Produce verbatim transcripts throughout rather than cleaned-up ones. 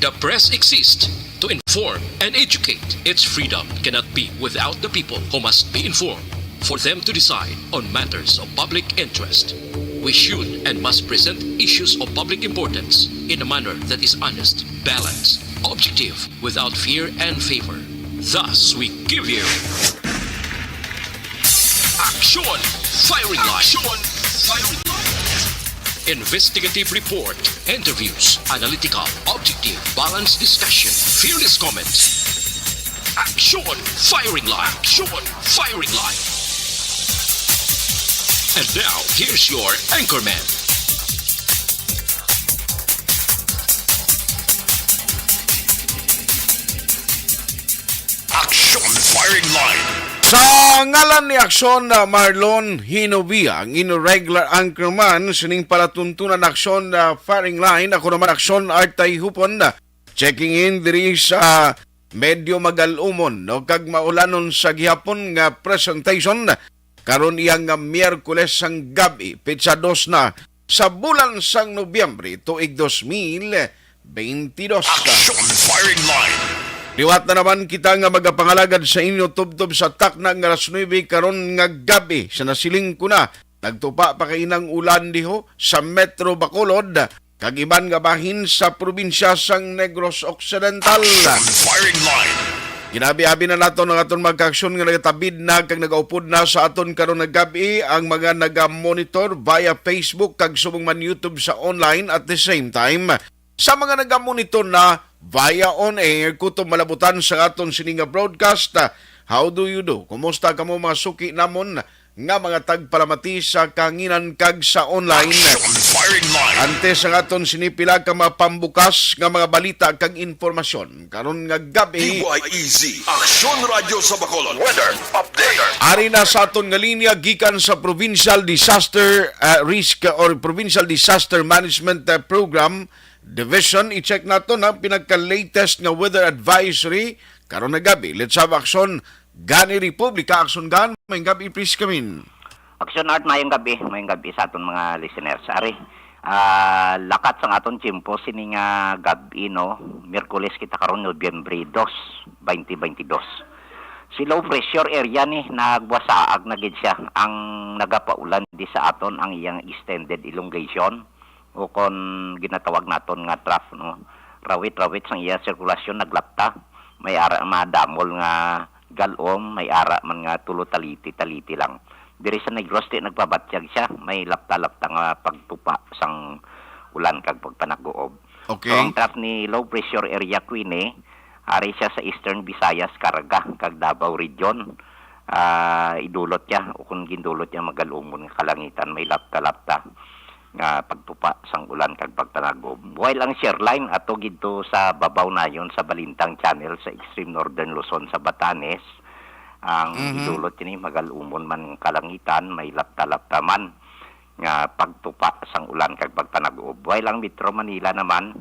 The press exists to inform and educate. Its freedom cannot be without the people who must be informed for them to decide on matters of public interest. We should and must present issues of public importance in a manner that is honest, balanced, objective, without fear and favor. Thus, we give you Action Firing Line. Action Firing Line. Investigative report, interviews, analytical, objective, balanced discussion, fearless comments. Action Firing Line. Action Firing Line. And now, here's your anchorman. Action Firing Line. Sa ngalan ni Aksyon, uh, Marlon Hinovia, ang inyo regular anchorman sining palatuntunan Aksyon, uh, Firing Line. Ako naman, Aksyon Artay Hupon, uh, checking in diri sa medyo magalumon, no, kag maulanon sa gihapon nga presentation karon iya nga Miyerkules sang gab-i, petsa dos na sa bulan sang Nobyembre, tuig dos mil beintidos. Action Firing Line. Liwat na naman kita nga magapangalagad sa inyo tubtob sa takna nga alas nuebe karon nga gab-i. Sa nasiling ko na, nagtupa pa kay nang ulan diho sa Metro Bacolod kag iban nga bahin sa probinsya sang Negros Occidental. Action Firing Line. Ginabi-abi na naton ang aton mga kaaksyon nga nagatabid na kag nagaupod na sa aton karon nga gab-i, ang mga naga-monitor via Facebook kag subong man YouTube sa online. At the same time, sa mga naga-monitor na via on air, kutob malabutan sa aton sini nga broadcast, ah, how do you do? Kumusta kamo, mga suki namon nga mga tagpalamati sa kahanginan kag sa online? Action Firing Line. Antes ang aton sini, pila ka mga pambukas nga mga balita kag impormasyon karon nga gab-i. D Y E Z, Aksyon Radyo sa Bacolod. Weather update. Ari na sa aton nga linya gikan sa Provincial Disaster, ah, Risk or Provincial Disaster Management, ah, Program Division. I-check nato na pinagka-latest nga weather advisory karon nga gab-i. Let's have Aksyon Gan ni Republika. Aksyon Gan, maayong gab-i, please come in. Aksyon Art, maayong gab-i, maayong gab-i sa aton mga listeners. Ari, ah, lakat sang aton tiyempo sini nga gab-i, no? Miyerkules kita karon, Nobyembre dos, twenty twenty-two. Si low pressure area ni nagwasaag na gid siya, ang nagapaulan di sa aton ang iyang extended elongation, o kon ginatawag naton nga trough, no? Rawit-rawit sang iya sirkulasyon naglapta. May ara madamol nga galom, may ara man nga tulo taliti-taliti lang. Diri sa Negros, di nagpabatyag siya, may lapta-lapta nga pagtupa sang ulan kag pagpanaguob. Okay. So, ang trough ni low pressure area, Queenie, ari siya sa Eastern Visayas, Caraga, kag Davao Region. Ah, idulot niya, o kung gindulot niya, magalumon nga kalangitan, may lapta-lapta nga pagtupa sang ulan kag pagpanagob. While ang shear line ato gidto sa babaw nayon sa Balintang Channel sa extreme northern Luzon sa Batanes, ang Mhm. idulot ini, magalumon man kalangitan, may lapta-lapta man nga pagtupa sang ulan kag pagpanagob. While ang Metro Manila naman,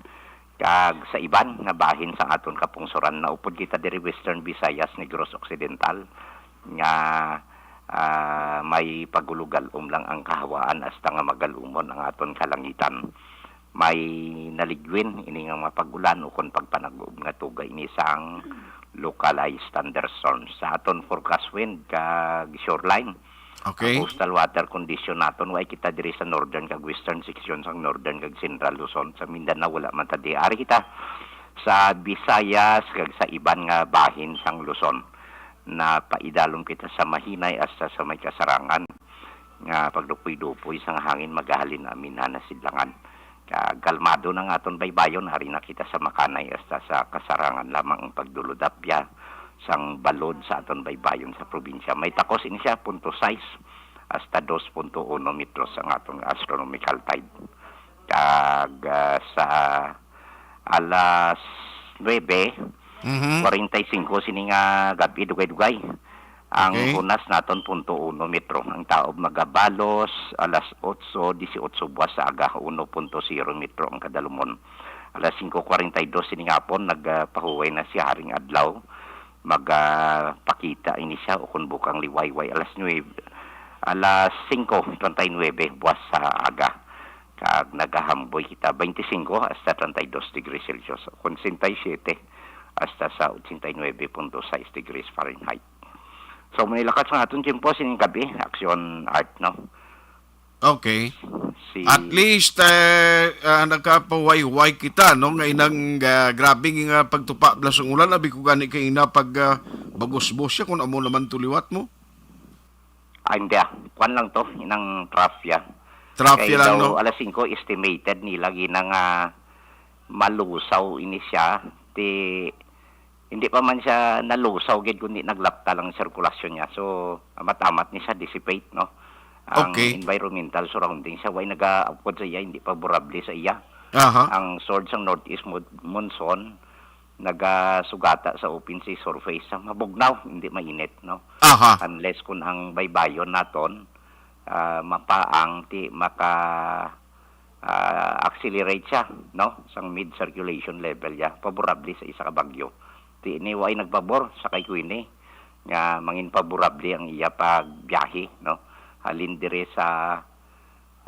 kag sa iban nga bahin sang aton kapungsoran, naupod kita diri Western Visayas, Negros Occidental, nga, ah, may pagulugal-om lang ang kahawaan hasta nga magalumon ang aton kalangitan. May naligwin ini nga mga pag-ulan ukon pagpanagob nga tuga ini sang localized thunderstorms. Sa aton forecast wind kag shoreline, Okay. ang coastal water condition naton, way kita diri sa northern kag western section sang northern kag central Luzon. Sa Mindanao, wala man ta di. Ari kita sa Visayas kag sa iban nga bahin sang Luzon. Napaidalom kita sa Mahinay hasta sa may Kasarangan, nga pagdupoy-dupoy sang hangin magahalin aminhan na sidlangan. Ka-, kalmado na nga aton baybayon, ari na kita sa Makanay hasta sa Kasarangan lamang ang pagdulod-apya sang balod sa aton baybayon sa probinsya. May takos ini siya, punto sais hasta dos punto uno metros ang aton astronomical tide. Kag, ah, sa alas nuebe, Mhm. kwarenta y singko sini nga gab-i, dugay-dugay. Ang Okay. hunas naton, punto uno metro. Ang taob magabalos, alas otso disiotso buwas sa aga, uno punto zero metro ang kadalumon. Alas singko kwarenta y dos sini nga hapon, nagpahuway na siya, haring adlaw. Magapakita ini siya, o kung bukang liwayway, alas nuebe, alas singko treinta y nuebe buwas sa aga. Kag nagahamboy kita twenty-five hasta treinta y dos degrees Celsius, kon sesenta y siete hasta sa ochenta y nuebe punto sais degrees Fahrenheit. So, manilakat sa aton tiempo sining gabi, Action Art, no? Okay. Si At least, eh, ah, nakapahuway-huway kita, no? Nga inang, ah, grabe nga pagtupa bala sang ulan, abi ko gani kay ina pag ah, bagos-bos siya kung amo naman to liwat mo. Ah, hindi ah. Kwan lang to, inang trough ya. Trough Kay ya lang, daw no? alas singko estimated nila gina nga malusaw ini siya. Ti hindi pa man siya nalusaw gid, kundi naglapta lang ang sirkulasyon niya. So, amat-amat ni siya dissipate, no? Ang Okay. environmental surroundings siya, way nagaapod sa iya, hindi favorable sa iya. Aha. Ang surge sang northeast mo- monsoon nagasugata sa open sea surface sa mabugnaw, hindi mainit, no? Aha. Unless kung ang baybayon naton ah, mapaang ti maka ah, accelerate siya, no, sang mid circulation level ya, favorable sa isa ka bagyo. Ti ini way nagpabor sa kay Queenie nga mangin favorable ang iya pagbiyahe, no, halin diri sa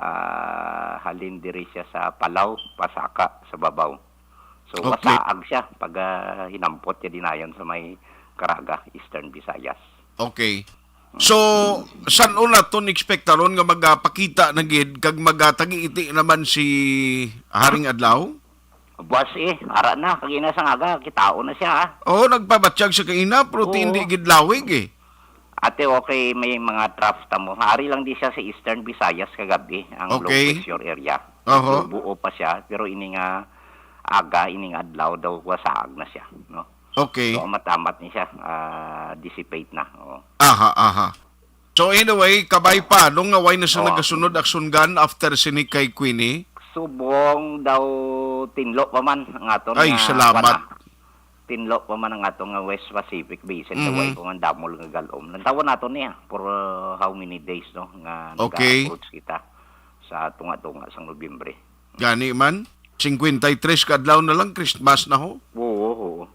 ah, halin diri siya sa Palaw, pasaka sa babaw. So Okay. wasaag siya pag ah, hinampot niya dinayon sa may Caraga, Eastern Visayas. Okay. So, san-o naton ekspektaron nga magapakita na gid kag magatagi-iti naman si Haring Adlaw? Buwas eh, ara na, kagina sa ngaga, kitaon na siya ah. Oo, nagpabatyag sa kaina, pero ti Oo. hindi gid lawig eh. Ate, okay, may mga trough ta mo. Ari lang di siya sa Eastern Visayas kagabi, ang low Okay. pressure area. Oho. Medyo buo pa siya, pero ini nga aga, ini nga adlaw daw, wasaag na siya, no? Okay. So, amat-amat ni siya, ah, dissipate na. Oo. Aha, aha. So anyway, kabay pa, nung nga way na sa Oo. nagasunod aksyon gun after sini kay Queenie? Subong daw tinlo pa man ang aton Ay, nga, salamat. kuwan, ah. Tinlo pa man ang aton nga West Pacific Basin, Mhm. daw way ko nga damol nga galom. Lantawan nato niya for uh, how many days, no, nga Okay. nag-approach kita sa tunga-tunga sang Nobyembre. Gani man, singkwenta y tres ka adlaw na lang, Christmas na ho. Oo, oo.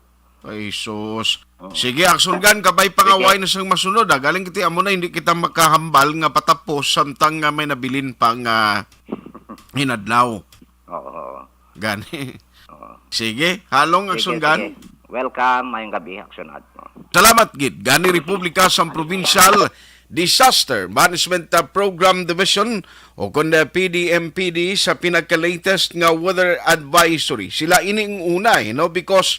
Ay, sus. Oo. Sige, aksyon gun, kabay pa nga Sige. way na sang masunod. Ah. Galing kita, amo na, hindi kita makahambal nga patapos samtang nga may nabilin pa nga inadlaw. Oo, oo. Gani. Oo. Sige, halong Sige, aksyon gun. sige. Welcome, mayong gabi, Action Ad. Salamat gid. Gani Republika sang Provincial Disaster Management uh, Program Division o kun uh, P D M P D sa pinaka-latest nga weather advisory. Sila ini ang una, eh, no? Because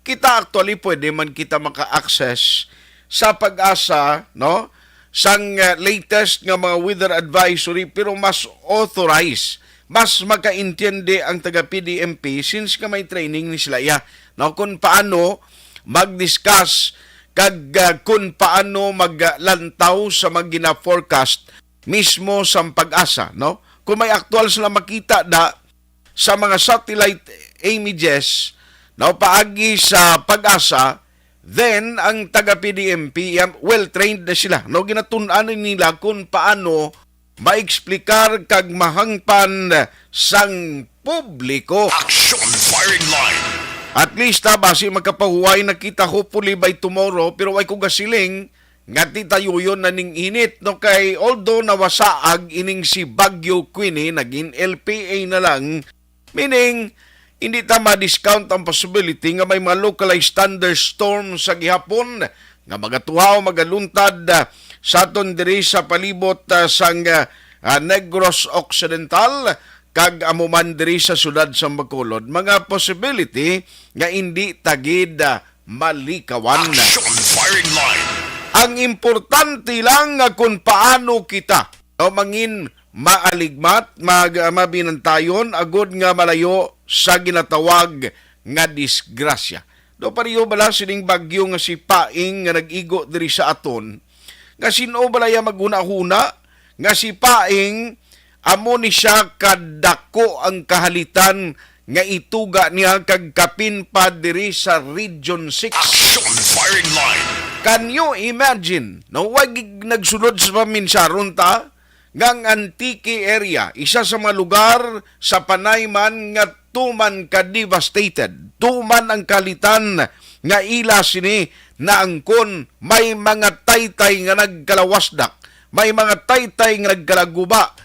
kita actually pwede man kita maka-access sa PAGASA, no? Sang uh, latest nga mga weather advisory, pero mas authorized, mas makaintindi ang taga P D M P since nga may training ni sila iya, no, kung paano mag-discuss kag uh, kung paano maglantaw sa mga gina-forecast mismo sa PAGASA, no? Kung may aktual sila makita da sa mga satellite images, no, paagi sa PAGASA, then ang taga P D M P, yan, well-trained na sila, no? Ginatun-an na nila kung paano maeksplikar kag mahangpan sang publiko. Action Firing Line. At least, ha, basi makapahuway na kita, hopefully by tomorrow, pero way ko gasiling nga ti tayuyon na ning init, no? Kay although nawasaag ining si Bagyo Queenie, naging L P A na lang, meaning, hindi ta ma-discount ang possibility nga may mga localized thunderstorm sa gihapon nga magatuhaw, magaluntad ah, sa aton diri sa palibot ah, sang ah, ah, Negros Occidental kag amo man diri sa siyudad sa Bacolod. Mga possibility nga hindi ta gid ah, malikawan. Action Firing Line. Ang importante lang nga kung paano kita o mangin maaligmat, mag, mabinantayon, agud nga malayo sa ginatawag nga disgrasya. Do pareho bala sining bagyo nga si Paing nga nag-igo diri sa aton, nga sin-o bala ya maghuna-huna nga si Paing amo ni siya kadako ang kahalitan nga ituga niya kag kapin pa diri sa Region six. Action Firing Line. Can you imagine? No, wag nagsulod sa paminsaron ta nga ang Antique area, isa sa mga lugar sa Panay man nga tuman ka devastated, tuman ang kalitan nga ila sini naangkon, may mga taytay nga nagkalawasdak, may mga taytay nga nagkalaguba,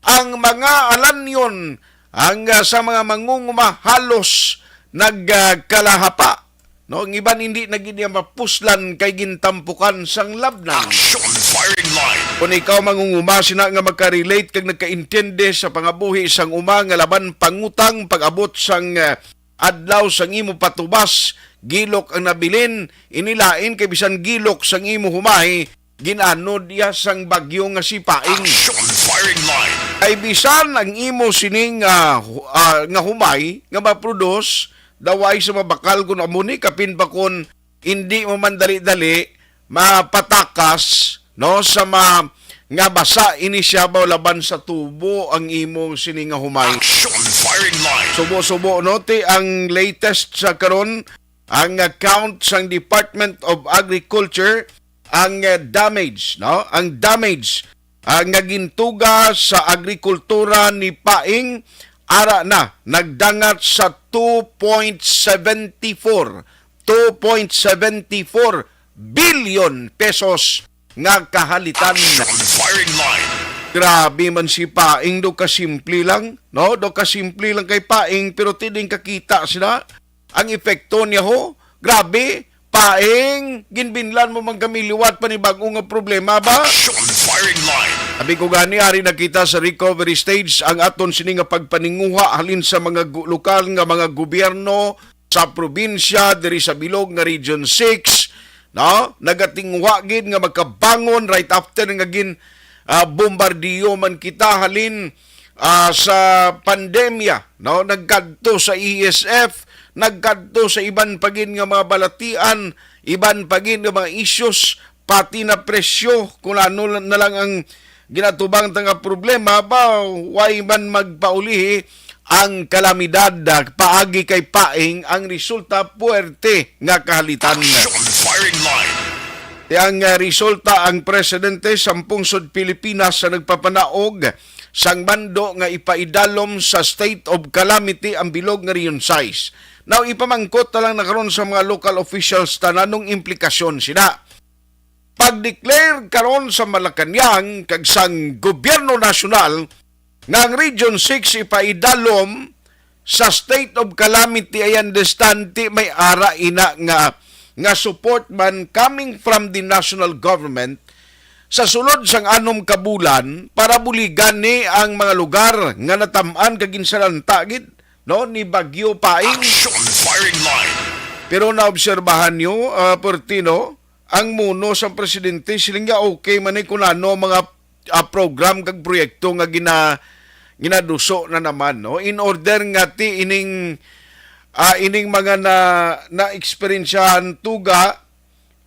Ang mga alanyon ang, ah, sa mga mangunguma halos nagkalahapa. No, ang iban hindi na gid niya mapuslan kay gintampukan sang labnang. Action Firing Line. Kung ikaw mangunguma sina nga magka-relate kag nagkaintindi sa pangabuhi sang uma nga laban pangutang pag-abot sang, ah, adlaw sang imo patubas, gilok ang nabilin, inilain kay bisan gilok sang imo humahi, ginanod iya sang bagyo nga si Paing. Action Firing Line. Kay bisan ang imo sining, ah, hu-, ah, nga humay nga maproduce, daway sa mabakal kun amo ni, kapin pa kun hindi mo man dali-dali mapatakas, no, sa ma-, nga basa ini siya ba laban sa tubo ang imong sini nga humay. Action Firing Line. Subo-subo, no, ti ang latest sa karon, ang account sang Department of Agriculture, ang, eh, damage, no, ang damage, ah, nga gintuga sa agrikultura ni Paing, ara na nagdangat sa two point seventy four, two point seventy four billion pesos nga kahalitan. Action Firing Line. Grabe man si Paing, do kasimple lang, no? Do kasimple lang kay Paing, pero tining kakita sila ang epekto niya, ho. Grabe, Paing, ginbinlan mo man kami liwat pa ni bag-o nga problema ba? Action Firing Line. Abi ko gani, ari na kita sa recovery stage, ang aton sini nga pagpaninguha halin sa mga gu-, lokal nga mga gobyerno, sa probinsya, diri sa bilog nga Region six, no? Nagatinguha gid nga makabangon right after nga gin, ah, bombardiyo man kita halin, ah, sa pandemya, no? Nagkadto sa E S F, nagkadto sa iban pa gid nga mga balatian, iban pa gid nga mga issues, pati na presyo, kung ano na lang ang ginatubang ta nga problema, ba, way man magpaulihi ang kalamidad, ah, paagi kay Paing ang resulta, puwerte nga kahalitan. Action Firing Line. Ti ang, ah, resulta, ang presidente sa Pungsod Pilipinas sa nagpapanaog sang mando nga ipaidalom sa state of calamity ang bilog nga Region six. Now, ipamangkot na lang na karon sa mga local officials tanan nung implikasyon sina. Pag-declare karon sa Malacañang kag sang gobyerno nasyonal nga ang Region six ipaidalom sa state of calamity, I understand, ti may ara ina nga, nga support man coming from the national government sa sulod sang anom ka bulan para buligan ni ang mga lugar nga natam-an kag ginsalanta gid, no, ni Bagyo Paing. Action Firing Line. Pero naobserbahan nyo, ah, Pertino, ang muno sang presidente, siling niya okay man ni kung ano mga, ah, program kag proyekto nga gina-, ginaduso na naman, no? In order nga ti ining, ah, ining mga na, naeksperyensyahan tuga,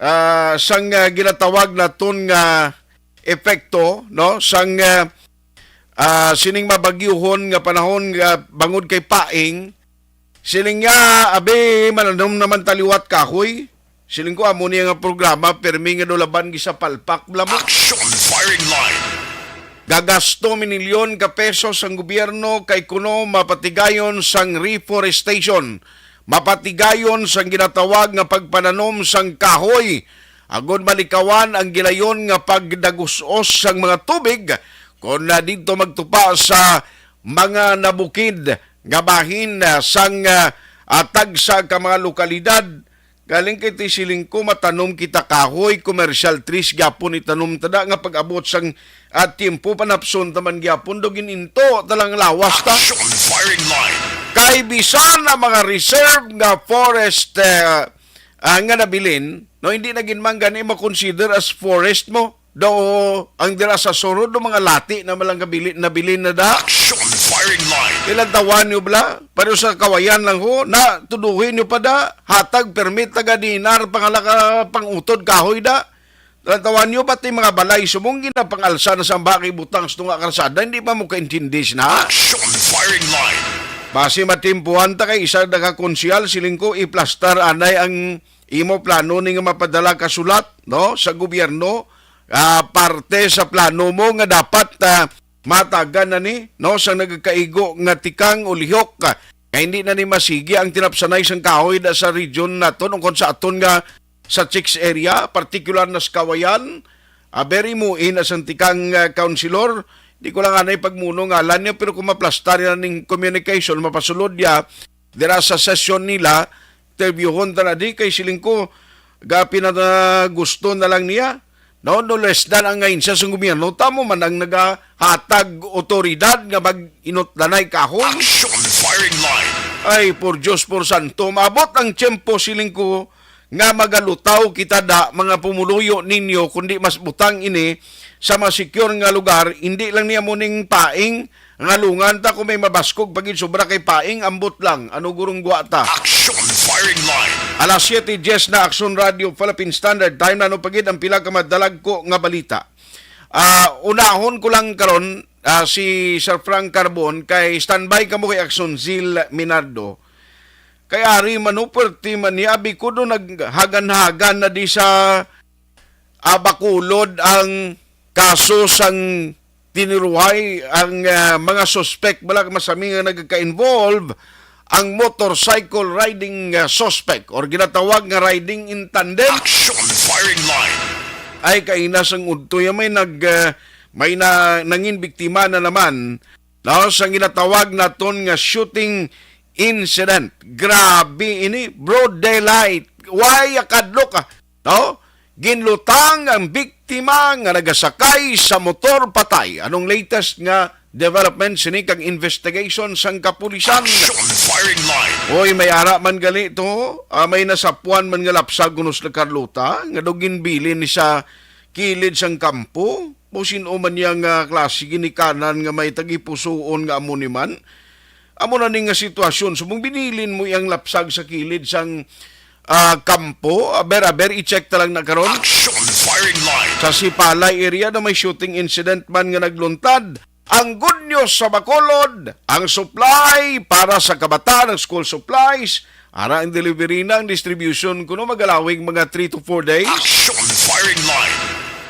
ah, sang, ah, ginatawag naton nga epekto, no? Sang, ah, ah, sining mabagyuhon nga panahon nga bangod kay Paing, siling niya, "Abi, mananom naman ta liwat kahoy." Siling ko, "Amo niya nga programa, pirmi nga do laban gisapalpak bala mo." Action Firing Line. Gagasto minilyon ka pesos ang gobyerno kay kuno mapatigayon sang reforestation, mapatigayon sang ginatawag nga pagpananom sang kahoy, agod malikawan ang gilayon nga pagdagus-os sang mga tubig kon na didto magtupa sa mga nabukid nga bahin, ah, sang, ah, ah, tagsa ka mga lokalidad. Galing kay ti siling ko, matanom kita kahoy, commercial trees gyapon itanom ta da nga pag-abot sang, ah, tiempo, panapson ta man gyapon, do gininto ta lang lawas ta. Action Firing Line. Kay bisan ang mga reserve nga forest, ah, ah, nga nabilin, no, hindi na gid man gani ma-consider as forest mo. Do, ang dira sa Soro, do mga lati na malang gabili, nabilin na da. Action Firing Line. Ilang tawan nyo bala? Pareho sa kawayan lang ho. Na, tuduhin nyo pa da. Hatag permit taga dinar, pangala ka pangutod kahoy da. Ilang tawan nyo pati mga balay sumunggi na pangalsa na sa baki butang sa tunga karsada. Hindi pa mo kaintindi na. Action Firing Line. Basi matimpuhan ta kay isa da ka konsyal, siling ko, iplastar anay ang imo plano ni nga mapadala ka sulat, no, sa gobyerno, ah, parte sa plano mo nga dapat, ah, matagan na ni, no, sa nagakaigo nga tikang o lihok, ah, nga hindi na ni masigi ang tinapsanay sang kahoy da sa region naton, ug kon sa aton nga sa Chicks area, partikular na sa Kawayan, ah, very muin as ang tikang, ah, councilor, Di ko lang anay pagmuno ngalan niya, pero kung maplastar yan ning communication, mapasulod niya, dira sa session nila, interviewon ta na di, kay siling ko, gapi na, na gusto na lang niya. No, no less than ang ahensya sa gobyerno, tamo man ang nagahatag otoridad nga mag-inot na nay kahoy. Action firing line. Ay, por Diyos, por santo, maabot ang tiyempo, siling ko, nga magalutaw kita da, mga pumuluyo ninyo, kundi mas butang ini sa mga secure nga lugar, hindi lang niya mo ning paing, ngalungan ta kung may mabaskog pa gid sobra kay paing, ambot lang, ano gurong gwa ta. Action firing line. Alas siyete diyes na, Action Radio Philippine Standard Time, na ano pa gid ang pila ka madalagko nga balita. Ah, unahon ko lang karon, ah, si Sir Frank Carbon, kay standby kamo kay Action Zil Minardo. Kay ari man, no, perti man ni abi ko do naghagan-hagan na di sa, ah, Bacolod ang kaso sang tiniruhay ang, ah, mga suspect, bala masami nga nagka-involve ang motorcycle riding, ah, suspect or ginatawag nga riding in tandem. Action firing line. Ay, kaina sang udto ya may nag, ah, may na, nangin biktima na naman, no, sa ginatawag naton nga shooting incident. Grabe ini, broad daylight. Why akadlok, ah? No? Ginlutang ang biktima nga nagasakay sa motor patay. Anong latest nga development sini kag investigation sang kapulisan? Action firing line. Oy, may ara man gali to. Ah, may nasapuan man nga lapsag kuno sa Carlota nga daw ginbilin ni sa kilid sang kampo. Mo sin-o man niya nga klase ginikanan nga may tagipusuon nga amo ni man. Amo na ni nga sitwasyon. Subong binilin mo iyang lapsag sa kilid sang, ah, kampo. Aber, aber, i-check ta lang na karon. Action firing line. Sa Sipalay area na may shooting incident man nga nagluntad. Ang good news sa Bacolod, ang supply para sa kabataan, ang school supplies, ara ang delivery na, ang distribution kuno magalawig mga three to four days. Action firing line.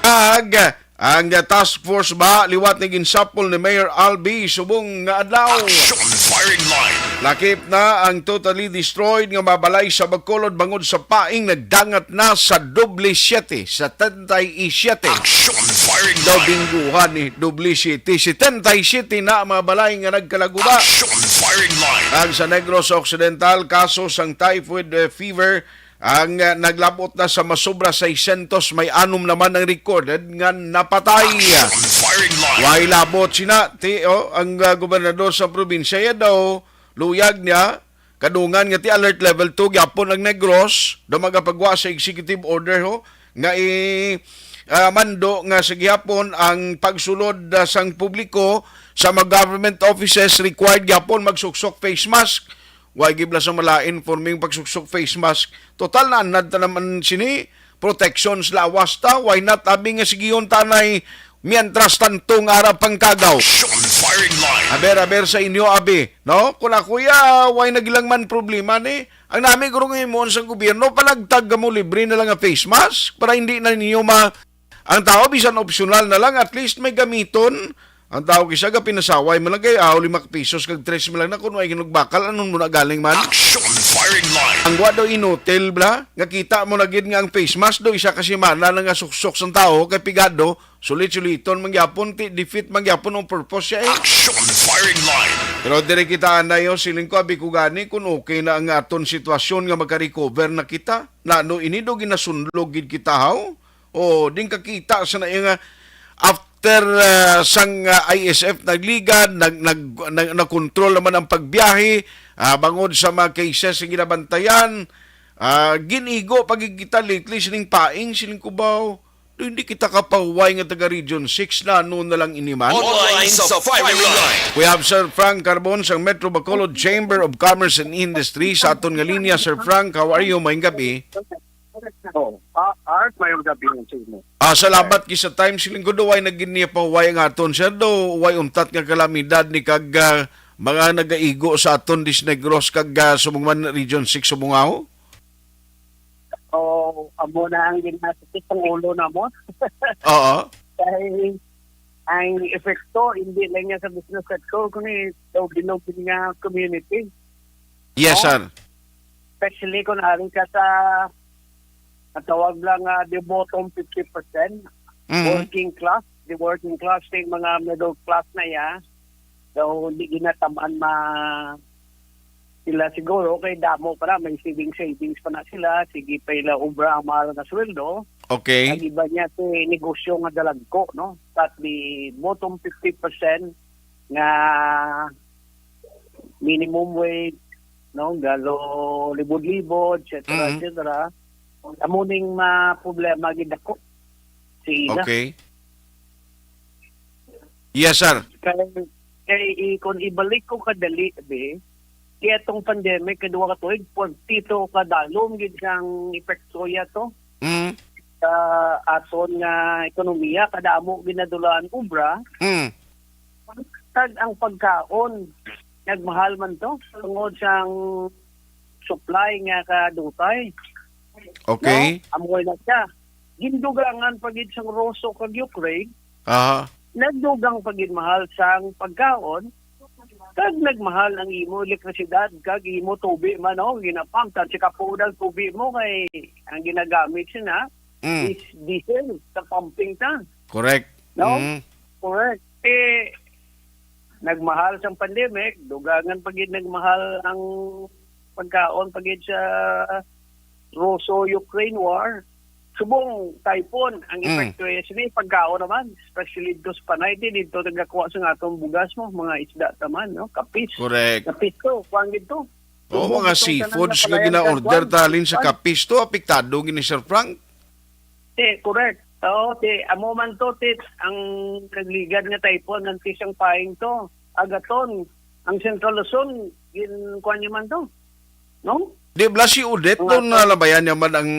Ag ang task force ba liwat ni ginsapol ni Mayor Albi subong nga adlaw. Action firing line. Lakip na ang totally destroyed nga mabalay sa Bacolod bangod sa paing nagdangat na sa doble siyete, setenta y siete. Action firing line. Dobingguhan ni doble siyete, setenta y siete na ang mga balay nga nagkalaguba. Action firing line. Ang sa Negros Occidental, kaso sang typhoid, eh, fever ang, ah, naglabot na sa masobra seiscientos, may anom naman ang recorded nga napatay. Action firing line. Way labot sina, ti, oh, ang, ah, gobernador sa probinsya, ya daw, luyag niya, kadungan nga ti alert level two gyapon ang Negros, daw magapagwa sa executive order, ho, nga i, ah, mando nga sa gihapon ang pagsulod, ah, sang publiko sa mga government offices required gyapon magsuksok face mask. Way gibla sa malain forming pagsuksok face mask. Total, naanad ta naman sini, protection sa lawas ta. Why not, abi nga sigihon tanay mientras tanto nga ara pang kagaw? Action firing line. Aber, aber sa inyo, abi, no? Kung ako, ya, way nagilang man problema ni. Ang nami ko rong himuon sa gobyerno, palagtag ka mo libre na lang nga face mask para hindi na ninyo ma-, ang tao, bisan opsyonal na lang, at least may gamiton. Ang tao kisa ga pinasaway man lang kay, ah, lima ka pisos kag tres man lang na, kung way ginugbakal, anon mo na galing man? Action firing line. Ang wa daw inutil, bla, nga kita mo na gid nga ang face mask do isa ka semana na nga suksok sang tao kay pigado, sulit-suliton man gyapon, ti defeat man gyapon ang purpose siya, eh. Action firing line. Pero diri kita anay, oh, siling ko, abi ko gani kung okay na ang aton sitwasyon nga maka-recover na kita. Nano ini do ginasunlog gid kita, haw? Oh, din kakita sa na nga after, ah, sang, ah, I S F nagligad, nag, nag, nag, nagkontrol naman ang pagbiyahe, ah, bangod sa mga cases nga ginabantayan, ah, ginigo pagkikita lately sining paing, sining kubaw. Do hindi kita kapahuway nga taga Region six na ano na lang iniman. Online sa firing line. We have Sir Frank Carbon sa Metro Bacolod Chamber of Commerce and Industry sa aton nga linya. Sir Frank, how are you? Maayong gabi. Oh, ah, Art, mayong gabi sa inyo. Ah, salamat kay sa time, siling ko do way na gid niya pahuway ang aton, sir, do way untat nga kalamidad ni kag, ah, mga nagaigo sa aton dis Negros kag, ah, subong man Region six subong aho? Oh, amo na ang ginasakit ang ulo namon. Oo. Kay ang epekto, hindi lang niya sa business sector, kundi sa bilog nga community. Yes, no? Sir. Especially kung ari ka sa, natawag lang nga, the bottom fifty percent, mm, working class. the working class, kay mga middle class na ya. So, hindi ginatam-an ma-, sila siguro, kay damo pa na, may saving, savings pa na sila, sige pa ila obra ang mahal nga sweldo. Okay. Ang iba niya, si negosyo nga dalagko, no? At the bottom fifty percent nga minimum wage, no? Galo libod-libod, et cetera, Mm. et cetera. Amo ning ma-, problema gid ako. Sige na. Okay. Yes, sir. Kay, kay i-, kung ibalik ko kadali, be, kaya tong pandemic, kadwa ka tuig, forty-two ka dalom gid sang epekto ya to Mm. sa aton nga ekonomiya, kadamo ginadulaan obra, Mm. kag ang pagkaon, nagmahal man to, tungod sang supply nga kadutay. Okay. No? Amoy na siya. Gindugangan pa gid sang Russo kag Ukraine, Aha. nagdugang pa gid mahal sang pagkaon, kag nagmahal ang imo elektrisidad, kag imo tubi man, no? Ginapump, tan si kapudal tubi mo kay ang ginagamit siya na Mm. is diesel sa pumping ta. Correct. No? Mm. Correct. Eh, nagmahal sang pandemic, dugangan pa gid nagmahal ang pagkaon pa gid sa Russo-Ukraine war. Subong typhoon ang Mm. epekto, eh, sini pagkaon naman, especially dito sa Panay, di dito nagakuha sa atong bugas mo, mga isda taman, no? Kapis. Correct. Kapis to, kuwan gid to. Oo, Subong mga itong tanan seafoods na nga palayan gina-order sa kuwan, talin sa kuwan. Kapis to, apektado gini, Sir Frank? Te, correct. Oo, te, amo man to, te, ang nagligad nga typhoon, ang tisang paing to, Agaton, ang Central Luzon, gin-, kuwan niyo man to. No? Di bala si Odette Ang doon ato- nalabayan niya man ang,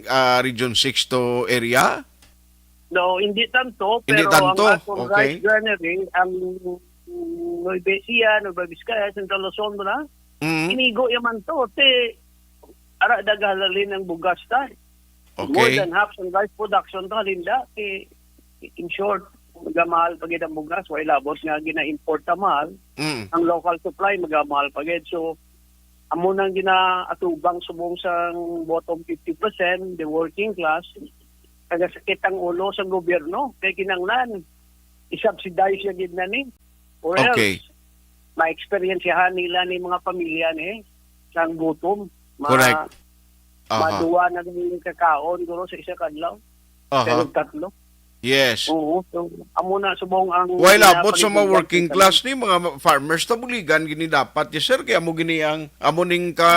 ah, Region six to area? No, hindi tanto, Hindi pero tanto? ang atong Okay. rice granary, ang Nueva Ecija, Nueva Vizcaya, Central Luzon, wala? Mm. Inigo yaman to, te, ara dagahalin ang bugas ta. More Okay. than half ang rice production to, halinda, te, in short, magamahal pa gid ang bugas, way labot nga gina-import ta mahal. Mm. Ang local supply, magamahal pa gid. So, amo nang ginaatubang subong sang bottom fifty percent, the working class, nagasakit ang ulo sa gobyerno. Kay kinanglan, i-subsidize ya gid na ni. Or Okay. else, ma-experiensyahan nila ni mga pamilya ni sang gutom. Ma-, Correct. Aha. maduwa na gani kakaon, guro, sa isa ka adlaw. Aha. Pero tatlo. Yes. Oo. So, amo na subong ang Why labot sa mga pinapalibutan working sa class ni mga ma-, farmers, tabuligan gini dapat, yes, sir, kaya mo gini ang amo ning ka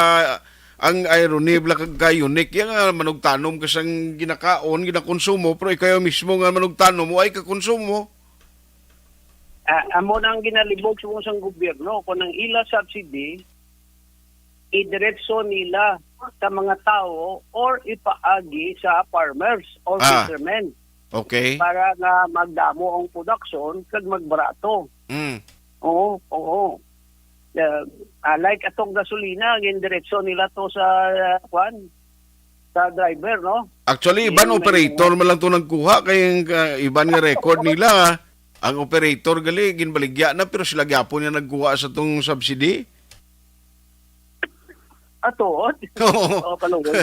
ang irony bala kag ka-unique, yan nga manugtanom ka sang ginakaon, ginakonsumo, pero ikaw mismo nga manugtanom, wa ay kakonsumo. Ah, amo na ang ginalibog sa sang gobyerno. Kung ang ila subsidy, idiretso nila sa mga tawo or ipaagi sa farmers or Ah. fishermen Okay. para nga magdamo ang production kag magbarato. Mm. Oo, oo. Uh, ah, like atong gasolina, gindiretso nila to sa, uh, kwan, sa driver, no? Actually, iban Yung may operator man lang to nagkuha kay ang, uh, iban nga record nila, ang operator gali ginbaligya na pero sila gyapon nga nagkuha sa tong subsidy. Ato. Oo. Oh, palungod.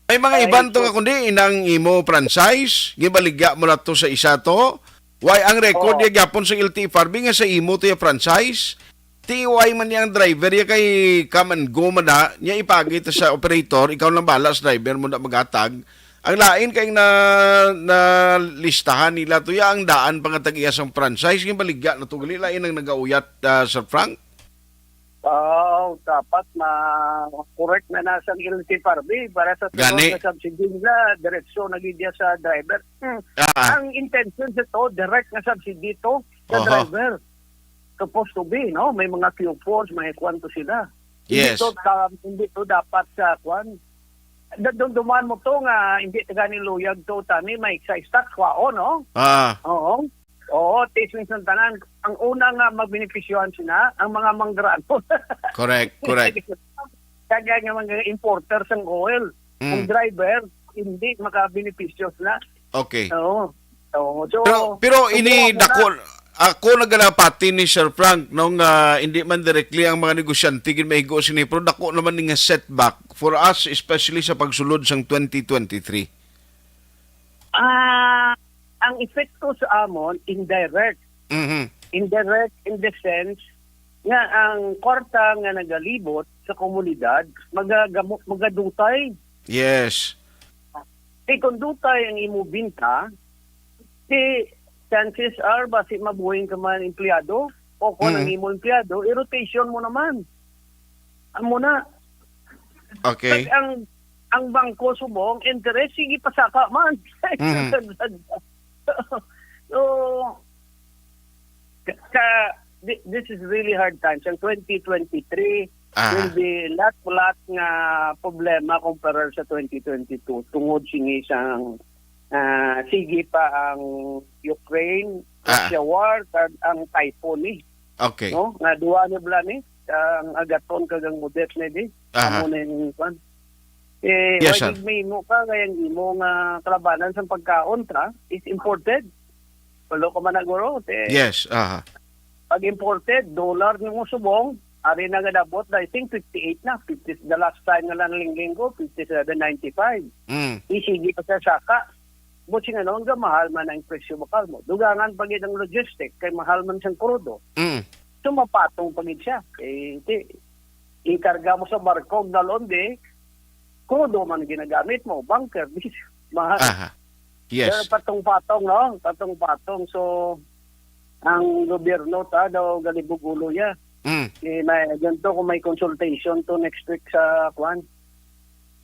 May mga Ay, iban to so nga kundi inang imo franchise, gibaligya mo na to sa isa to. Why ang record Oo. niya gyapon sa L T F R B nga sa imo to yung franchise? T O I man niya ang driver ya kay come and go man na, niya ipagi to sa operator, ikaw lang bala sa driver mo na magatag. Ang lain kay na, na listahan nila to ya ang daan pa nga tag-iya sang franchise, gibaligya na to gali lain ang nagauyat, ah, Sir Frank. Oh, dapat ma-correct na na sang L T F R B para sa Gani. sunod na subsidy nila, diretso na gid sa driver. Hmm. Ah. Ang intention sa to, direct na subsidy to sa Aha. driver. Supposed to be, no? May mga coupons, may kwan to sila. Yes. Hindi to, ta-, hindi to dapat sa kwan. Dadumduman mo to nga hindi ta gani luyag to, tani may excise tax, kwaon, no? Ah. Oo. Oo, ti, sa tanan. Ang una nga magbenepisyohan sina, ang mga manggaranon. Correct, correct. Kag nga mga importer sang oil. Mm. Ang driver, hindi makabenepisyo sila. Okay. Oo. Oo. So, Pero, pero hindi ini ako na dako, ako nagalapati ni Sir Frank, no, nga hindi man directly ang mga negosyante gid mahigo sini, pero dako naman ni nga setback for us, especially sa pagsulod sang twenty twenty-three. Ah, Ang epekto sa amon, indirect. Mhm. Indirect in the sense nga ang kwarta nga nagalibot sa komunidad, magagamo-, magadutay. Yes. Kay kung dutay ang imo binta, di chances are, basi mabuhing ka man empleyado, o kung ang Mm. imo empleyado, i-rotation mo naman. Amo na. Okay. Kag ang, ang bangko subong, interest, sige, pasaka man. Mm. So, ka, thi-, this is really hard times. Ang twenty twenty-three Aha. will be lot, lot nga problema kumpara sa twenty twenty-two tungod sini sang, ah, sige pa ang Ukraine, Ah. Russia war, kag ang typhoon ni, Okay. no? Nga duwa ni bala ni, ang Agaton kag ang Odette ni di. Aha. Amo na yung kwan. Eh, Yes, why sir. gid may imo ka, kaya ang imo nga kalabanan sa pagkaon ta is imported. Walo ka man na, guro, te. Yes, aha. Pag imported, dollar nimo subong, ari na gadabot, I think fifty-eight na. fifty, the last time nga nanglingling ko, fifty-seven ninety-five. Mm. Isigi pa sa saka. But sing ano, ang mahal man ang presyo bakal mo. Dugangan pa gid ang logistic, kay mahal man siyang krudo. Mm. So, mapatong pa gid siya. Eh, ti, ikarga mo sa barko, dalon di, krudo man ginagamit mo, bunker, di, mahal. Aha. Yes. Pero patong-patong, no? Patong-patong. So, ang gobyerno ta daw galibog ulo ya. Mm. Eh, may, ganito kung may consultation to next week sa, kwan,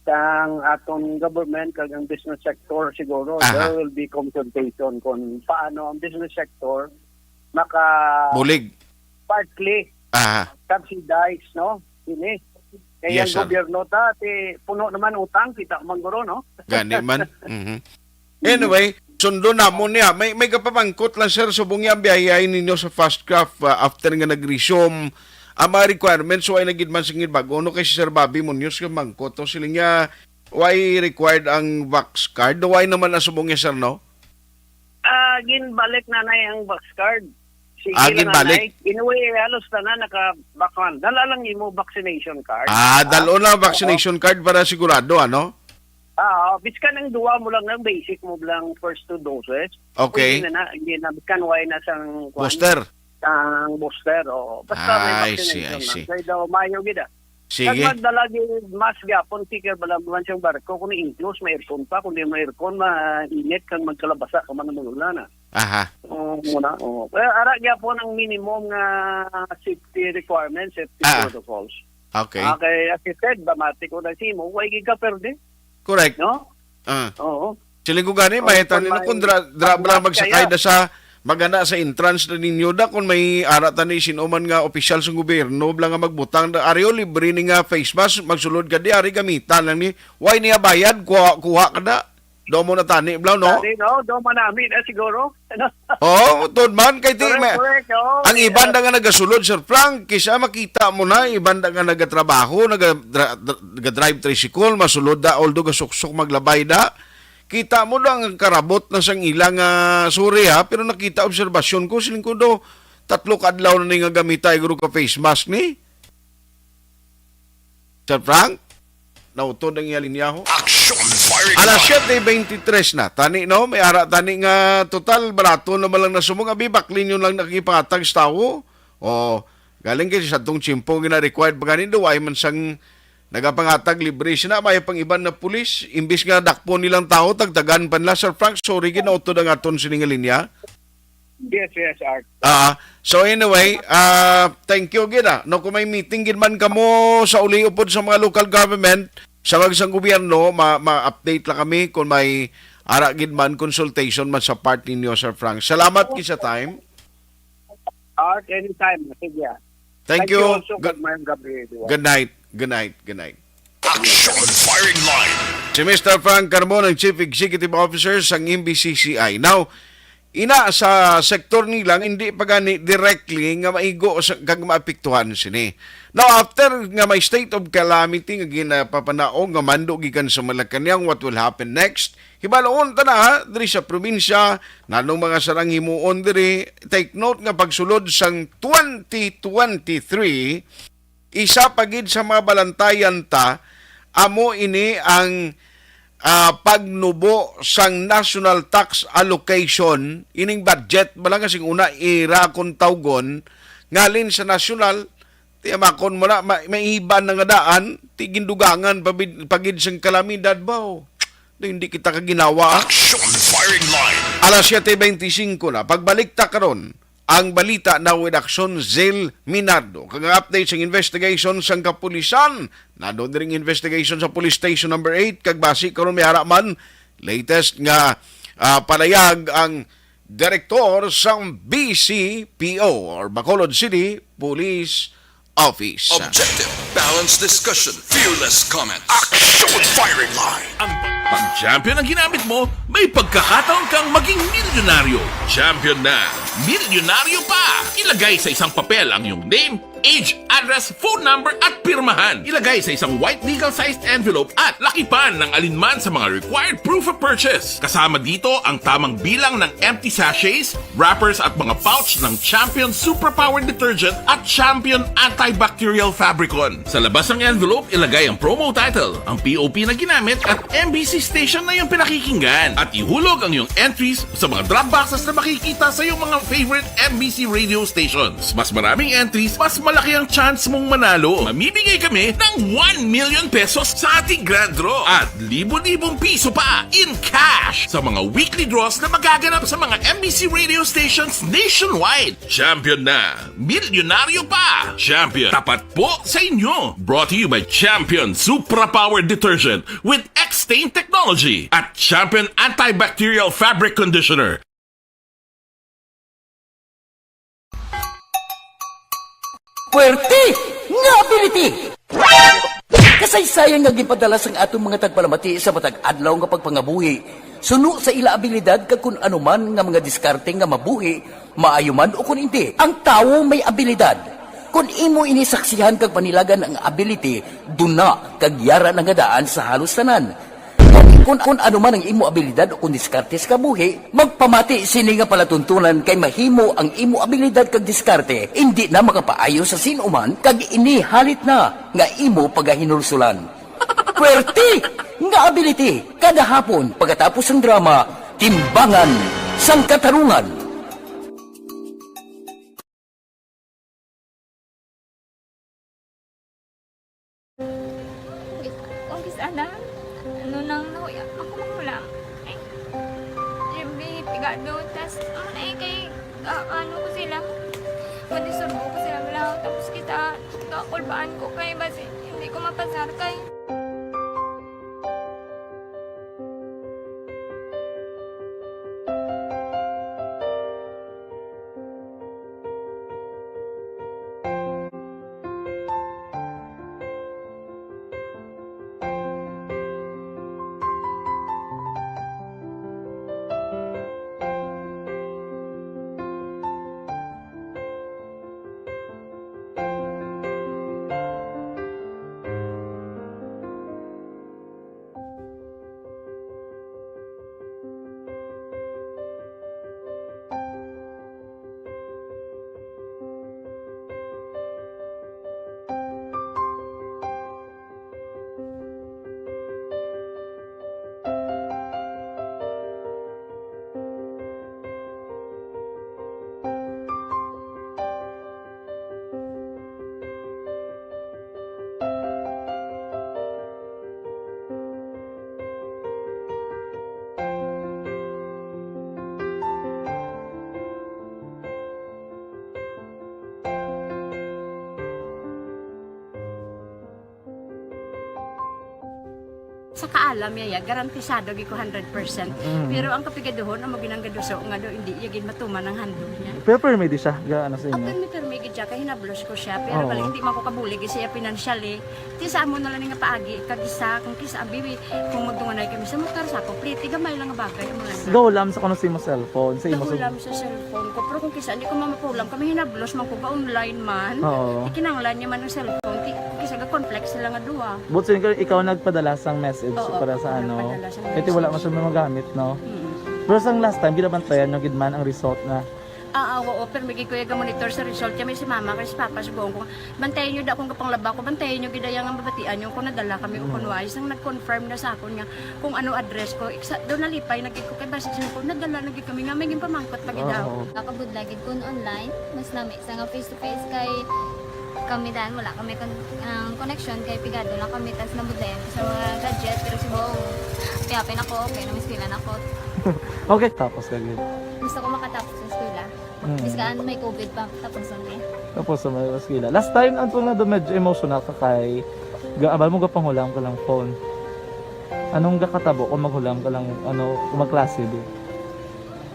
sang aton government kag ang business sector siguro, Aha. there will be consultation kung paano ang business sector maka Bulig. partly Aha. subsidize, no? Ini. Kaya Yes, ang sir. gobyerno ta, ti, puno naman utang, kita man guro, no? Gani man. Mhm. Anyway, sundon namon niya. May, may kapamangkot lang, sir, subong niya ang biyahe ninyo sa Fastcraft, ah, after nga nag-resume ang mga requirements, wala na gid man singil bag-o, no? Kay si Sir Bobby Munoz kapamangkot, no? Siling niya, why required ang Vax card? Why naman na subong niya, sir, no? Ah, ginbalik na na ang Vax card. Sige Ah, lang, ginbalik? anay. In a way, halos tanan naka-Vax man. Dala lang imo vaccination card. Ah, Ah, dalo na oo. vaccination card para sigurado, ano? Ah, biskan ang duwa mo lang ng basic mo lang first two doses. Okay. Pwede na na, hindi na, biskan why na sang, kwan, Booster. sang booster, oo. Basta may Ah, I see, vaccination I lang. see. Kaya daw, mayo gid, ah. Sige. Kag magdala gid mask gyapon, sticker, bala man siyang barko, kung enclose, may aircon pa, kung di may aircon, mainit kang magkalabasa ka man ng ulan, ah. Aha. Oo, muna, oo. Kaya ara gyapon ang minimum nga safety requirements, safety Ah. protocols. Okay. Ah, kay as you said, bamati ko na si mo, way gid ka perde, Correct. no? Ah. Oo. Siling ko gani, Oh, may kung tani na may kung dra, dra, bala pagmask magsakay kaya. da sa magana sa entrance na ninyo da, kung may ara tani sino man nga opisyal sa gobyerno, bala nga magbutang da, "Ari o, libre ni nga face mask, magsulod ka di, ari gamitan lang ni." Why niya bayad? Kuha, kuha ka da. Do mo na tani, bla, no? Tani, no? Do mo nami na siguro. Oo, tod man. Kay ti, Correct, may, correct, oo. ang iban da nga nagasulod, Sir Frank, kisa makita mo na, iban da nga nagatrabaho, naga-, dra-, dra-, naga-drive tricycle, masulod da, although gasuksok maglabay da. Kita mo da ang karabot na sang ilang, ah, sorry ha, pero nakita, obserbasyon ko, siling ko do, tatlo ka adlaw na ni nga gamita, iguro ka face mask ni. Sir Frank? Nautod ang iya linya, ho. Action firing Alas line. siyete beintitres na. Tani, no? May ara tani nga total, barato naman lang na sumong. Abi, bakli nyo lang nakikipatag sa tao. O, galing kay sa tong tiyempo, gina-required pa ganin, do, ay man sang nagapangatag libre. Sina, may pang iban na pulis. Imbis nga dakpon nilang tao, tagtagan pa nila. Sir Frank, sorry, ginautod ang aton sining linya. Yes, yes, Art. Ah, so anyway, ah, thank you gid, ah. No, kung may meeting gid man kamo sa uli upod sa mga local government, sa mag-, sa gobyerno, ma-, ma-update lang kami kung may ara gid man consultation man sa part ninyo, Sir Frank. Salamat gid sa time. Art, anytime. Sige, ah. Thank Thank you you. also, Good, Good morning, Gabriel. Good night. Good night. Good night. Action firing line. Si Mister Frank Carmon ang Chief Executive Officer sang M B C C I. Now, ina sa sektor nilang hindi pa gani directly nga maigo sa, kag maapektuhan sini. Now, after nga may state of calamity nga ginapapanaog nga mando gikan sa Malacañang, what will happen next? Hibaluon ta na, ha, diri sa probinsya, nanong mga sarang himuon diri, take note nga pagsulod sang twenty twenty-three, isa pa gid sa mga balantayan ta, amo ini ang ah, pagnubo sang national tax allocation, ining budget bala nga sing una ira kon tawgon, ngalin sa national, tiyamakon mo na, ma-, may iban na nga daan, ti gindugangan pa bid-, pa gid sang kalamidad ba, oh. Do hindi kita kaginawa, ah. Action firing line. Alas siete veinticinco na. Pagbalik ta karon, ang balita na with Action Zil Minardo. Kag ang update sang investigation sang kapulisan. Nado diring investigation sa Police Station Number Eight, kag basi karon may ara man latest nga, ah, palayag ang direktor sang B C P O or Bacolod City Police Office. Objective, balanced discussion, fearless comment. Action firing line. Ang pag-champion ang ginamit mo, may pagkakataon kang maging milyonaryo. Champion na, milyonaryo pa! Ilagay sa isang papel ang iyong name, age, address, phone number, at pirmahan. Ilagay sa isang white legal-sized envelope at lakipan ng alinman sa mga required proof of purchase. Kasama dito ang tamang bilang ng empty sachets, wrappers, at mga pouch ng Champion Superpower Detergent at Champion Antibacterial Fabricon. Sa labas ng envelope, ilagay ang promo title, ang P O P na ginamit, at M B C station na iyong pinakikinggan. At ihulog ang iyong entries sa mga drop boxes na makikita sa iyong mga favorite M B C radio stations. Mas maraming entries, mas malaki ang chance mong manalo. Mamimigay kami ng one million pesos sa ating grand draw at libo-libong piso pa in cash sa mga weekly draws na magaganap sa mga M B C radio stations nationwide. Champion na! Milyonaryo pa! Champion, tapat po sa inyo! Brought to you by Champion Supra Power Detergent with X-Stain Technology at Champion Antibacterial Fabric Conditioner. Puwerte nga ability! Kasaysayan nga ginpadala sang aton mga tagpalamati sa matag adlaw nga pagpangabuhi, suno sa ila abilidad kag kun ano man nga mga diskarte nga mabuhi, maayo man o kun indi. Ang tawo may abilidad. Kun imo ini saksihan kag panilagan ang ability, duna kag yara na nga daan sa halos tanan. Kun, kun ano man ang imo abilidad o kun diskarte sa kabuhi, magpamati sini nga palatuntunan kay mahimo ang imo abilidad kag diskarte indi na makapaayo sa sin-o man kag ini halit na nga imo pagahinulsulan. Puwerte nga ability kada hapon pagkatapos sang drama, Timbangan sang Katarungan. Kung kis-a na, ano nang nahuya, ako mahulam. Ay, Jimmy, pigado, tas, ano na eh, kay, ah, ano ko sila, madisurbo ko sila, wala, tapos kita, kakulbaan ko kay, basi, hindi ko mapasar kay. Sa kaalam niya, ya, garantisado gid ko hundred percent. Mm. Pero ang kapigaduhon, amo ginang gaduso nga daw hindi iya gid matuman ang handog niya. Pero permi di siya, ga-, ano sa inyo? Ah, permi, permi gid siya, kay hinablos ko siya. Pero Oo. bali, hindi man ko kabulig siya financially. Ti sa amo na lang nga paagi, kag isa, kung kis-a, abi, kung magdunganay kami sa motor, sa ako, pliti, gamay lang nga bagay, amo lang na. Gahulam sa kuno sa imo cellphone, sa imo sa Gahulam sa cellphone ko, pero kung kis-a, hindi ko mamapulam, kami hinablos man ko ba online man. Oo. Ikinanglan niya man ang cellphone, ti, kis-a, ga-conflict sila nga duha. But so, ikaw, ikaw nagpadala sang message Oo, para sa ako ano? nagpadala sang Kaya ti wala message. man siya magamit, no? Mm. Pero sang last time, ginabantayan nyo gid man ang result na Ah, ah, oo, pero may gid ko iya ga-monitor sa result. Kaya may si mama, kay si papa, subong ko, bantayan niyo da kung kapanglaba ko, bantayan niyo gid iya nga mabatian niyo kung nadala kami o kung Mm. wala. Sang nag-confirm na sa akon nga kung ano address ko, iksa, daw nalipay na gid ko kay basi siya ko, nadala na gid kami nga may ginpamangkot pa gid daw. Oo. Nakabudlay gid kun online, mas lami sa nga face to face kay kami dan wala kami kon-, ang connection kay pigado lang kami tas nabudlayan ko sa mga gadget pero subong, piyapin ako, okay na, may eskwela na ako. Okay, tapos ka gid. Gusto ko makatapos sa eskwela. Mm. Biskan may covid pa, tapos na eh. Tapos na may eskwela. Last time, ang tunga do medyo emotional ka kay ga-, abal mo gapanghulam ka lang phone. Anong gakatabo kung maghulam ka lang, ano, kung magklase di?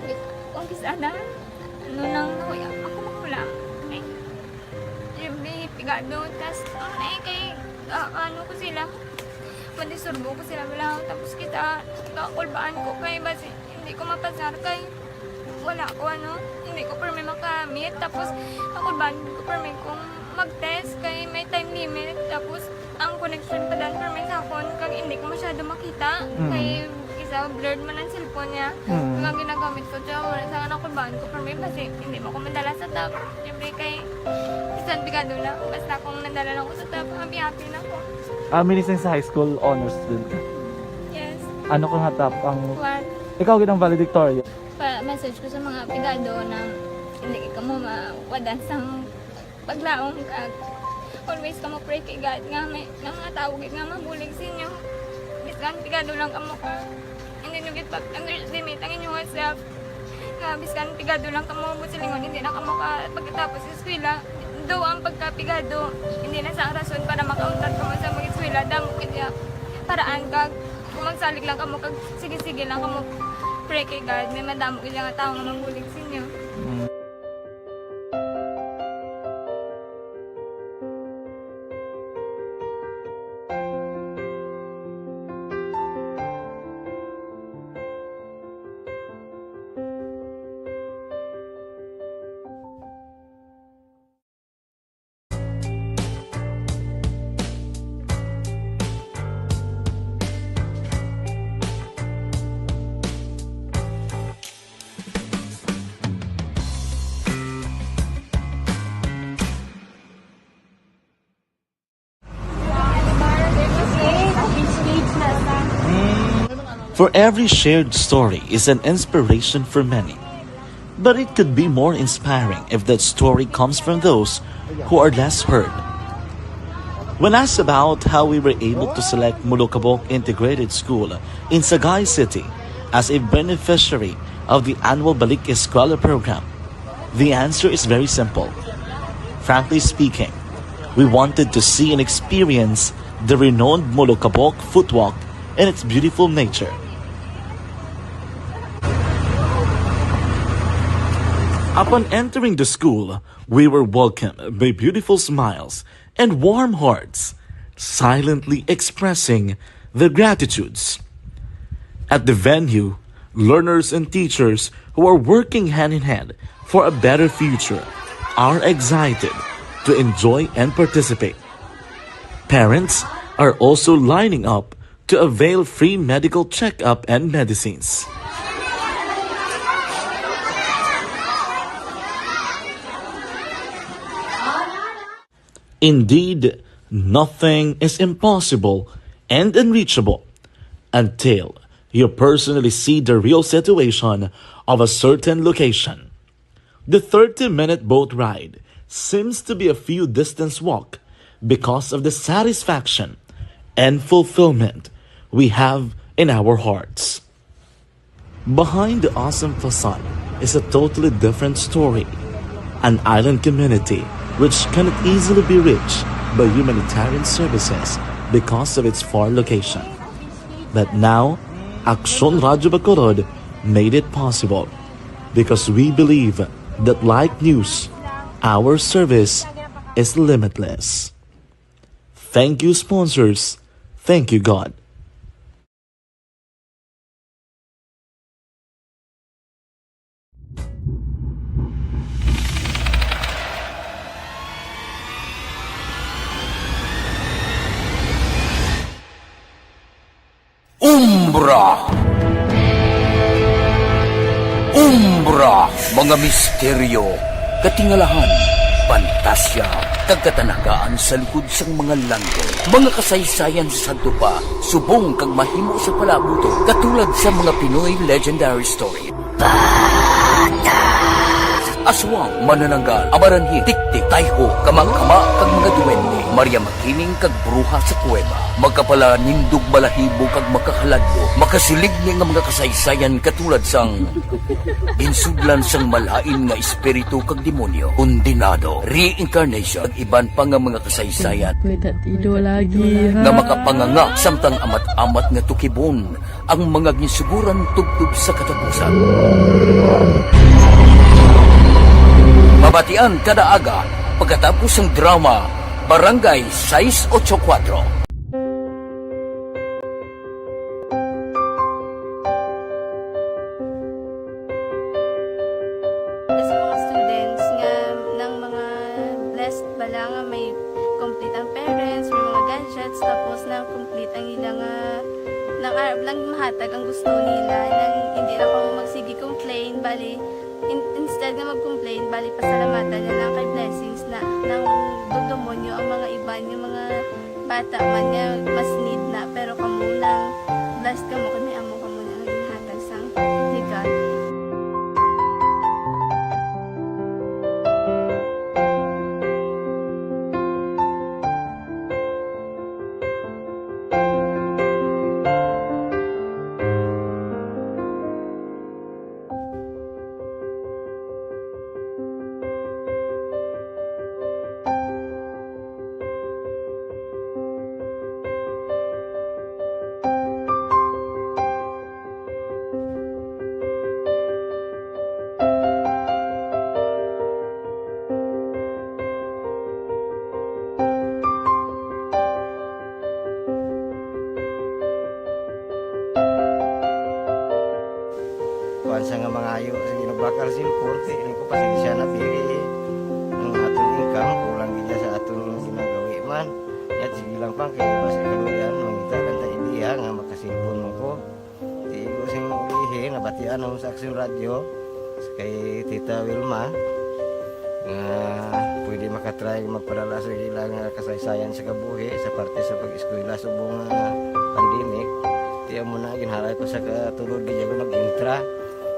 Wait, kung kis-a na, ano nang nahuya, ako maghulam. Ay, siyempre, pigado, tas, ano eh, kay, ah, ano ko sila, madisturbo ko sila, wala, tapos kita, kakulbaan ko kay, basi, hindi ko mapasar kay, wala ko, ano, hindi ko permi makamit. Tapos, ako ba, hindi ko permi kung mag-test kay may time limit. Tapos, ang connection pa dan permi sa akon kag hindi ko masyado makita. Mm. Kay isa, blurred man ang cellphone niya. Mm. Kaya ginagamit ko siya, wala sa anak ko ba, ko permi kasi hindi mo ko madala sa top. Siyempre kay, bisan pigado lang, basta kung nadala lang ko sa top, happy-happy na ko. Ah, minising sa high school honors student ka? Yes. Ano ka nga top ang What? Ikaw gid ang valedictorian. Pa-message ko sa mga pigado na hindi kamo mawadan sang paglaom kag always kamo pray kay God nga may, nga mga tawo gid nga mabulig sa inyo. Biskan pigado lang kamo ka hindi nyo gid pag-underestimate ang inyong self. Nga biskan pigado lang kamo, buot silingon, hindi na kamo ka pagkatapos sa eskwela. Daw ang pagkapigado, hindi na sa rason para makauntat kamo sa mag-eskwela. Damo gid ya paraan kag kung magsalig lang kamo kag sige-sige lang kamo pray kay God, may madamo gid nga tawo nga mabulig sa inyo. Mm. For every shared story is an inspiration for many. But it could be more inspiring if that story comes from those who are less heard. When asked about how we were able to select Molokabok Integrated School in Sagay City as a beneficiary of the annual Balik Eskwela program, the answer is very simple. Frankly speaking, we wanted to see and experience the renowned Molokabok Footwalk and its beautiful nature. Upon entering the school, we were welcomed by beautiful smiles and warm hearts, silently expressing their gratitudes. At the venue, learners and teachers who are working hand in hand for a better future are excited to enjoy and participate. Parents are also lining up to avail free medical checkup and medicines. Indeed, nothing is impossible and unreachable until you personally see the real situation of a certain location. The thirty-minute boat ride seems to be a few distance walk because of the satisfaction and fulfillment we have in our hearts. Behind the awesome facade is a totally different story, an island community which cannot easily be reached by humanitarian services because of its far location. But now, Aksyon Radyo Bacolod made it possible because we believe that, like news, our service is limitless. Thank you, sponsors. Thank you, God. Umbra. Umbra. Mga misteryo, katingalahan, pantasya, kag katanagaan sa likod sang mga langit. Mga kasaysayan sa sadto pa, subong kag mahimo sa palaabuton, katulad sa mga Pinoy legendary story. Aswang, manananggal, amaranhi, tiktik, tayho, kama-kama, kag mga duwende, Maria Makiling, kag bruha sa kuweba. Makapalanindog balahibo kag makahaladlo, makasiligni nga mga kasaysayan katulad sang ginsudlan sang malain nga espiritu kag demonyo, kondenado, reincarnation, kag iban pa nga mga kasaysayan May tatido lagi, ha? nga makapanganga samtang amat-amat nga tukibon ang mga ginsuguran tubtob sa katapusan. Mabatian kada aga pagkatapos sang drama Barangay sais ocho kuwatro. Sa mga students nga nang mga blessed bala nga may complete ang parents, may mga gadgets, tapos na complete ang ila nga nang arab lang mahatag ang gusto nila, nang hindi na ko magsige complain, bali in- instead nga mag-complain, bali pasalamatan na lang kay blessings na nang dudumonyo ang mga iban nga mga bata man nga mas need na, pero kamo lang blessed kamo kay may amo kamo nga ginhatag sang ni God. Kuan sa nga mangayo sa ginabakal sa cellphone, kay ano ko, pasensya na, pili ang aton income, kulang gid sa aton ginagawi man. Yat, sige lang pa, kay basi kaluyan, mangita lang ta ideya nga makasilpon man ko. Tigo sing ulihi, nabatian ako sa Aksyon Radyo, kay Tita Wilma, nga pwede makatry magpadala sa ila nga kasaysayan sa kabuhi sa parte sa pag-eskwela subong nga pandemic. Tiyan mo na, ginhalay ko sa katulod, di ako nag-intra.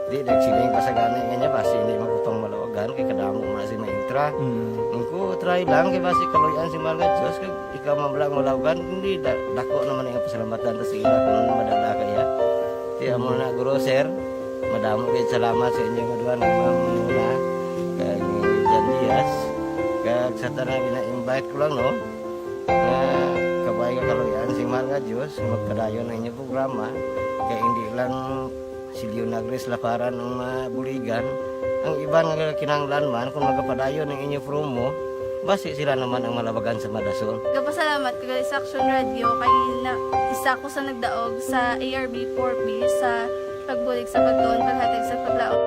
Di, nagsiling pa sa gani nga niya, basi hindi man ko pang malawagan, kay kadamo man si maintra. Mm. Ang ko, try lang, kay basi kaluyan si mga Diyos, kag ikaw man lang malawagan, hindi, da-, dako naman ang pasalamatan ta sa ila kung madala kaya. Ti amo na, guro, sir, madamo gid salamat sa inyo nga duha nga ma'am muna, kag ni Jan Diaz, kag sa tanan gina-invite ko lang, no, nga kabay nga kaluyan sing mahal nga Dios nga magpadayon ang inyong programa, kay hindi lang si Leonagris Laparan ang mabuligan, ang iban nga kinahanglan man kung magapadayon ang inyo promo, basi sila naman ang malabagan sa madason. Gapasalamat ko gali sa Aksyon Radyo kay na, isa ko sa nagdaog sa A R B four B sa pagbulig sa pagtuon, paghatag sa paglaom.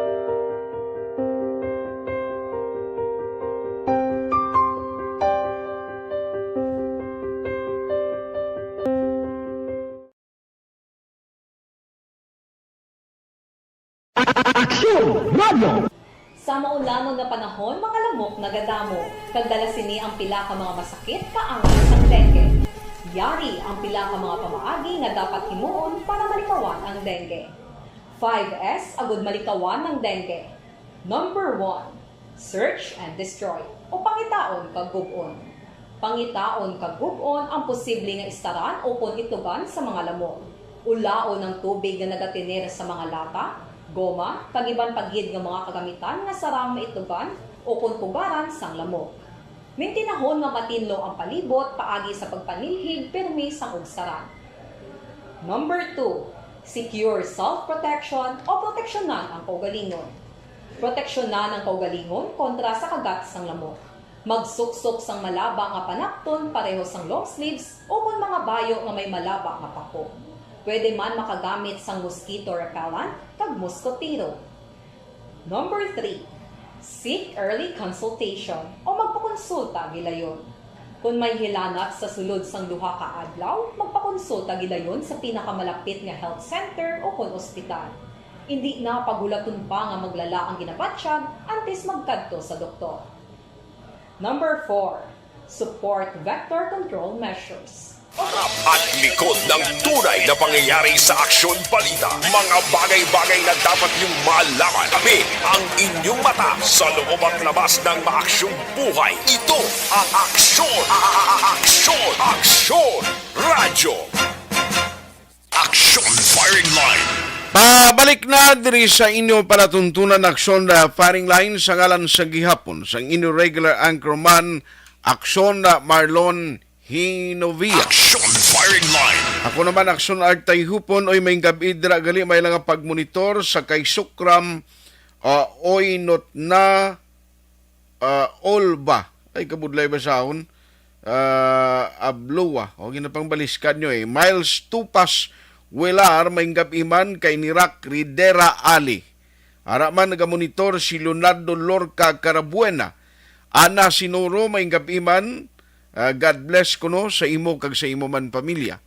Aksyon Radio! Sa maulanon nga panahon, mga lamok nagadamo, kag dala sini ang pila ka mga masakit kaangay sang dengue. Yari ang pila ka mga pamaagi nga dapat himuon para malikawan ang dengue. Five S agud malikawan ang dengue. Number one, search and destroy, o pangitaon kag gub-on. Pangitaon kag gub-on ang posible nga istaran ukon itlogan sa mga lamok. Ulaon ang tubig nga nagatener sa mga lata, goma, kag iban pa gid nga mga kagamitan nga sarang maitlogan ukon pugaran sang lamok. Mintinahon nga matinlo ang palibot paagi sa pagpanilhig pirmi sang ugsaran. Number two, secure self-protection o proteksyonan ang kaugalingon. Proteksyonan ang kaugalingon kontra sa kagat sang lamok. Magsuksok sang malaba nga panakton pareho sang long sleeves ukon mga bayo nga may malaba nga pako. Pwede man makagamit sang mosquito repellent kag moskotero. Number three, seek early consultation o magpakonsulta gilayon. Kon may hilanat sa sulod sang duha ka adlaw, magpakonsulta gilayon sa pinakamalapit nga health center ukon ospital. Indi na paghulaton pa nga maglala ang ginabatyag antes magkadto sa doktor. Number four, support vector control measures. Harap at likod ng tunay na pangyayari sa Aksyon Balita. Mga bagay-bagay na dapat niyong malaman. Kami ang inyong mata sa loob at labas ng maaksyong buhay. Ito ang Aksyon, a- a- a- Aksyon, Aksyon Radyo. Aksyon Firing Line. Pabalik na diri sa inyo palatuntunan, Aksyon, ah, Firing Line, sa ngalan sa gihapon sang inyo regular anchorman, Aksyon, ah, Marlon Hinovia. Aksyon Firing Line. Ako naman, Aksyon Art Tayhupon, oy, may gabi dira gali, may lang pagmonitor sa kay Sukram, ah, oy, not na ah, Olba. Ay, kabudlay basahon. Ah, Abloa. O, ginapangbaliskan nyo eh. Miles Tupas Welar, maayong gab-i man kay Nirak Ridera Ali. Ara man nagamonitor si Leonardo Lorca Carabuena. Ana Sinoro, maayong gab-i man. Ah, God bless kuno sa imo kag sa imo man pamilya.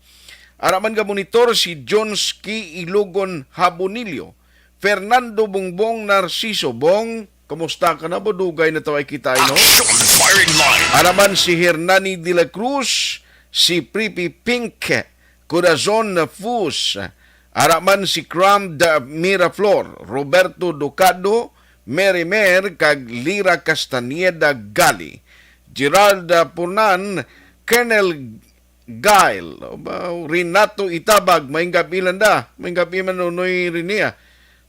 Ara man gamonitor si Jones Ki Ilogon Habonillo. Fernando Bongbong Narciso. Bong, kumusta ka na? Budugay na to ay kita, no? Action Firing Line. Araman si Hernani de la Cruz, si Pripi Pink, Corazon Fus. Araman si Cram da Miraflor, Roberto Ducado, Mary Mer, kag Lira Castañeda Gali. Gerald Punan, Colonel Gail, o ba, Renato Itabag, maayong gab-i, Landa. Maayong gab-i man, Nonoy Rinia.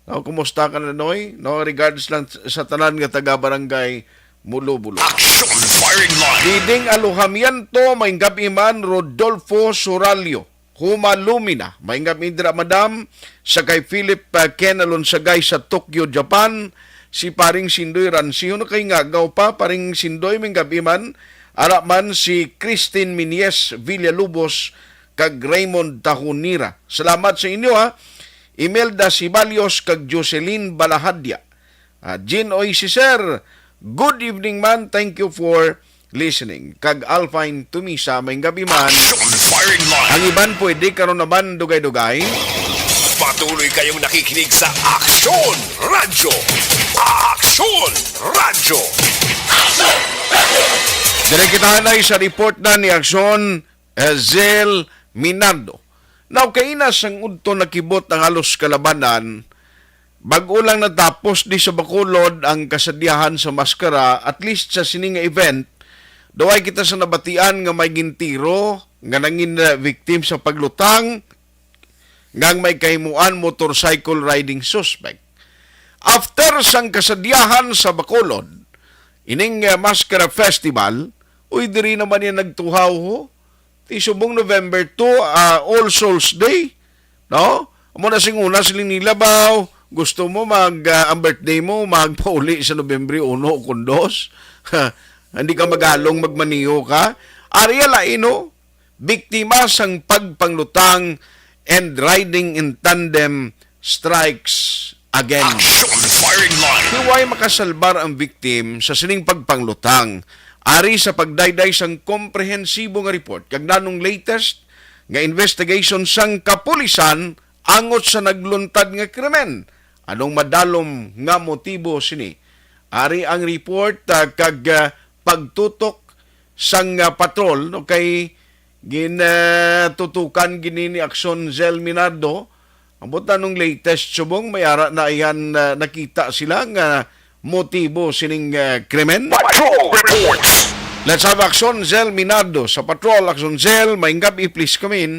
No, kumusta ka, Nonoy? No, regards lang sa tanan nga taga Barangay Mulubulo. Action Firing Line. Diding Alojamiento, maayong gab-i man, Rodolfo Suralio. Huma Lumina, maayong gab-i dira, madam, sa kay Philip, uh, Ken Alonsagay sa Tokyo, Japan, si Paring Sindoy Ransihon, kay ngagaw pa, Paring Sindoy, maayong gab-i man, ara man si Christine Minies Villalobos kag Raymond Tahunira. Salamat sa inyo, ha. Imelda Sibalios kag Jocelyn Balahadya. Ah, Jean Oy, si Sir. Good evening, man. Thank you for listening. Kag Alpine Tumisa, maayong gab-i man. Action Firing Line. Ang iban pwede karon naman dugay-dugay. Patuloy kayong nakikinig sa Action Radyo. Action Radyo. Dire kita na sa report na ni Action, eh, Zel Minando. Now, kaina sang udto nakibot ang halos kalabanan, bag-o lang natapos di sa Bacolod ang kasadyahan sa maskara, at least sa sini nga event, daw ay kita sa nabatian nga may gintiro nga nangin, uh, victim sa paglutang ngang may kahimuan motorcycle riding suspect. After sang kasadyahan sa Bacolod, ining, uh, maskara festival, uy, diri naman niya nagtuhaw, ho. Ti subong November two, ah, All Souls Day, no? Amo na sing una, siling nila ba, gusto mo mag, ah, ang birthday mo, magpauli sa Nobyembre uno o kung dos? Hindi ka magalong, magmaniho ka. Ari lain, no? Biktima sang pagpanglutang and riding in tandem strikes again. Action Firing Line. Hiway makasalbar ang victim sa sining pagpanglutang. Ari sa pagdayday sang komprehensibo nga report kag nanong latest nga investigation sang kapulisan angot sa nagluntad nga krimen. Anong madalom nga motibo sini? Ari ang report, ah, kag, ah, pagtutok sang, ah, patrol, no, kay gin, ah, tutukan gini ni Aksyon Zel Minardo. Ambot anong latest subong may ara na iyan, ah, nakita sila nga motibo sining, ah, krimen? Patrol Reports. Let's have Aksyon Zel Minardo sa Patrol. Aksyon Zel, maayong gab-i, please come in.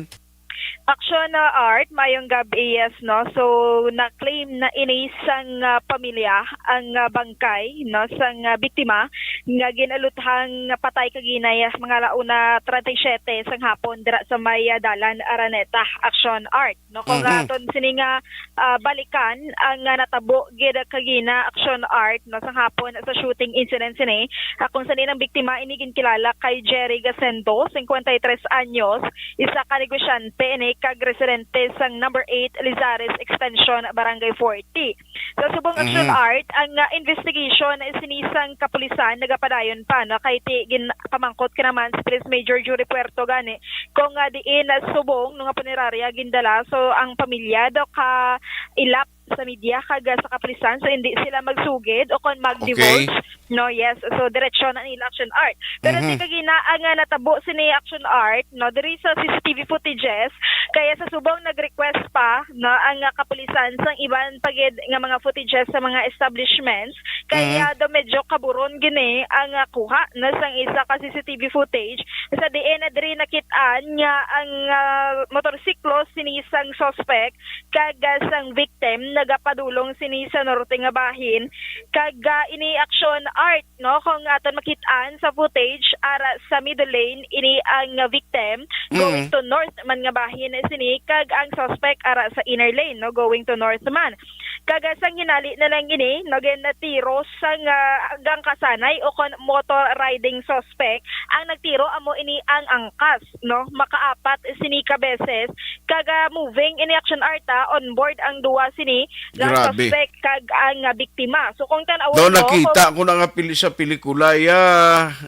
Aksyon, uh, Art, maayong gab-i, yes, no? So, na-claim na ini sang, uh, pamilya ang, uh, bangkay, no, sang, uh, biktima nga gin-aluthang patay kagina, yes, mga ala una treinta y siete sang hapon dira sa may, uh, Dalan Araneta. Aksyon, Art, no? Kung, uh, Mhm. aton sini nga, uh, balikan ang, uh, natabo gid kagina, Aksyon, Art, no, sang hapon sa shooting incident sini, uh, kung saan ang biktima ini ginkilala kay Jerry Gasendo, cincuenta y tres anyos, isa ka negosyante ini kag residente sang number eight Lizares Extension, Barangay forty. Sa subong Aksyon, Mhm. Art, ang, ah, investigation sini sang kapulisan nagapadayon pa, no, kay ti ginpamangkot ka naman si Police Major Jury Puerto gani kung, ah, diin, ah, subong, no, nga punerarya gindala. So, ang pamilya daw ka ilap sa media kag, ah, sa kapulisan, so hindi sila magsugid o kon mag-divulge, Okay. no? Yes, so diretsyo na nila, Action Art. Pero Mhm. di kagina ang, ah, natabo sini, Action Art, no, diri sa C C T V footages, kaya sa subong nag-request pa, no, ang, ah, kapulisan sang iban pa gid nga mga footages sa mga establishments, kaya Mhm. daw medyo kaburon gini ang, ah, kuha, no, sang isa ka C C T V footage sa diin na diri nakit-an nga ang, ah, motorsiklo sini sang suspect kag, ah, sang victim nagapadulong sini sa norte nga bahin, kag, ah, ini, Action Art, no, kung aton makit-an sa footage, ara sa middle lane ini ang, ah, victim Mm. going to north man nga bahin sini, kag ang suspect ara sa inner lane, no, going to north man. Kag, ah, sang hinali na lang ini, no, ginatiro sang, ah, gangkasanay o kon motor riding suspect. Ang nagtiro amo ini ang angkas, no, makaapat sini ka beses. Kag, ah, moving ini, Action Art, ah, on board ang duwa sini nga Grabe. suspect kag ang, ah, biktima. So kung tan-awon Daw mo, nakita kung ko na nga pili sa pelikula, ya,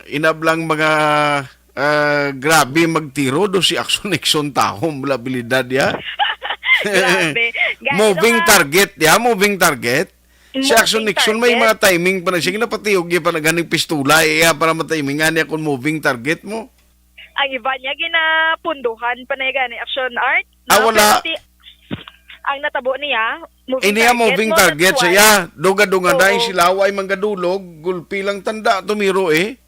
inablang mga, ah, grabe magtiro do si Action Nixon tawo, malabilidad, ya. Grabe. Guys, Moving ano nga? target, ya, moving target. Si Action Moving Nixon may target. mga timing pa na. Sige na, patiyog, ya, pa na ganing pistola, ya, para matimingan niya kung moving target mo. Ang iba niya, ginapunduhan pa na gani, Action Art. Ah, No? wala. Pero ti-, ang natabo niya, moving Ini ang target, moving no? target That's why. siya. Dunga-dunga na Oo. sila, way manggadulog, gulpi lang tanda, tumiro eh.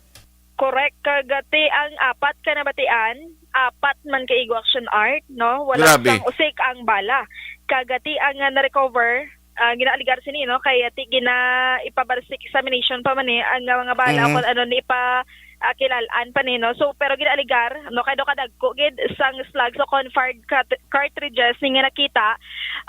Correct. Kag ti ang apat ka nabatian, apat man ka igo, Action Art, no? Wala Grabe. sang usik ang bala. Kag ti ang, ah, na-recover, ah, ginaaligar sini, no? Kay ti gina ipa-ballistic examination pa man eh ang, ah, mga bala Mhm. kung ano ni ipa, ah, kilalaan pa ni, no? So, pero ginaaligar, no? Kay do kadagko gid sang slugs o kon fired cat-, cartridges ni nga nakita,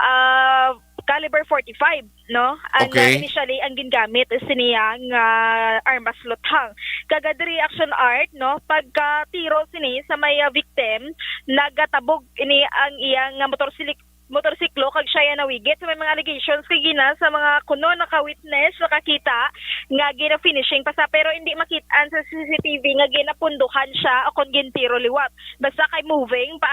ah, caliber forty-five, no? Ang, Okay. ah, initially ang gingamit sini ang, ah, armas luthang. Kag diri, Action Art, no? Pagka tiro sini sa may, ah, victim, nagatabog ini ang iyang, ah, motorsilik-, motorsiklo kag siya ya nawigit. So may mga allegations kagina sa mga kuno naka-witness, nakakita nga gina-finishing pa sa, pero hindi makit-an sa C C T V nga ginapunduhan siya o kon gintiro liwat. Basta kay moving pa,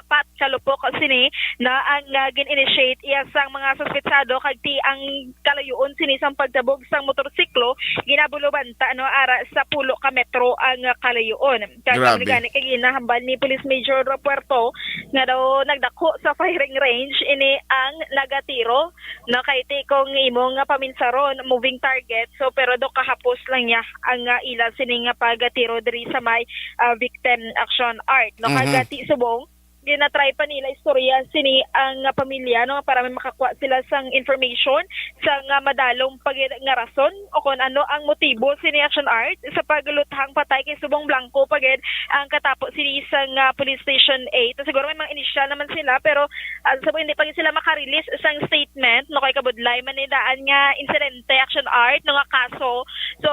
apat ka lupok sini na ang, ah, gin-initiate iya sang mga suspetsado kag ti ang kalayuon sini sang pagtabog sang motorsiklo ginabulubanta, no, ara sa pulo ka metro ang, ah, kalayuon. Kag Grabe. ang gani kay ginahambal ni Police Major Puerto nga daw nagdako sa firing range ini ang nagatiro, no, kay ti kung imo nga paminsaron moving target, so pero do kahapos lang niya ang, ah, ila sini nga pagatiro diri sa may, ah, victim, Action Art, no? Mhm. Kag ti subong, ginatry pa nila istorya sini ang, ah, pamilya, no, para may makakuha sila sang information sang, ah, madalom pa gid nga rason o kon ano ang motibo sini, Action Art, sa pagluthang patay, kay subong blanco pa gid ang katapo sini sang, ah, Police Station eight. Siguro may mga inisyal naman sila, pero, ah, subong hindi pa gid sila makarelease sang statement, no, kay kabudlay man ni daan nga insidente, Action Art, no, nga kaso. So,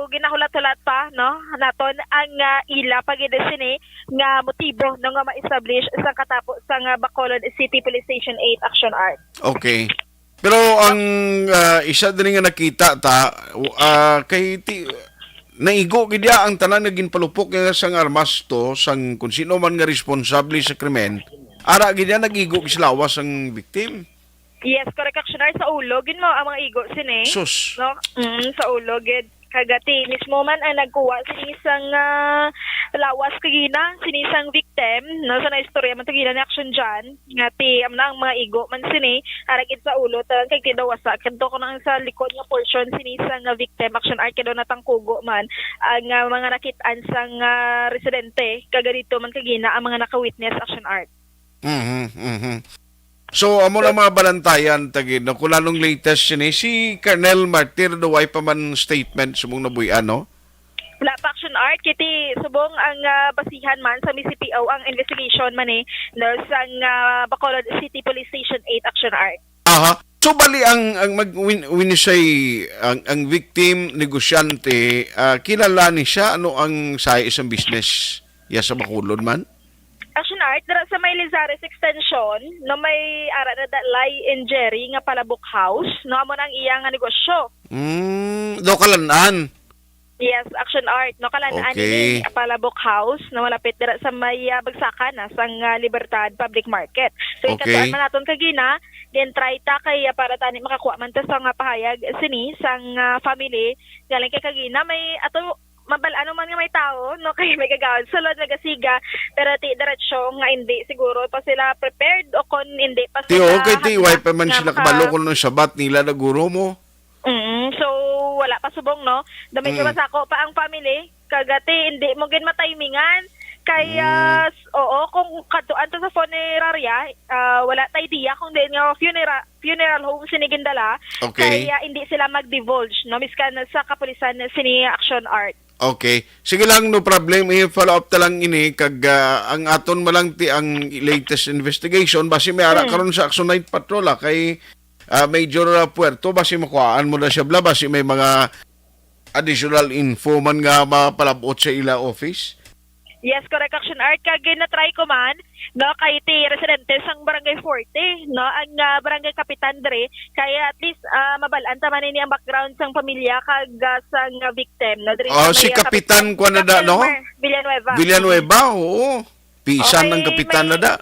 ginahulat-hulat pa, no, naton ang, ah, ila pa gid sini nga motibo, no, nga ma-establish sa katapo sang, ah, Bacolod City Police Station eight, Action Art. Okay. Pero ang, ah, isa diri nga nakita ta, ah, kay ti-, naigo gid ya ang tanan nga ginpalupok nga sang armas to sang kun sino man nga responsable sa krimen. Ara gid ya nag-igo gid sa lawas ang victim. Yes, correct, Action Art, sa ulo gid mo ang mga igo sini. Sus. No? Mm, sa ulo gid. Kag ti mismo man ang nagkuha sini sang, ah, lawas kagina, sini sang victim, no? Sa naistorya man to gina ni Action Jan, nga ti, amo na ang mga igo man sini, ara gid sa ulo, tanan kag ti daw wasa, kadto ko nang sa likod nga portion sini sang, ah, victim, Action Art, kay daw natangkugo man ang, ah, mga nakit-an sang, ah, residente, kag dito man kagina ang mga naka-witness, Action Art. Mhm, mhm. So, amo na mga balantayan, tagid, no? Kung anong latest sini, si Colonel Martir, do way pa man statement subong nabuy-an, no? Wala pa, Action Art, kiti subong ang, ah, basihan man sa may C P O ang investigation man eh, no, sang, ah, Bacolod City Police Station eight, Action Art. Aha. So, bali ang, ang mag-, when, when you say, ang, ang victim, negosyante, ah, kilala ni siya, ano ang sa isang business? Ya sa Bacolod man? Action Art, dira sa may Lizares Extension, no, may ara na da Lai and Jerry nga palabok house, no, amo na ang iya nga negosyo. Mm, do kalan-an. Yes, Action Art, no? Kalan-an Okay. ini, Palabok House, no? Malapit dira sa may, ah, bagsakan, ah, sang, ah, Libertad Public Market. So, Okay. ikatuan man naton kagina, din try ta kay, ah, para tani makakuha man ta sa nga pahayag sini sang, ah, family. Galing kay kagina, may ato, mabal-an man nga may tao, no? Kay may gagawan sulod, nagasiga, pero ti diretso nga hindi siguro pa sila prepared o kon hindi pa Ti, sila okay, ti, hadlak way pa man nga sila maka- kabalo kung anong sabat nila na guro mo. Mm, so, wala pa subong, no? Dami Mm. ka masako pa ang family. Kagati, hindi mo gin matimingan. Kaya, Mm. s-, oo, kung kadtuan to sa funeraria, ah, wala ta idea kung diin nga funera-, funeral home sini gindala. Okay. Kaya hindi sila mag-divulge, no? Miskan sa kapulisan sini Action Art. Okay. Sige lang, no problem. I-follow up ta lang ini kag, ah, ang aton malang ti ang latest investigation basi may ara Hmm. karon sa Action Night Patrol, ah, kay, ah, Major, ah, Puerto, basi makuhaan mo na siya bla, basi may mga additional info man nga mapalabot sa ila office. Yes, correct, Action Art. Kag ginatry ko man, no, kay ti residente sang Barangay forty, no, ang, ah, barangay kapitan diri, kaya at least, ah, mabal-an ta man ini ang background sang pamilya kag, ah, sang, ah, victim, no, diri Oh, sa si may, ah, Kapitan kapitan, kuwan na da, Kapitan no? Elmer Villanueva. Villanueva, oo. Pisan Okay, ang kapitan may na da.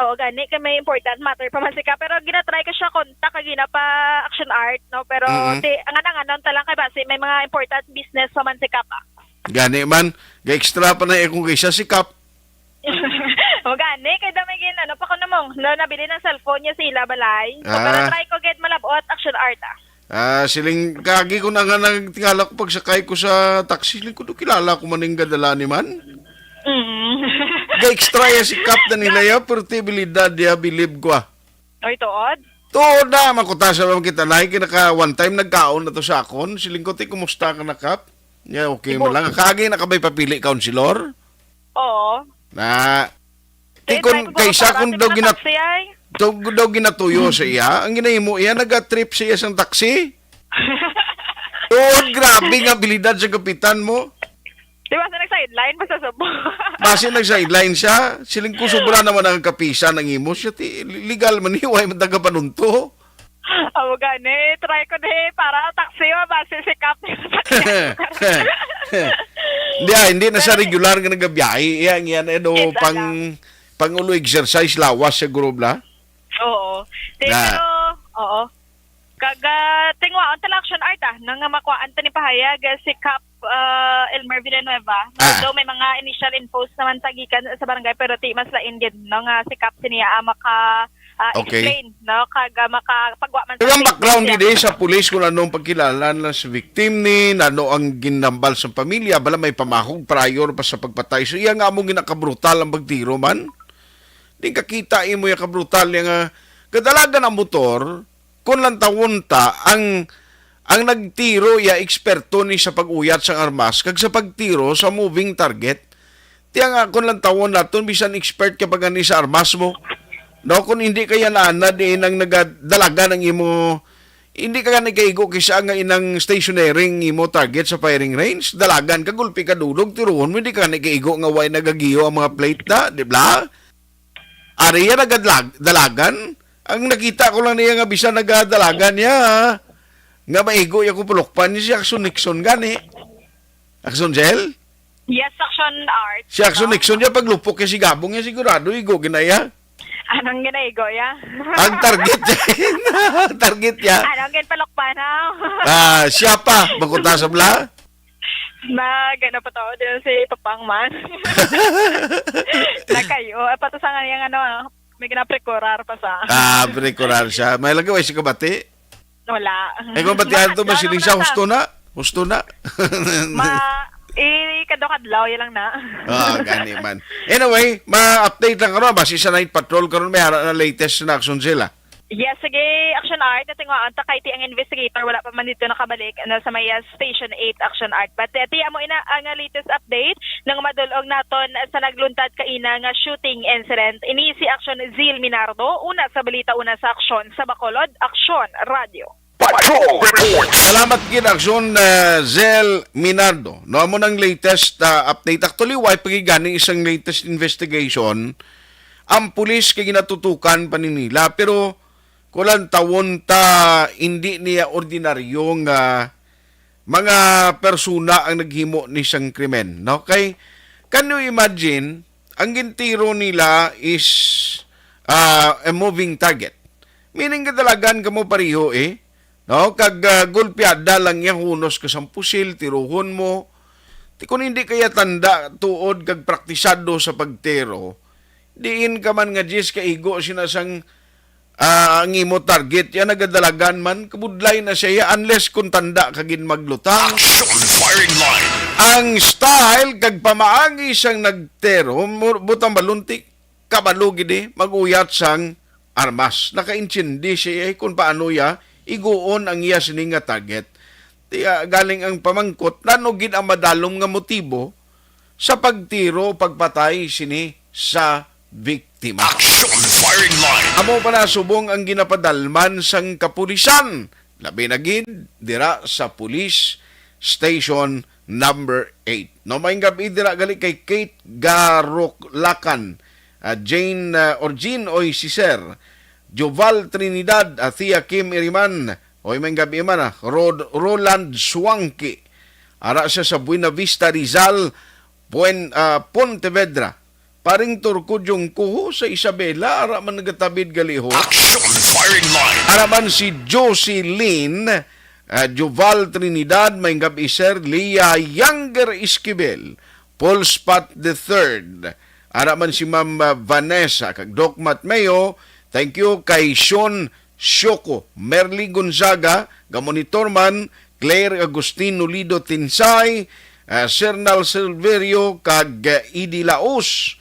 Oo, gani kay may important matter pa man si Kap. Pero ginatry ko siya kontak kagina pa Action Art, no? Pero Mm-mm. ti, ang anang-anon ta lang kay basi may mga important business pa man si Kap, ah. Gani man, ga-extra pa na akong kaysa si Kap. O gani, kay damay gin, ano pa ko namong, no, nabili ng cellphone niya sa ila balay. So, Ah. pero try ko get malabot, Action Art, ah. Ah, siling, kagi ko na nga nagtingala ko pagsakay ko sa taxi, siling ko, "Do kilala ko man ning gadala ni man?" Mm. Ga-extra ya si Kap na nila ya, pertibilidad ya, bilib ko, ah. Oy, tuod? Tuod na, makuta sa mga kita na, kinaka one time nagkaon na to sa akon. Siling ko, "Ti, kumusta ka na, Kap?" Ya, okay mo Ibo- lang. Kagi na ka ba'y papili, kaunsilor? Oo. Na, Ti, ti kun try ko kaysa sa kung taxi, daw sa ginat-, taxi ay. daw, daw ginatuyo sa iya, ang ginahimo iya, nagatrip sa iya sang taxi. Tuod, grabe nga abilidad sa kapitan mo. Di ba sa nag-sideline pa sa Cebu? Basi nag-sideline siya, siling ko sobra naman ang kapisan ang imo. Siya, ti, legal man ni, way man taga panunto. Amo gani, try ko di para taxi, o, basi si Kap. Hindi, ah, hindi na sa Pero regular nga nagabiyahe. Iya, ang yan, ano, Isa pang, lang. pang ulo exercise, lawas siguro, bla? Oo. Di, Na. Pero, oo. Kag, ah, tingwaon ta lang, Action Art, ah, nang makuhaan ta ni pahayag, ah, si Kap, ah, Elmer Villanueva. Ah. Although may mga initial infos naman sa gikan sa barangay, pero ti mas lain gid, no, nga si Kap sini, ah, maka, ah, Okay. explain, no, kag, ah, makapagwa man Pero ang background siya. Didi sa pulis kung anong pagkilala na sa victim ni, ano ang ginambal sa pamilya, bala may pamahog prior pa sa pagpatay. So, iya nga among ginakabrutal ang pagtiro man. Di kakita imo ya kabrutal ya nga kadalagan ang motor, kung lantawon ta ang, ang nagtiro ya eksperto ni sa pag-uyat sang armas kag sa pagtiro sa moving target. Tiya nga, kung lantawon naton, bisan expert ka pa gani sa armas mo. No, kung hindi kaya naanad, eh, nang nagadalagan ang imo, hindi ka gani kaigo kisa nga inang stationary ang imo target sa firing range, dalagan ka, gulpi ka dulog, tiruhon mo, hindi ka gani kaigo nga way nagagiyo ang mga plate na, di ba? Ari ya nagadlag-, dalagan. Ang nakita ko lang niya nga bisan nagadalagan niya, nga maigo ya ko pulukpan niya si Action Nixon gani. Action Gel? Yes, Action Art. Si Action No? Nixon niya paglupok ya si Gabong ya sigurado igo ginaya. Anong ginaigo ya? Ang target niya. Ang target niya. Anong ginpalukpan, ha? Ah, siya pa, makuta sa bla? Nag, ano pa to, din si Papang man. Nakayo. Ay, pato sa nga yung ano, ah, may ginaprekurar pa sa. Ah, prekurar siya. May lagi, way siya kabati? Wala. Eh, kung batihan to, Ano, masiling ano siya, na ta? Husto na. Husto na. Ma, eh, kadlaw-kadlaw, yun lang na. Ah, gani man. Anyway, ma-update lang karon, basi sa night patrol karon, may ara na latest na action sila. Yes, sige, Action Art. Natinguhaan ta kay ti ang investigator, wala pa man dito nakabalik na sa may, uh, Station eight, Action Art. But, uh, ti amo ina ang, uh, latest update nang madulong naton sa nagluntad kaina nga shooting incident. Ini si Action Zil Minardo, una sa balita, una sa aksyon sa Bacolod, Aksyon Radio. Patrol Report. Salamat gid, Aksyon, uh, Zil Minardo. No, amo nang latest, uh, update. Actually, way pa gid gani isang latest investigation ang pulis kay ginatutukan pa ni nila, pero kulang tawon ta, hindi niya ordinaryo nga, mga persona ang naghimo ni sang krimen, no? Kay, can you imagine, ang gintiro nila is, ah, a moving target. Meaning, kadalagan kamo pareho, eh. No? Kag, ah, gulpiada lang niya, hunos ka sang pusil, tiruhon mo. Ti kun hindi kaya tanda, tuod, kag praktisado sa pagtiro, diin ka man nga, Jis, kaigo sina sang, ah, ang imo target, yan nagadalagan man, kabudlay na siya, unless kung tanda ka gid maglutang. Action firing line. Ang style kag pamaagi sang nagtero, mu-, butang balunti, kabalo gid, eh, mag-uyat sang armas. Nakaintindi siya, eh, kung paano ya iguon ang iya sini nga target. Tiya, galing ang pamangkot, nano gid ang madalom nga motibo sa pagtiro, pagpatay sini sa biktima. Action firing line. Amo pa na subong ang ginapadalman sang kapulisan, labi na gid dira sa Police Station Number Eight. No, maayong gab-i dira gali kay Kate Garoklakan, ah, Jane, ah, or Jean Oy Siser, Joval Trinidad, ah, Thea Kim Iriman, oy, maayong gab-i man, ah, Rod-, Roland Suangki. Ara siya sa Buena Vista, Rizal, Puen-, ah, Pontevedra. Paring Turco Jungkuho sa Isabela, ara man nagatabid gali ho. Action firing line. Ara man si Jocelyn, ah, Joval Trinidad, maayong gab-i, sir, Leah Younger Esquivel, Paul Spot the third. Ara man si Ma'am, ah, Vanessa, kag Doc Matmeo, thank you kay Sean Shoko, Merly Gonzaga, ga monitor man, Claire Agustin Nulido Tinsay, ah, Sernal Silverio, kag, ah, Idi Laos.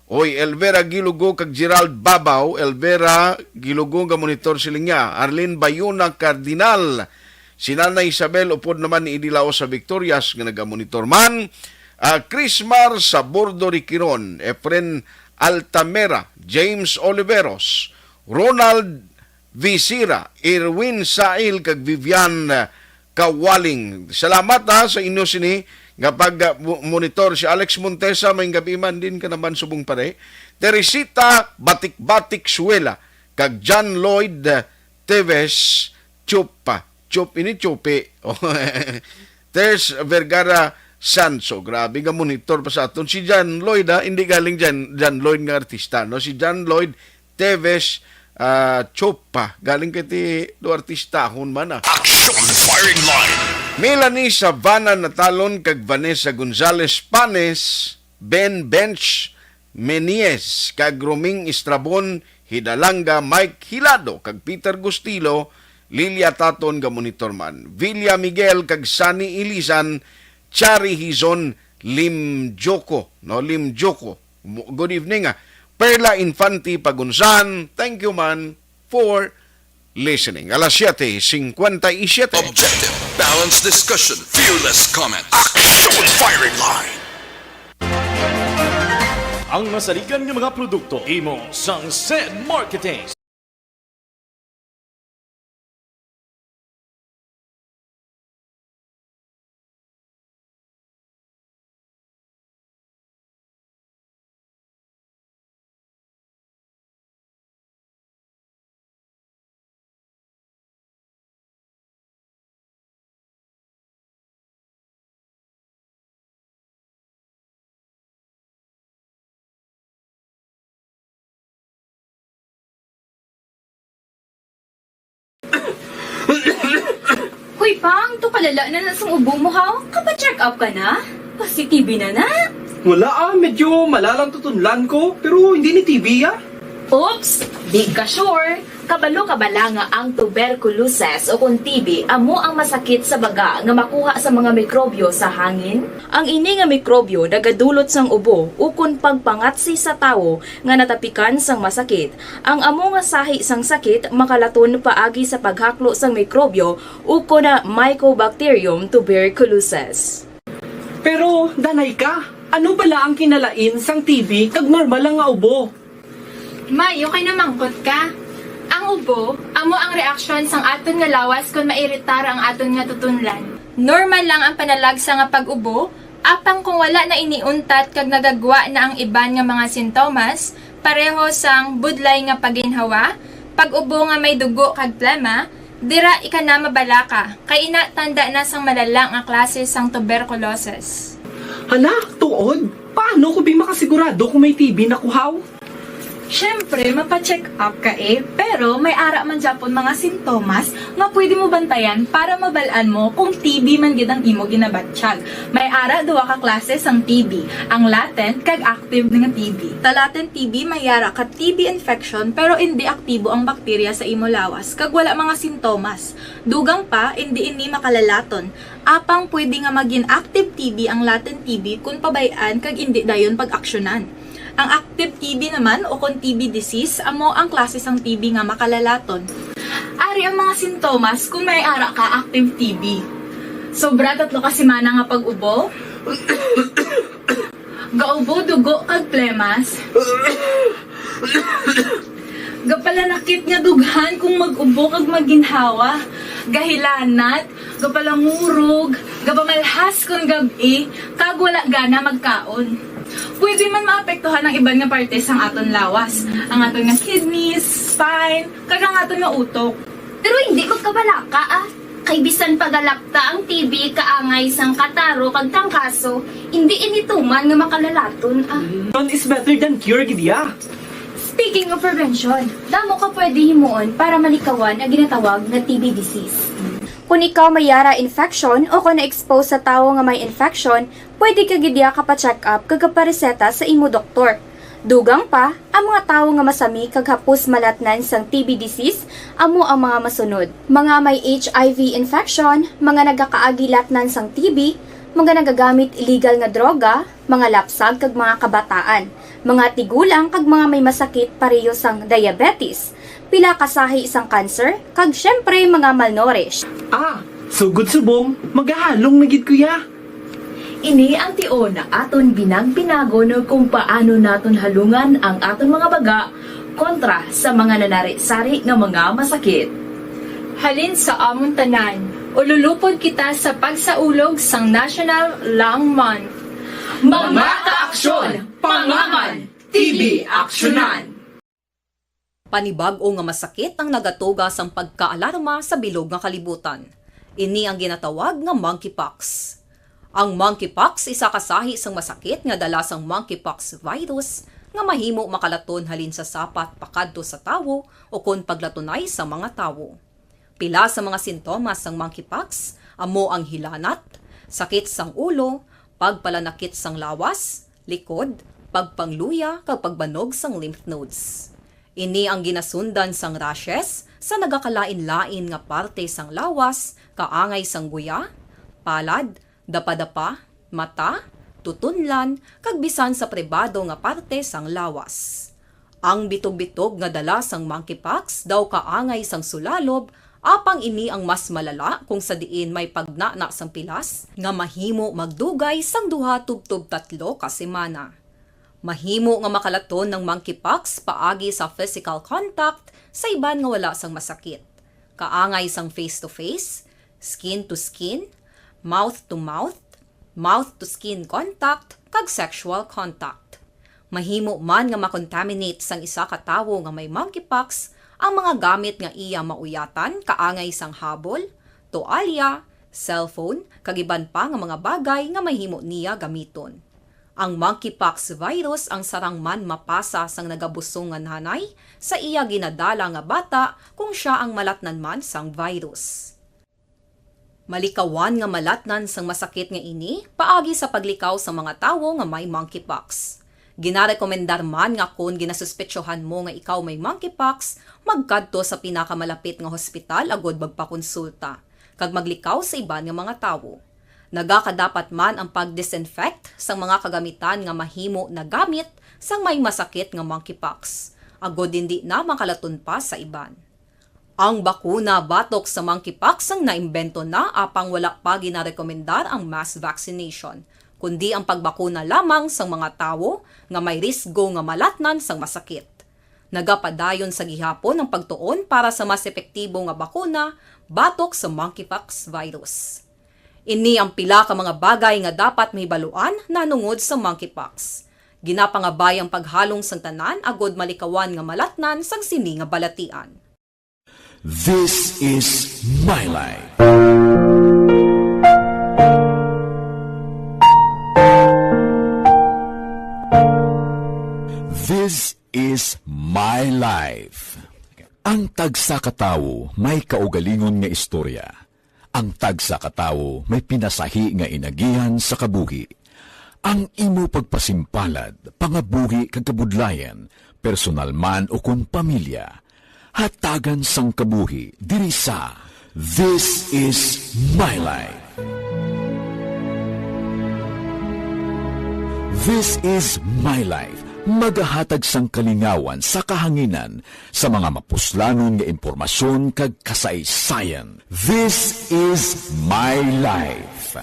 Oy, Elvera Gilugo kag Gerald Babaw, Elvera Gilugo ga monitor sila niya, Arlene Bayona Cardinal, si Nanay Isabel, upod naman ni Idi Laos sa Victorias nga nagamonitor man, ah, Chris Mar sa Bordo Riquiron, Efren Altamera, James Oliveros, Ronald Visira, Irwin Sail, kag Vivian, ah, Kawaling. Salamat, ha, sa inyo sini nga pag, ah, mo-, monitor. Si Alex Montesa, maayong gab-i man din ka naman subong pare. Teresita Batik-Batik Suela, kag John Lloyd, ah, Teves Chupa. Chup, ini Chupi. Ters Vergara Sanso. Grabe nga monitor pa sa aton. Si John Lloyd, ha? Hindi galing John, John Lloyd nga artista, no? Si John Lloyd Teves, ah, Chupa. Galing kay ti do artistahon man, ah. Action firing line. Melanie Sabana Natalon kag Vanessa Gonzalez Panes, Ben Bench, Menies, kag Roming Estrabon, Hidalanga, Mike Hilado, kag Peter Gustilo, Lilia Taton, ga monitor man. Villa Miguel kag Sunny Ilisan, Chari Hizon, Limjoko, no, Limjoko. Mo-, good evening, ah. Perla Infante Pagunsan, thank you man for listening. Alas siete cincuenta y siete. Objective, balanced discussion, fearless comment. Action firing line. Ang masaligan nga mga produkto, imo sang Sen Marketing. Hoy, Pang, to kalala na na sang ubo mo, ha? Kapa-check up ka na? Pasi-T B na na? Wala, ah, medyo malalang tutunlan ko, pero hindi ni T B, ah. Oops, di ka sure. Kabalo ka bala nga ang tuberculosis o kon T B amo ang masakit sa baga nga makuha sa mga mikrobyo sa hangin? Ang ini nga mikrobyo nagadulot sang ubo ukon pagpangatsi sa tawo nga natapikan sang masakit. Ang amo nga sahi sang sakit makalaton paagi sa paghaklo sang mikrobyo ukon Mycobacterium tuberculosis. Pero, danay ka, ano bala ang kinalain sang T B kag normal lang nga ubo? May, okay na mangkot ka. Ang ubo, amo ang reaksyon sang aton nga lawas kon mairitar ang aton nga tutunlan. Normal lang ang panalagsa nga pag-ubo, apang kung wala na ini untat kag nagagwa na ang iban nga mga sintomas, pareho sang budlay nga paginhawa, pag-ubo nga may dugo kag plema, Dira ika na mabalaka, kay ina tanda na sang malala nga klase sang tuberculosis. Hala, tuod? Paano ko bi makasigurado kung may T B na kuhaw? Siyempre, mapa-check up ka eh, pero may ara man gyapon mga sintomas nga pwede mo bantayan para mabal-an mo kung T B man gid ang imo ginabatyag. May ara duha ka klase sang T B, ang latent kag active nga T B. Sa latent T B may ara ka T B infection pero indi aktibo ang bakterya sa imo lawas kag wala mga sintomas. Dugang pa, indi ini makalalaton. Apang pwede nga magin active T B ang latent T B kon pabay-an kag indi dayon pag-aksyonan. Ang active T B naman o kon T B disease amo ang klase sang T B nga makalalaton. Ari ang mga sintomas kon may ara ka active T B. Sobra tatlo ka semana nga pag-ubo. Gaubo dugo kag plemas. Gapalanakit nga dughan kung mag-ubo kag maginhawa. Gahilanat, gapalangurog, gapamalhas kon gab-i, kag wala gana magkaon. Pwede man maapektuhan ang iban nga parte sang aton lawas, ang aton nga kidneys, spine, kag ang aton nga utok. Pero hindi magkabalaka, ah. Kay bisan pagalapta ang T B kaangay sang kataro kag trangkaso, hindi ini tuman nga makalalaton, ah. Prevention is better than cure, gid ya. Speaking of prevention, damo ka pwede himuon para malikawan ang ginatawag nga T B disease. Kung ikaw may yara infection o kung na-expose sa tawo nga may infection, pwede ka gid ya kapa-check up kag kapareseta sa imo doktor. Dugang pa, ang mga tawo nga masami kag hapos malatnan sang T B disease amo ang mga masunod: mga may H I V infection, mga nagakaagi latnan sang T B, mga nagagamit illegal nga droga, mga lapsag kag mga kabataan, mga tigulang kag mga may masakit pareho sang diabetes, pila ka sahi sang cancer, kag syempre mga malnourished. Ah, sugod subong, magahalong na gid ko ya. Ini ang tion nga aton binag-binagon kung paano naton halungan ang aton mga baga kontra sa mga nanari-sari nga mga masakit. Halin sa amon tanan, ululupod kita sa pagsaulog sang National Lung Month. Mga kaaksyon, pangaman, T B aksyonan. Panibag-o nga masakit ang nagatuga sang pagkaalarma sa bilog nga kalibutan. Ini ang ginatawag nga monkeypox. Ang monkeypox isa ka sahi sang masakit nga dala sang monkeypox virus nga mahimo makalaton halin sa sapat pakadto sa tawo ukon paglatunay sa mga tawo. Pila sa mga sintomas sang monkeypox amo ang hilanat, sakit sang ulo, pagpalanakit sang lawas, likod, pagpangluya kag pagbanog sang lymph nodes. Ini ang ginasundan sang rashes sa nagakalain-lain nga parte sang lawas, kaangay sang guya, palad, dapadapa, mata, tutunlan, kag bisan sa pribado nga parte sang lawas. Ang bitog-bitog nga dala sang monkeypox daw kaangay sang sulalob, apang ini ang mas malala kung sa diin may pagnana sang pilas nga mahimo magdugay sang duha tubtob tatlo ka semana. Mahimo nga makalaton ang monkeypox paagi sa physical contact sa iban nga wala sang masakit, kaangay sang face-to-face, skin-to-skin, mouth-to-mouth, mouth-to-skin contact, kag sexual contact. Mahimo man nga makontaminate sang isa ka tawo nga may monkeypox ang mga gamit nga iya mauyatan, kaangay sang habol, toalya, cellphone, kag iban pa nga mga bagay nga mahimo niya gamiton. Ang monkeypox virus ang sarang man mapasa sang nagabusong nga nanay sa iya ginadala nga bata kung sia ang malatnan man sang virus. Malikawan nga malatnan sang masakit nga ini paagi sa paglikaw sa mga tawo nga may monkeypox. Ginarekomendar man nga kon ginasuspetsohan mo nga ikaw may monkeypox, magkadto sa pinakamalapit nga hospital agud magpakonsulta kag maglikaw sa iban nga mga tawo. Nagakadapat man ang pag-disinfect sang mga kagamitan nga mahimo nagamit sang may masakit nga monkeypox, agud indi na makalaton pa sa iban. Ang bakuna batok sa monkeypox ang naimbento na, apang wala pa ginarekomendar ang mass vaccination, kundi ang pagbakuna lamang sang mga tawo nga may risgo nga malatnan sang masakit. Nagapadayon sa gihapon ang pagtuon para sa mas epektibo nga bakuna batok sa monkeypox virus. Ini ang pila ka mga bagay nga dapat mahibaluan nahanungod sa monkeypox. Ginapangabay ang paghalong sang tanan agud malikawan nga malatnan sang sini nga balatian. This is my life. This is my life. Ang tagsa ka tawo may kaugalingon nga istorya. Ang tagsa ka tawo may pinasahi nga inagihan sa kabuhi. Ang imo pagpasimpalad, pangabuhi kag kabudlayan, personal man o kon pamilya, hatagan sang kabuhi diri sa This Is My Life. This Is My Life, magahatag sang kalingawan sa kahanginan sa mga mapuslanon nga impormasyon kag kasaysayan. This Is My Life.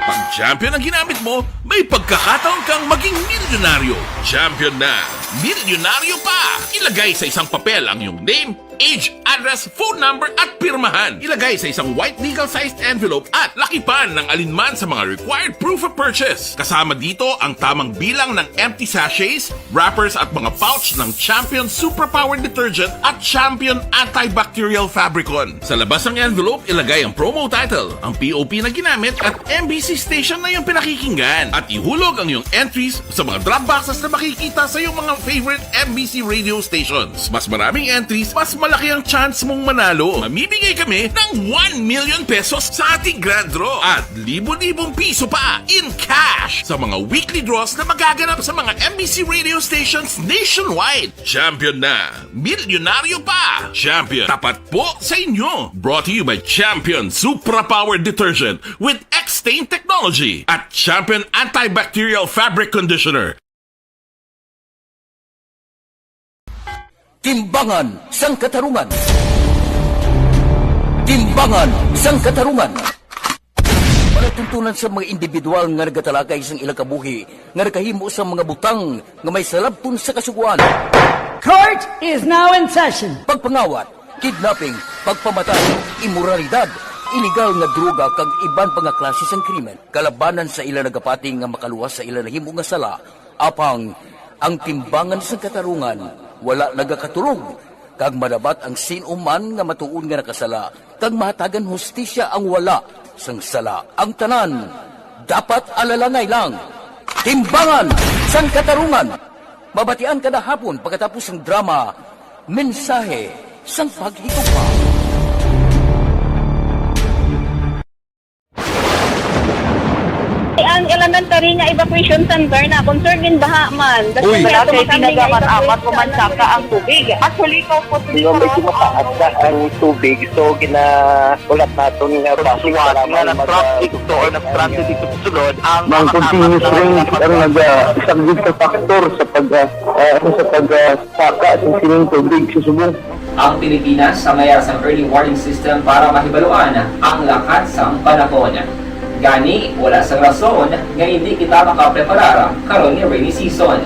Pag champion ang ginamit mo, may pagkakataon kang maging milyonaryo. Champion na, milyonaryo pa! Ilagay sa isang papel ang iyong name, age, address, phone number, at pirmahan. Ilagay sa isang white legal-sized envelope at lakipan ng alinman sa mga required proof of purchase. Kasama dito ang tamang bilang ng empty sachets, wrappers, at mga pouch ng Champion Suprapower Detergent at Champion Antibacterial Fabricon. Sa labas ng envelope, ilagay ang promo title, ang P O P na ginamit, at M B C station na iyong pinakikinggan. At ihulog ang iyong entries sa mga drop boxes na makikita sa iyong mga favorite M B C radio stations. Mas maraming entries, mas malaki ang chance mong manalo. Mamimigay kami ng one million pesos sa ating grand draw at libo-libong piso pa in cash sa mga weekly draws na magaganap sa mga M B C radio stations nationwide. Champion na! Milyonaryo pa! Champion, tapat po sa inyo! Brought to you by Champion Supra Power Detergent with X-Stain Technology at Champion Antibacterial Fabric Conditioner. Timbangan sang Katarungan. Timbangan sang Katarungan. Palatuntunan sa mga individual nga nagatalakay sang ilang kabuhi nga nakahimo sa mga butang nga may salabton sa Kasugoan. Court is now in session. Pagpangawat, kidnapping, pagpamatay, imoralidad, iligal nga droga kag iban pa nga klase sang krimen kalabanan sa ila nagapati nga makaluwas sa ila nahimo nga sala. Apang ang timbangan sang katarungan wala nagakatulog, kag madabat ang sin-o man nga matuod nga nakasala, kag mahatagan hustisya ang wala sang sala. Ang tanan dapat alalangay lang. Timbangan sang Katarungan. Mabatian kada hapon pagkatapos sang drama, Mensahe sang Paghigugma. Ang elementary nga evacuation center na concerned in baha man. Uy. Wala kay pinagaman amat, pumansaka ang tubig. Actually, ikaw po, Hindi, medyo mataas na ang tubig. So, gina-, ulat naton nga base sa nga nag-traffic to or nag-transit dito sa sulod, ang mga continuous rain ang nag-, ah, isang sa factor sa pag, ah, ah, ano, sa pag, ah, saka sa sining tubig sa subong. Ang Pilipinas sa mayar sang early warning system para mahibaluan ang lakat sang panahon. Gani, wala sang rason nga hindi kita makapreparar karon nga rainy season.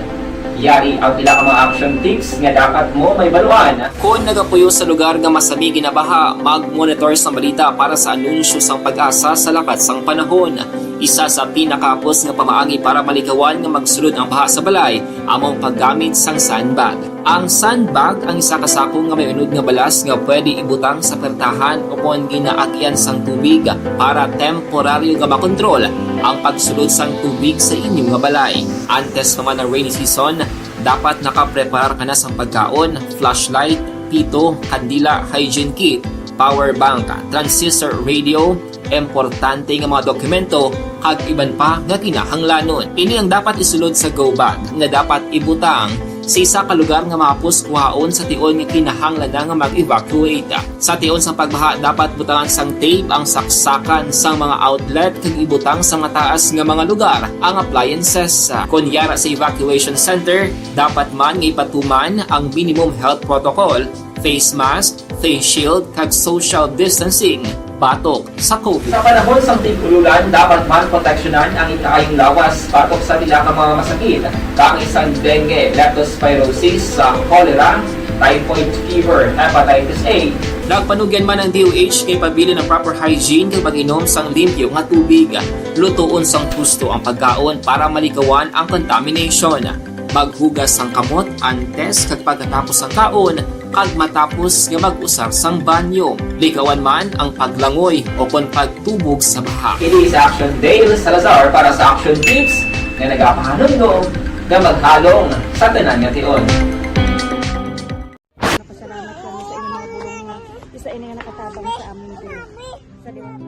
Yari ang pila ka mga action tips nga dapat mo mahibaluan. Kon nagapuyo sa lugar nga masami ginabaha, mag-monitor sang balita para sa anunsyo sang PAGASA sa lakat sang panahon. Isa sa pinakahapos nga pamaagi para malikawan nga magsulod ang baha sa balay amo ang paggamit sang sandbag. Ang sandbag ang isa ka sako nga may unod nga balas nga pwede ibutang sa pertahan o kon ginaagyan sang tubig para temporaryo nga makontrol ang pagsulod sang tubig sa inyo nga balay. Antes pa man ang rainy season, dapat nakapreparar ka na sang pagkaon, flashlight, pito, kandila, hygiene kit, power bank, transistor radio, importante nga mga dokumento, kag iban pa nga kinahanglanon. Ini ang dapat isulod sa go bag nga dapat ibutang sa isa ka lugar nga mahapos kuhaon sa tion nga kinahanglan na nga mag-evacuate. Sa tion sang pagbaha, dapat butangan sang tape ang saksakan sang mga outlet kag ibutang sa mataas nga mga lugar ang appliances. Kon yara sa evacuation center, dapat man nga ipatuman ang minimum health protocol, face mask, face shield, kag social distancing batok sa COVID. Sa panahon sang tig-ululan, dapat man proteksyonan ang ikaayong lawas batok sa pila ka mga masakit, kaangay sang dengue, leptospirosis, sa cholera, typhoid fever, hepatitis A. Nagpanugyan man ang D O H nga ipabilin ang proper hygiene kag pag-inom sang limpyo nga tubig. Lutoon sang husto ang pagkaon para malikawan ang contamination. Paghugas sang kamot antes kag pagkatapos sang kaon, kag matapos nga mag-usar sang banyo. Likawan man ang paglangoy o kon pagtubog sa baha. Ini sa Action Dale Salazar para sa Action Tips nga nagapahanumdom nga maghalong sa tanan nga tion. Nagapasalamat kami sa inyong mga bulong nga isa ini nga nakatabang sa amin diri sa liwat.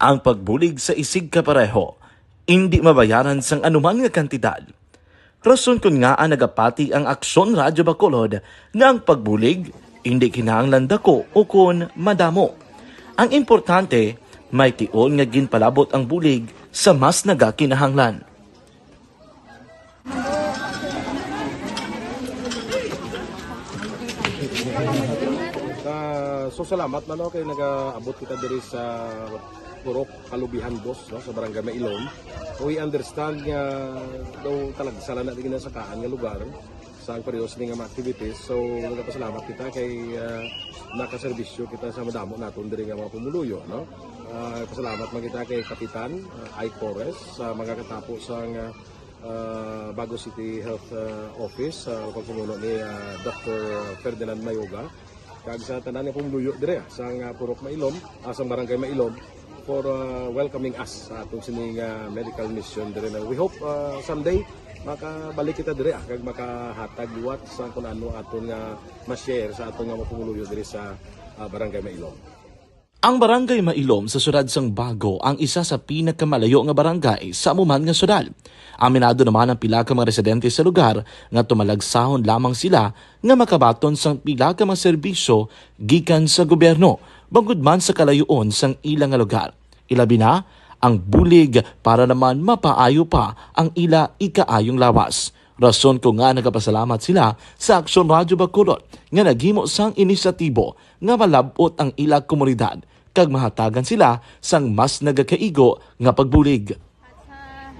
Ang pagbulig sa isigkapareho indi mabayaran sang anuman nga kantidad. Rason kon ngaa nagapati ang Aksyon Radyo Bacolod nga ang pagbulig indi kinahanglan dako ukon madamo. Ang importante, may tion nga ginpalabot ang bulig sa mas nagakinahanglan. Ah, so salamat man, no, kay nagaabot kita diri sa Purok Kalubihan Dos, no, sa Barangay Mailom. We understand nga daw talagsa lang na di ginasakaan nga lugar sa ang pareho sini nga mga activities. So, nagapasalamat kita kay, ah, nakaserbisyo kita sa madamo naton diri nga mga pumuluyo, no? Ah, pasalamat man kita kay Kapitan, ah, Ike Torres sa mga katapo sa nga, ah, Bago City Health, ah, Office, sa pagpamuno ni, ah, Doctor Ferdinand Mayoga, kag sa tanan nga pumuluyo dire, ah, sa nga Purok Mailom, ah, sa Barangay Mailom, for, ah, welcoming us sa aton sini nga medical mission dire na. We hope, ah, someday makabalik kita dire, ah, kag makahatag liwat sa kun ano aton nga ma-share sa aton nga mga pumuluyo dire sa, ah, Barangay Mailom. Ang Barangay Mailom sa siyudad sang Bago ang isa sa pinakamalayo nga barangay sa amo man nga siyudad. Aminado naman ang pila ka mga residente sa lugar nga tumalagsahon lamang sila nga makabaton sang pila ka mga serbisyo gikan sa gobyerno, bangod man sa kalayoon sang ila nga lugar. Ilabi na ang bulig para naman mapaayo pa ang ila ikaayong lawas. Rason kon ngaa nagapasalamat sila sa Aksyon Radyo Bacolod nga naghimo sang inisyatibo nga malab-ot ang ila komunidad kag mahatagan sila sang mas nagakaigo nga pagbulig. At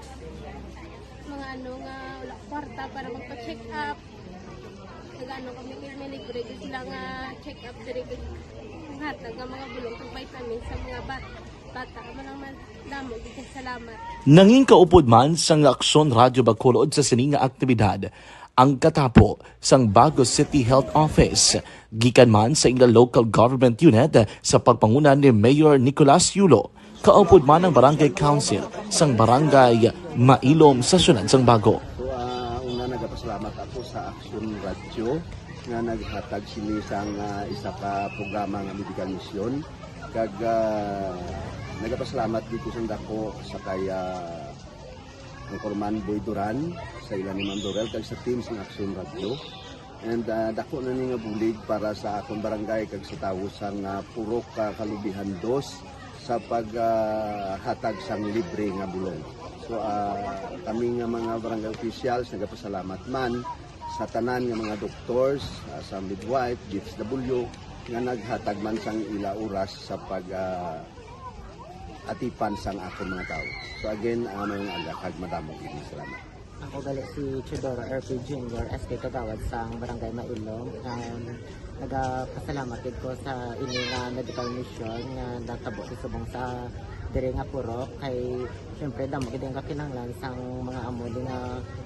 sa mga ano nga wala kwarta para magpa-check up, nag-ano kami, may libre gyud sila nga check up diri, kag hatag nga mga bulong kag vitamins sa mga bat-, bata. Amo lang man, damo gyud kag salamat. Nangin kaupod man sang Aksyon Radyo Bacolod sa sini nga aktibidad ang katapo sang Bago City Health Office, gikan man sa ila local government unit sa pagpanguna ni Mayor Nicolas Yulo, kaupod man ang Barangay Council sang Barangay Mailom sa siyudad sang Bago. So, ah, una, nagapasalamat ako sa Action Radio nga naghatag sini sang, ah, isa ka programa nga medical mission. Kag, ah, nagapasalamat dito sa dako sa kay, ah, Anchorman Boy Duran, sa ila ni Ma'am Dorel, kag sa team sang Action Radio. And, ah, dako na ni nga bulig para sa akon barangay kag sa tawo sang, ah, Purok, ah, Kalubihan Dos sa pag, ah, hatag sang libre nga bulong. So, ah, kami nga mga barangay officials nagapasalamat man sa tanan nga mga doctors, ah, sa midwife, D S W, nga naghatag man sang ila oras sa pag, ah, atipan sang akon mga tawo. So again, ah, maayong aga kag madamo gid nga salamat. Ako gali si Teodoro R P Junior, S K Kagawad sang Barangay Mailom. Um, nagapasalamat gid ko sa ini nga medical mission nga natabo sa subong sa diri nga purok, kay syempre damo gid ang kakinahanglan sang mga amo di nga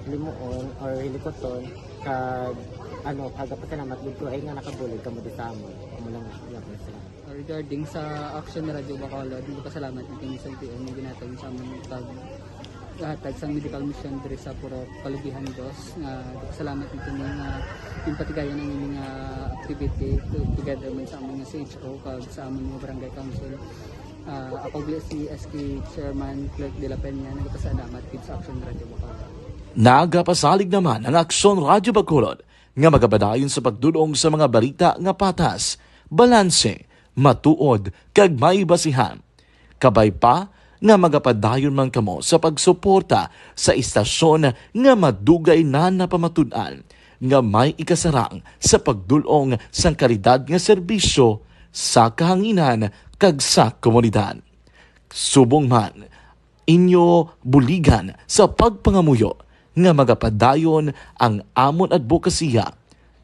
limuon or hilikuton, kag ano, kagapasalamat gid ko ay nga nakabulig kamo di sa amo. Amo lang, salamat. Regarding sa Action Radio Bacolod, nagpasalamat kami sa L T O nga ginhatag sa amon pag hatag sang medical mission diri sa Purok Kalubihan Dos. Nga nagpasalamat kami nga ginpatigayon ang ining, ah, activity to-, together man sa amon nga C H O kag sa amon nga barangay council. Ah, ako gali si S K Chairman Clerk de la Peña, nagpasalamat gid sa Action Radio Bacolod. Nagapasalig naman ang Aksyon Radio Bacolod nga magapadayon sa pagdul-ong sa mga balita nga patas, balanse, matuod, kag may basihan. Kabay pa nga magapadayon man kamo sa pagsuporta sa istasyon nga madugay na napamatud-an nga may ikasarang sa pagdul-ong sang kalidad nga serbisyo sa kahanginan kag sa komunidad. Subong man, inyo buligan sa pagpangamuyo nga magapadayon ang amon adbokasiya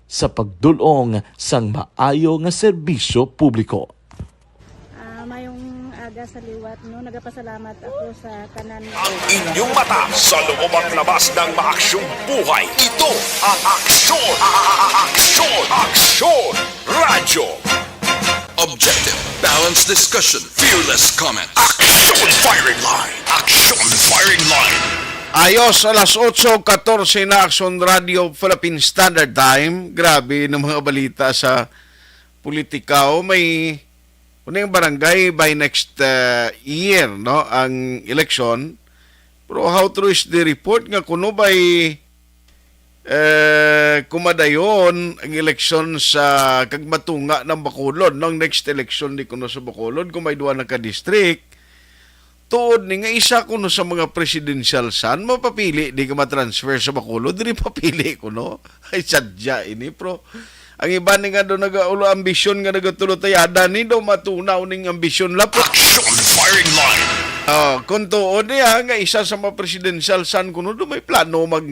sa pagdul-ong sang maayo nga serbisyo publiko. Ah, mayong aga sa liwat, no? Nagapasalamat ako sa tanan. Ang inyong mata sa loob at labas ng maaksyong buhay. Ito ang aksyon, aksyon, aksyon, radyo. Objective, balanced discussion, fearless comment. Aksyon Firing Line, Aksyon Firing Line. Ayos, alas otso katorse na, Aksyon Radio Philippine Standard Time. Grabe ng mga balita sa politika. O, may kuning barangay by next uh, year, no, ang election. Pero how true is the report nga kuno by eh, kumadayon ang eleksyon sa kag matunga ng Bacolod, no? Ang next election di kuno sa Bacolod, kung may duha na ka district, tuod ni nga isa kuno sa mga presidential san, mapapili di ka matransfer sa Bacolod, diri papili kuno. Ay, sadya ini, pro. Ang iba ni nga do nagaulo ambisyon nga nagatulotayada ni do matunaw ning ambisyon la, pro. Aksyon Firing Line. Ah, kung tuod niya nga isa sa mga presidential san kuno do may plano mag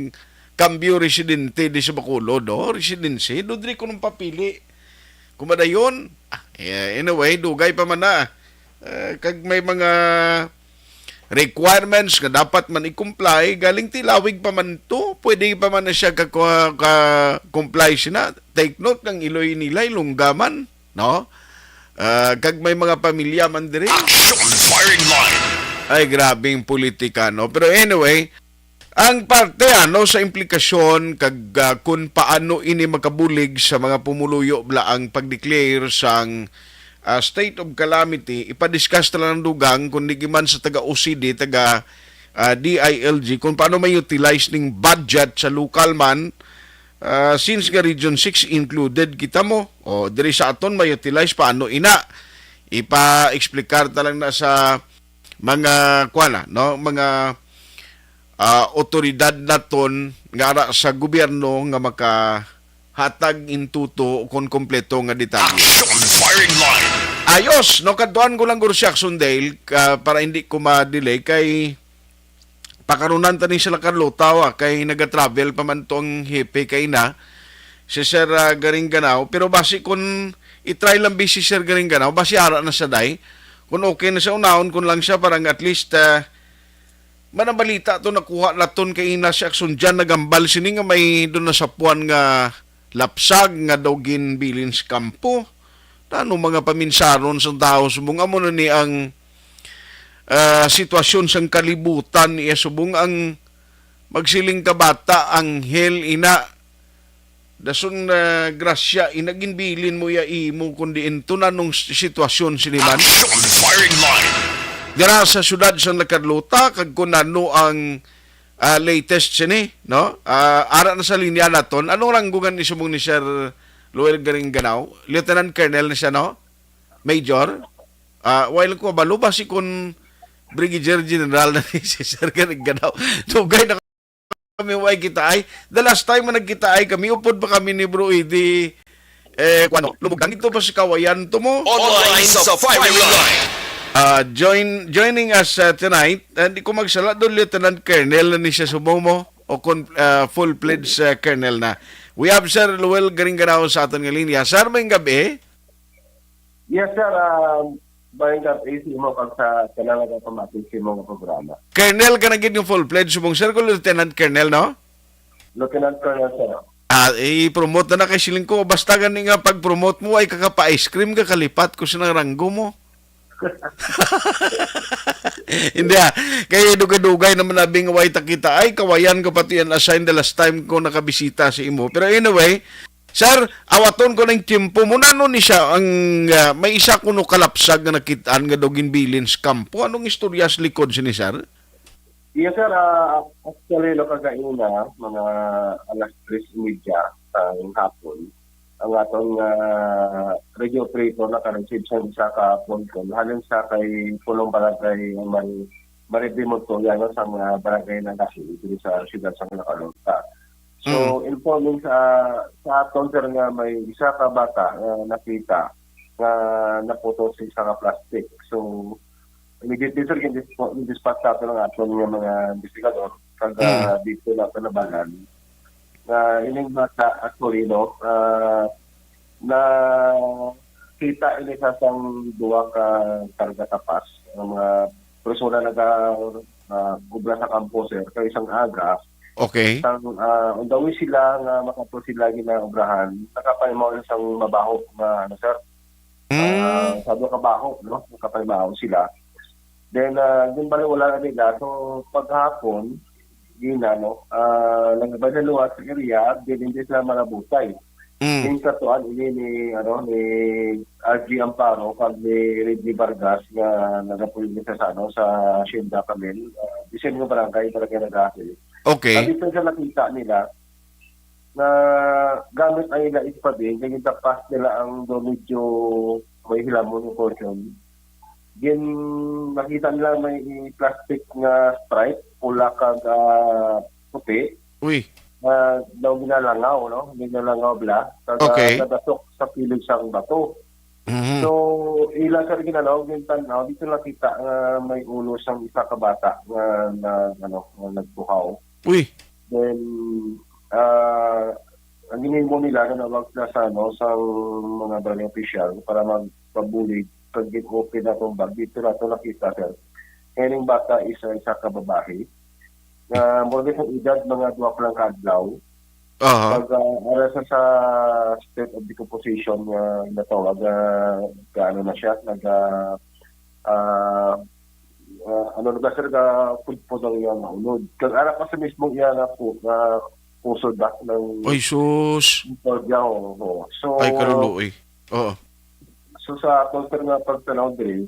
kambyo residente di sa Bacolod, no? Residency, do diri ko nang papili. Kumadayon, ah, eh, anyway, dugay pa man na. Eh, kag may mga requirements nga dapat man i-comply, galing tilawig pa man to, pwede pa man na siya ka, ka, comply sina. Take note, ang iloy nila, ilungga man, no? Ah, kag may mga pamilya man diri. Aksyon Firing Line. Ay, grabing politika, no? Pero anyway, ang parte ano sa implikasyon kag ah, kun paano ini makabulig sa mga pumuluyo bala ang pag-declare sang ah, state of calamity, ipadiscuss na lang dugang kun di man sa taga O C D, taga ah, D I L G, kung paano ma-utilize ning budget sa lokal man, ah, since nga Region six included kita mo, o diri sa aton ma-utilize paano ina? Ipa-explicar ta lang na sa mga kuan na, no, mga ah, otoridad naton nga ara sa gobyerno nga makahatag intuto kon kompleto nga detalye. Aksyon Firing Line. Ayos, no, kadtuan ko lang guro si Aksyon Dale ah, para hindi ko ma-delay kay pakarunan ta ni sila Carlota wa kay naga-travel pa man to ang hepe kay na si Sir ah, Garing Ganao, pero basi kun i-try lang bi si Sir Garing Ganao, basi ara na sa day. Kung okay na sa unahon, kung lang siya, parang at least ah, manabalita to nakuha naton kay ina si Aksyon dyan nagambal sini nga may doon na sa puwan nga lapsag nga daw ginbilin sa kampo. Tano mga paminsaron sang tawo subong amo na ni ang ah, sitwasyon sang kalibutan iya subong ang magsiling ka bata anghel ina dason na grasya ina ginbilin mo iya imo kundi ento na nung s- sitwasyon sini man. Aksyon Firing Line. Dira sa siyudad sa Nakarlota kag kun ano ang ah, latest sini, no? Ah, ara na sa linya naton. Anong ranggo nga ni subong ni Sir Luel Garingganao? Lieutenant Colonel na siya, no? Major? Ah, while ko balo ba si kun Brigadier General na ni si Sir Garingganao? Dugay na kami way kita ay. The last time nga nagkita ay kami, upod pa kami ni Bro Eddie eh, kuno, lumugdan dito pa si Kawayan to mo. Online sa Firing Line. Ah, join, joining us uh, tonight, uh, di ko magsala doon, Lieutenant Colonel na ni siya subong mo o kon, uh, full-fledged uh, Colonel na. We have Sir Luel Garingganao sa aton nga linya. Sir, may gabi. Yes, sir. Um, Bayang gabi sa imo kag sa tanan nga pamati sa imo nga programa. Colonel ka na gid yung full-fledged subong, sir, kung Lieutenant Colonel, no? Lieutenant Colonel, sir. Ah, i-promote na na kay siling ko, basta gani nga pag-promote mo ay kakapa-ice cream ka kalipat ko sa ranggo mo. Hindi ah. Kay dugay-dugay naman nabing way takita ay kawayan ko pati yan assign the last time ko nakabisita sa imo. Pero anyway, sir, awaton ko ng tiyempo mo. Nano ni siya ang ah, may isa kuno kalapsag nga nakitaan nga daw ginbilin sa kampo. Anong istorya sa likod sini, sir? Yes, sir. Ah, actually, no, kagaina, mga alas tres y media sa hapon, ang aton nga radio operator naka-receive sa isa ka phone call halin sa kay Pulong Barangay Mar Maribe Montoya, no, sa mga barangay na dahil dito sa siyudad sa Nakalota. So, informing sa sa aton, sir, nga may isa ka bata nga nakita nga naputos sa isa ka plastic. So, immediately, sir, gindispo- gin-dispatch nato ng aton nga mga investigador. kag, Mm. ah, dito na panabalan. Nga ining bata, actually, no, ah, nakita ini sa sang duha ka karga kapas, ang mga persona naga, ah, obra sa kampo, sir, kay isang aga, Okay. sang, ah, on the way sila nga makadto sila ginaobrahan, nakapanimaw sang mabaho nga, ano, sir, Mm. ah, sa duha ka baho, no? Nakapanimaw sila. Then, ah, ginbaliwala na nila. So, paghapon, gina, no, ah, nagabay na luwas sa area, then hindi sila malabutay. Mm. Yung katuan ini ni, ano, ni R G Amparo kag ni Reggie Vargas nga nagapuyo sa, ano, sa Hacienda Camel, ah, the same nga barangay, Barangay Nagasi. Okay. Sabi sa nakita nila, nga gamit ang ila espadin, kay gintapas nila ang do medyo may hilamon nga portion. Gin, nakita nila may plastic nga stripe, pula kag, ah, puti, Uy. nga daw ginalangaw, no? Ginalangaw bala. Kag, ah, Okay. nadasok sa kilid sang bato. Mhm. So, ila sa ginalaw, gintan-aw, dito nakita nga may ulo sang isa ka bata nga, nga, ano, nga nagbuhaw. Uy. Then, ah, ang ginhimo nila, nanawag sila sa, ano, sa mga barangay official para magpabulig. Pag gin-open na itong bag, dito na ito nakita, sir. Kaya ning bata is, ah, isa ka babae nga more or less ang edad, mga duha pa lang ka adlaw. Aha. Pag, ah, ara sa, sa state of decomposition nga natawag, ah, ka, ano na siya, nag, ah, ah, ah, ano na ba, sir, ka pudpod ang iyang maunod. Kag ara pa sa mismong iya nga pu-, nga pusod ba, ng Ay, sus. Pudya, oo, oo. So, Ay, kaluluoy. Oo. So, sa akon, sir, nga pagtanaw diri,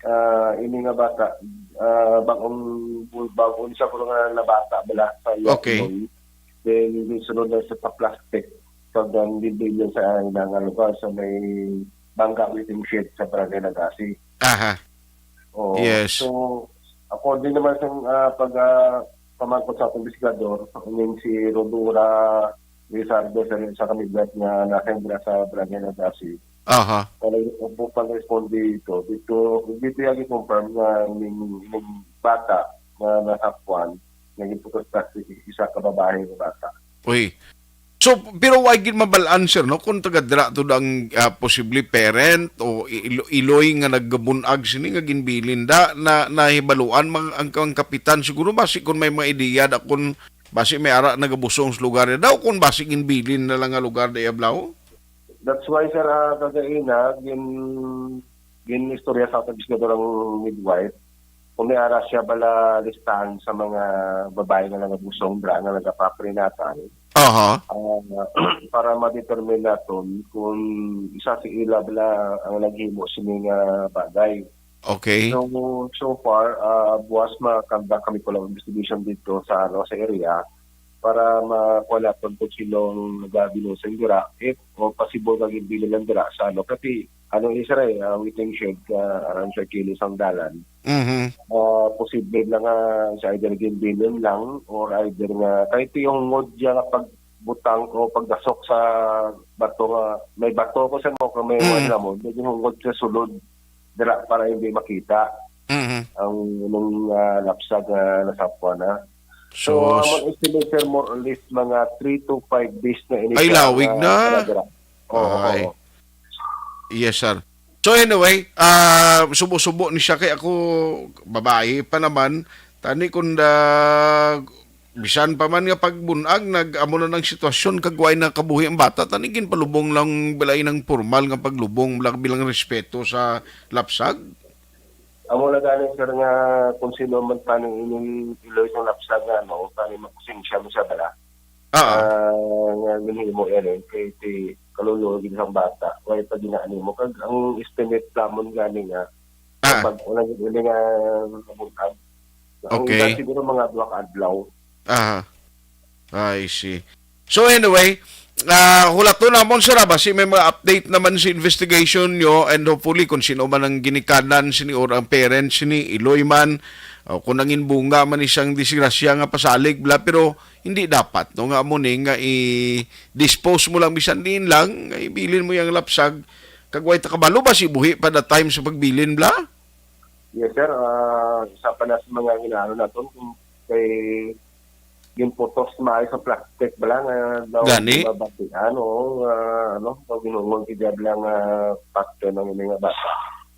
ah, ini nga bata, ah, bag-ong, bag-ong siya ko nga nabata bala sa iya Okay. Iloy. Then, gisunod na sa, sa plastic. Pag ang bimbilyon sa ina nga lugar sa may Bangga Waiting Shed sa Barangay Nagasi. Aha. Oo. Yes. So, according naman sa, ah, pag, ah, pamangkot sa atong investigador, ining si Rodora Lizardo, sa, sa kamigat nga nasa, sa Barangay Nagasi. Aha. Pag, pag responde dito, dito, dito yung i-confirm nga ining, ining bata nga nasapwan, nga giputos plastic, isa ka babae nga bata. Uy. So, pero wa gid mabal-an, sir, no, kung taga dira to ang, ah, posible parent o i-, ilo-, iloy nga nagbun-ag sini nga ginbilin da na nahibaluan mang, ang, ang kapitan siguro basi kung may mga ideya da kung basi may ara nagabusong sa lugar na daw kung basi ginbilin na lang nga lugar da Iablaw? That's why, sir, ah, kagaina, gin-, gin-istorya sa atong investigador ang midwife kung may ara siya bala listahan sa mga babae nga nagabusong, bra nga nagapaprenatal. Aha. Ah, para ma-determine naton kung isa si ila bala ang naghimo sini nga bagay. Okay. So, so far, ah, buwas ma-conduct kami po lang investigation dito sa, ano, sa area para makuha naton kung sino ang nagabinusing dira, if o possible nga ginbilin lang dira sa, ano, kasi, ano, isa rin, ah, waiting shed, ah, around sa kilos ang dalan. Mhm. Ah, posible lang nga sa either ginbilin lang or either nga kahit yung ngod niya nga pagbutang o pagdasok sa bato nga may bato ko sa mo, kung may Mm. Wala mo, medyo ngod sa sulod dira para hindi makita Mhm. ang, nung, ah, lapsag nga nasapwan na. So, Sus. Among estimate, sir, more or less mga three to five days na ini Ay, siya lawig nga na. Talaga. Oo, Ay. Oo. Yes, sir. So, anyway, ah, subo-subo ni siya kay ako, babae pa naman. Tani kung da-, bisan pa man nga pagbunag, nag-, amo na ng sitwasyon, kag way na kabuhi ang bata, tani ginpalubong lang balay ng formal nga paglubong lang bilang respeto sa lapsag? Amo na gani, sir, nga kung sino man tani ining iloy sa lapsag nga, ano, tani makonsensya mo sa bala. Ah. Ah, nga ginhimo yan, eh, kay ti kaluluoy gid sang bata. Way pa ginaani mo. Kag ang estimate namon gani nga, Ah. Pag wala gid ini nga nabunag. Ang Okay. Iban siguro mga duha ka adlaw. Aha. I see. So anyway, ah, hulaton namon, sir, ah, basi may mga update naman sa investigation nyo, and hopefully kung sino man ang ginikanan sini or ang parents ni iloy man, o kung nangin bunga man isang disgrasya nga pasalig bla, pero hindi dapat, no, nga amo ni nga i-dispose mo lang bisan diin lang, nga ibilin mo yang lapsag, kag way ta kabalo ba si buhi pa the time sa pagbilin bla? Yes, sir. Ah, isa pa na sa mga ginaano naton kung kay ginputos maayo sa plastic bala nga daw Gani? Mabatian, oo, nga, ano, daw ginungol kay diabla nga factor ng ini nga bata.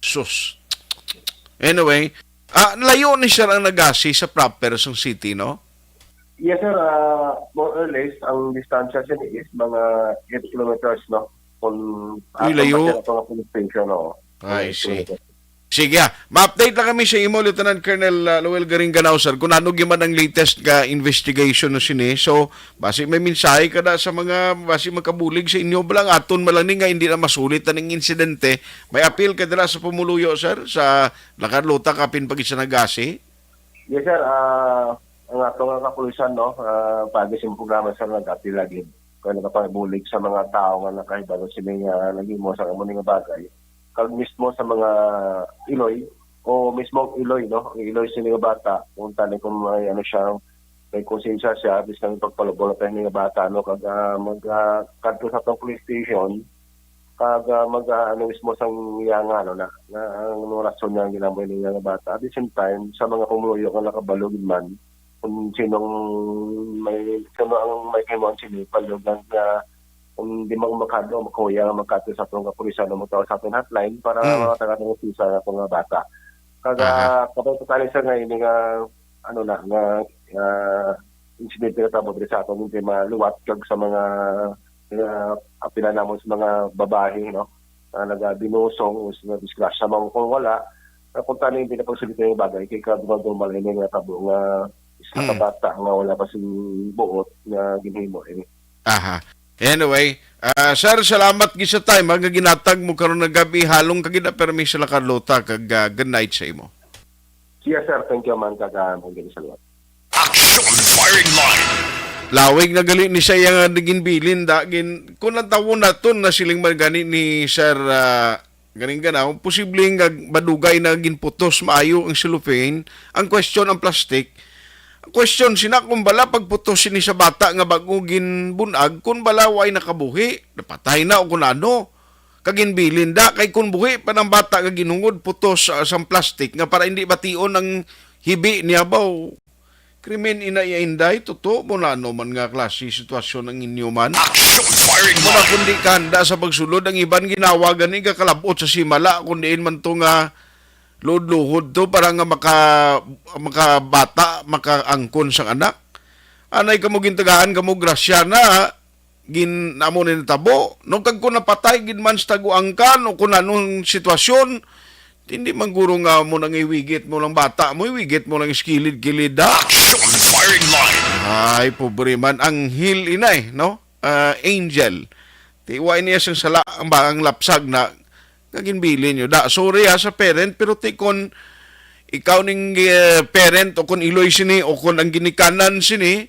Sus. Anyway, ah, layo ni, sir, ang Naga-C sa proper sang city, no? Yes, sir. Ah, more or less, ang distansya siya ni is mga eight kilometers, no? Kung Uy, atong layo. Basin ato nga police station, no? I Eight see. Kilometers. Sige, ah. Ma-update lang kami sa imo, Lieutenant Colonel, ah, Lowell Garingganao, sir, kung ano gyud man ang latest nga investigation no sini. So, basi may mensahe ka na sa mga, basi makabulig sa inyo, bala nga aton man lang ni nga hindi na masulit na ning insidente. May apil ka dira sa pumuluyo, sir, sa Lacarlota, kapin pag isa Naga-C? Yes, sir. Ah, ang ato nga kapulisan, no, ah, pagi sa programa, sir, nag-apil lagi. Kaya nakapabulig sa mga tao nga nakahibalo sini nga nagimo sa amo ni nga bagay. Kag mismo sa mga iloy, o mismo ang iloy, no, ang iloy sini nga bata, kung tani kung may, ano siya, may konsensya siya, at least kami pagpalubor na tayo nga bata, no, kag, ah, mag, ah, kadto sa atong police station, kag, ah, mag, ah, ano mismo sang iya nga, ano na, na ang rason niya ang ginamay niya nga bata. At the same time, sa mga pumuluyo nga nakabalo gid man, kung sinong may, sino ang may kahimuan sini, palihog lang nga kung di man makado, makahuya nga magkadto sa atong kapulisan o magtawag sa atong hotline para Mm. Mga taga-, sa atong bata. Kag, Aha. Ah, kabay ko tani, sir, nga ini nga, ano na, nga, ah, insidente nga tabo diri sa aton, hindi maluwat kag sa mga, nga apila namon sa mga babae, no? Nga nagabinusong o sa disgrasya man kung wala, ah, kung tani hindi na pagsulit yung bagay, kay kag normal ini nga tabo nga isa ka Mm. bata nga wala pa sing buot nga ginhimo ini. Aha. Anyway, ah, sir, salamat gid sa time, ah, nga ginatag mo karon nga gabi. Halong ka gid na permi sila Carlota, kag, ah, good night sa imo. Yes, sir. Thank you, man. Kag, ah, ang gani sa liwat. Action firing line. Lawig na gali ni sa iya nga ginbilin, da, gin-, kung ang tawo naton na siling man gani ni Sir, ah, Garingganao, posible nga madugay na ginputos maayo ang cellophane. Ang question, ang plastic. Ang question, sina kung bala pagputos sini sa bata nga bag-o ginbun-ag, kung bala way nakabuhi, napatay na o kung ano. Kag ginbilin da, kay kung buhi pa ng bata nga ginhungod putos, ah, sang plastic nga para hindi bation ang hibi niya, baw. Krimen ina iya, Inday, tuto mo na ano man nga klase sitwasyon ang inyo man. Action firing Muna line. Kundi kanda sa pagsulod, ang iban ginawa gani gakalabot sa simala, kung diin man to nga luhod-luhod to para nga maka-, makabata, makaangkon sang anak. Anay kamo gintagaan kamo grasya na, gin-, amo ni natabo. No, kag kung napatay gid man sa taguangkan o kung anong sitwasyon, hindi man guro nga mo nang iwigit mo lang bata mo, iwigit mo lang sa kilid-kilid, da. Action firing line. Ay, pobre man. Anghel inay, no? Ah, angel. Tiwa niya sang sala ang ba-, ang lapsag na nga ginbilin nyo. Da, sorry ha sa parent, pero ti kon ikaw ning, eh, parent o kon iloy sini o kon ang ginikanan sini,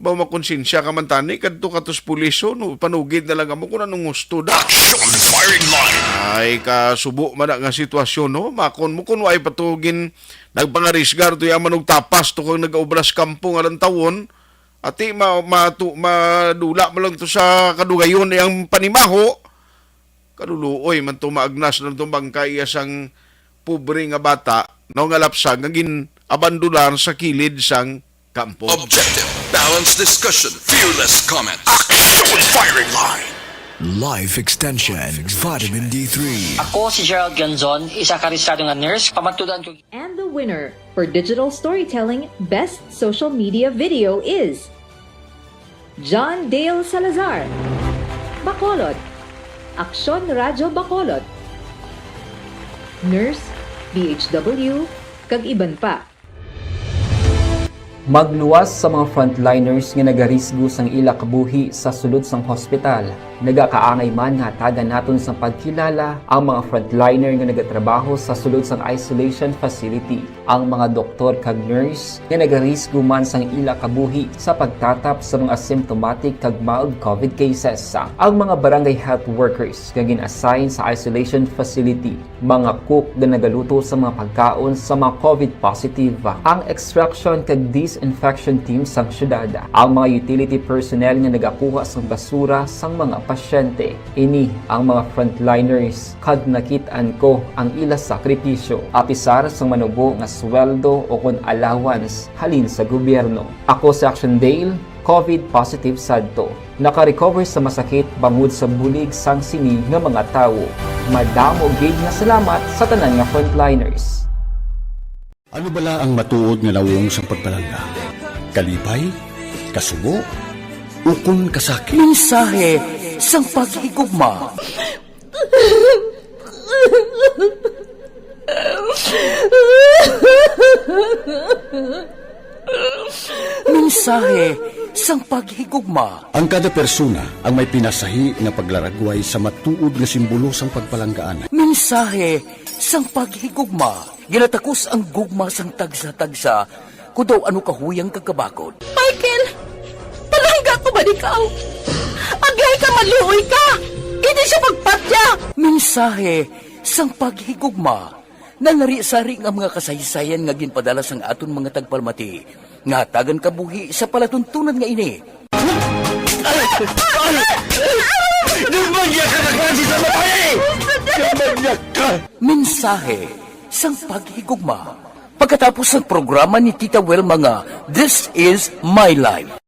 ba makonsensya ka man tani, kadto ka tos pulis, oh, no? Panugid na lang kamo kung anong gusto da. Action firing line. Ay, kasubo man na nga sitwasyon, no? Makon mo kung way patugin, nagpangarisgar to yaman og tapas to kung nag-obras kampo nga lang tawon. Ati, ma-, matu-, madula mo lang to sa kadugayon ang panimaho. Kaluluoy man to, maagnas lang tong bangkay iya sang pobre nga bata, no, nga lapsag nga gin-abandonar sa kilid sang kampo. Objective, balanced discussion, fearless comment. Action firing line. Life Extension, Vitamin D three. Ako si Gerald Ganzon, isa ka rehistrado nga nurse. Pamatudan ko. And the winner for digital storytelling best social media video is John Dale Salazar, Bacolod, Aksyon Radyo Bacolod, Nurse, B H W, kag iban pa. Magluwas sa mga frontliners nga nagarisgo sang ila kabuhi sa sulod sang hospital. Nagakaangay man nga hatagan naton sang pagkilala ang mga frontliner nga nagatrabaho sa sulod sang isolation facility, ang mga doktor kag nurse nga nagarisgo man sang ila kabuhi sa pagtatap sa mga asymptomatic kag mild covid cases, ang mga barangay health workers nga gin-assign sa isolation facility, mga cook nga nagaluto sa mga pagkaon sa mga covid positive, ang extraction kag dis- infection team sang syudad, ang mga utility personnel nga nagakuha sang basura sang mga pasyente. Ini ang mga frontliners, kag nakit-an ko ang ila sakripisyo, apisar sang manubo nga sweldo o kon allowance halin sa gobyerno. Ako si Action Dale, covid positive sadto. Naka-recover sa masakit bangod sa bulig sang sini nga mga tawo. Madamo gid nga salamat sa tanan nga frontliners. Ano bala ang matuod nga nawong sang pagpalangga? Kalipay? Kasubo? Ukon kasakit? Mensahe sang paghigugma. Mensahe sang paghigugma. Ang kada persona ang may pinasahi nga paglaragway sa matuod nga simbolo sang pagpalanggaan. Mensahe sang paghigugma. Ginatakos ang gugma sang tagsa-tagsa, kon daw ano kahuyang kag kabakod. Michael, palangga ko ba ikaw? Agyay ka, maluoy ka! Hindi siya pagpatya! Mensahe sang paghigugma. Nalari-sari nga mga kasaysayan nga ginpadala sang aton mga tagpalamati nga hatagan kabuhi sa palatuntunan nga ini. Nagmanyag ka na klase sa babae! Nagmanyag ka! Mensahe sang paghigugma. Pagkatapos sang programa ni Tita Wilma nga This Is My Life.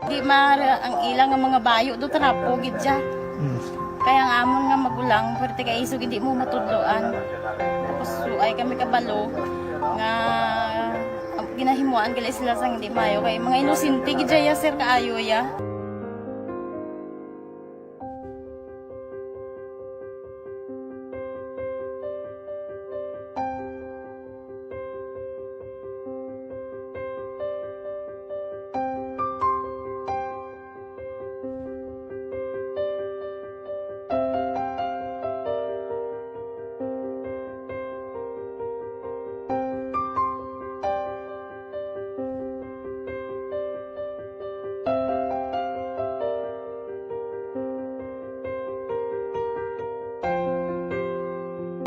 Di ma-, ang ila nga mga bayo do trapo gid siya. Mm. Kaya ang amon nga magulang, pwerte kay isog hindi mo matudloan. Tapos suay kami kabalo nga ginahimuan gali sila sang hindi maayo. Kay mga inosente gid siya, sir, kaayo ya.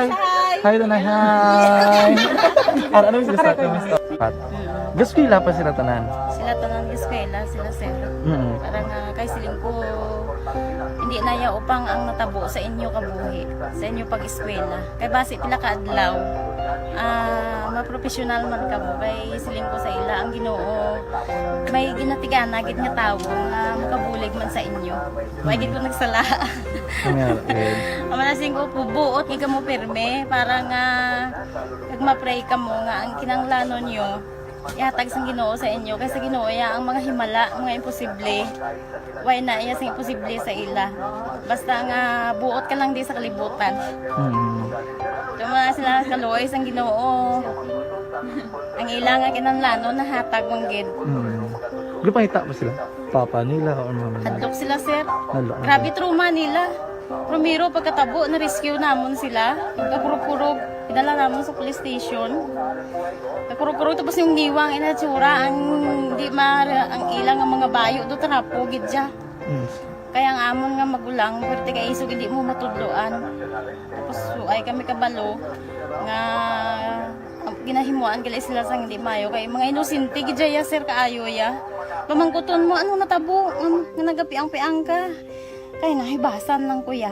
Hi. Hi, Tanay. Hi. Ar-, ano yung gusto? Gusto ko pa sila tanan. Sila tanan eskwela, sila sir. Mm. Para nga kay siling ko, hindi na ya upang ang natabo sa inyo kabuhi, sa inyo pag-eskwela. Kay basi pila ka adlaw, ah, mapropesyonal man kamo. Kay siling ko sa ila, ang Ginoo may ginatigana gid nga tawo nga makabulig man sa inyo. Wa gid ko nagsala. Nga, eh. Ang manasing ko po, buot nga kamo pirme para nga kag ma-pray kamo nga ang kinahanglanon nyo ihatag sang Ginoo sa inyo, kay sa Ginoo iya ang mga himala, mga imposible. Way na iya sing imposible sa ila. Basta nga buot ka lang di sa kalibutan. Mm. Tuma sila kaluoy sang Ginoo. Ang ila nga kinahanglanon nahatag man gid. Mm. Gipangita ba sila? Papa nila or mama nila? Hadlok sila, sir. Hadlok, Grabe okay. Trauma nila. Primero, pagkatabo, na-rescue namon sila. Kakurog-kurog, idala namon sa police station. Kakurog-kurog, tapos yung niwang inatsura, ang di ma-, ang ilang ang mga bayo do, trapo gid siya. Mm. Kaya ang amon nga magulang, pwerte kay isog, hindi mo matudloan. Tapos, suay kami kabalo nga ginahimuan gali sila sang hindi maayo. Kay mga inosente gid ya, sir, kaayo ya. Pamangkuton mo, ano natabo? Um, nga nagapiang-piang ka. Kay nahibasan lang ko ya.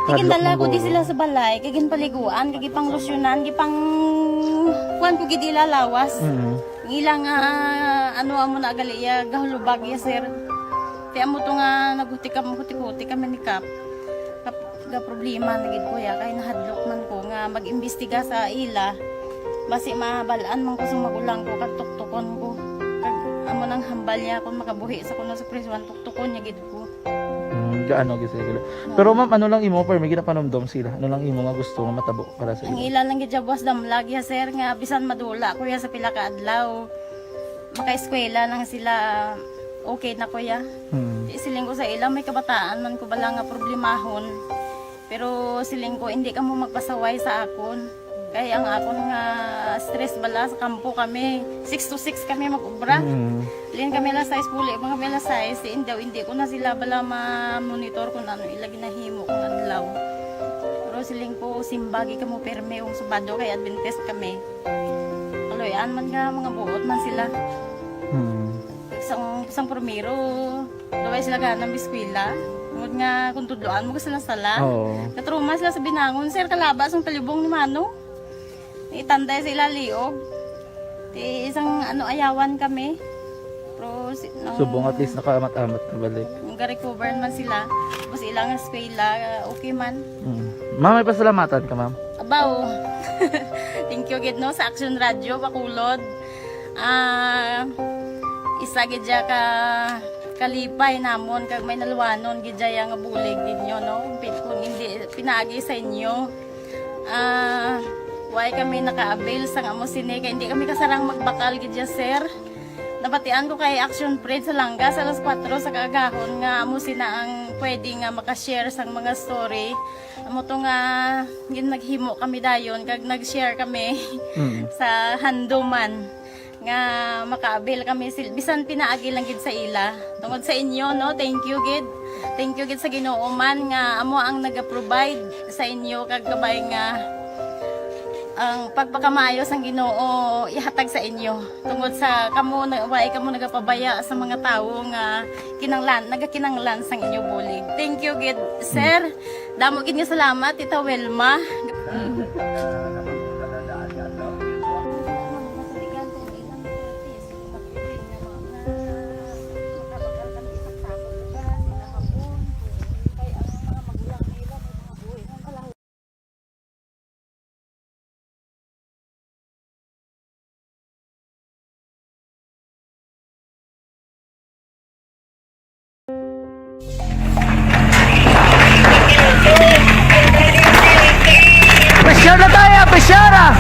Kay Hadlok gindala ko di sila sa balay, kay ginpaliguan, kay gipanglusyonan, gipang kuan ko gid ila lawas. Mm. Ang ila nga, ano, amo na gali ya, gahulubag ya, sir. Ti amo to nga naghuti kam-, huti-huti kami ni Kap. Kap-, ga problema na gid ko ya, kay nahadlok man ko nga mag-imbestiga sa ila. Basi mabal-an man ko sa magulang ko, kag tuktukon ko. Kag amo nang hambal niya kung makabuhi sa kuno sa prisuan, tuktukon niya gid ko. Mm. Gaano gid sila. Pero ma'am, ano lang imo, permi ginapanumdom sila? Ano lang imo nga gusto nga matabo para sa ila? Ang ila lang gid siya, boss, damlag ya, sir, nga bisan madula ko ya sa pila ka adlaw, makaeskwela lang sila, okay na ko ya. Hmm. Di, siling ko sa ila, may kabataan man ko bala nga problemahon. Pero siling ko, hindi kamo magpasaway sa akon. Kay ang akon nga stress bala sa kampo kami, six to six kami mag-obra. Mm. Lin kami alas sais, puli pa kami alas sais, si indaw, hindi ko na sila bala ma-monitor kung ano ila ginahimo kung adlaw. Pero siling ko, simbagi kamo pirme kung Sabado kay Adventist kami. Kaluy-an man nga mga buot man sila. Mm. Sang, sang primero, Daway sila gana mag-eskwela. Tungod nga kung tudloan mo ka sila sala. Oo. Natrauma sila sa binangon, sir, kalaba sang talibong ni Mano. Itanday sa ila liog. Ti isang ano, ayawan kami. Pero si, nang Subong at least nakaamat-amat na balik. Nang ga-recover man sila. Tapos ilang eskwela, okay man. Mm. Ma'am, may pasalamatan ka, ma'am? Abaw. Thank you gid, no, sa Action Radio Bacolod. Ah, isa gid ya ka kalipay namon kag may naluwanon gid ya nga bulig ninyo, no? Pi-, kung hindi pinaagi sa inyo, ah, why kami naka-avail sang amo sini kay hindi kami kasarang magbakal gid ya, sir. Nabatian ko kay Action Fred sa Langga sa alas kuwatro sa kaagahon nga amo sina ang pwede nga maka-share sang mga story. Amo to nga gin-, naghimo kami dayon kag nag-share kami Mm. sa handuman nga maka-avail kami sil-, bisan pinaagi lang gid sa ila. Tungod sa inyo, no, thank you gid. Thank you gid sa Ginoo man nga amo ang naga-provide sa inyo kag kabay nga ang pagpakamaayo sang Ginoo ihatag sa inyo. Tungod sa kamo na, wala kamo nagapabaya sa mga tawo nga kinanglan, nagakinanglan sang inyo bulig. Thank you gid, sir. Damo gid nga salamat, Tita Wilma. Pressure na tayo, pressure ah!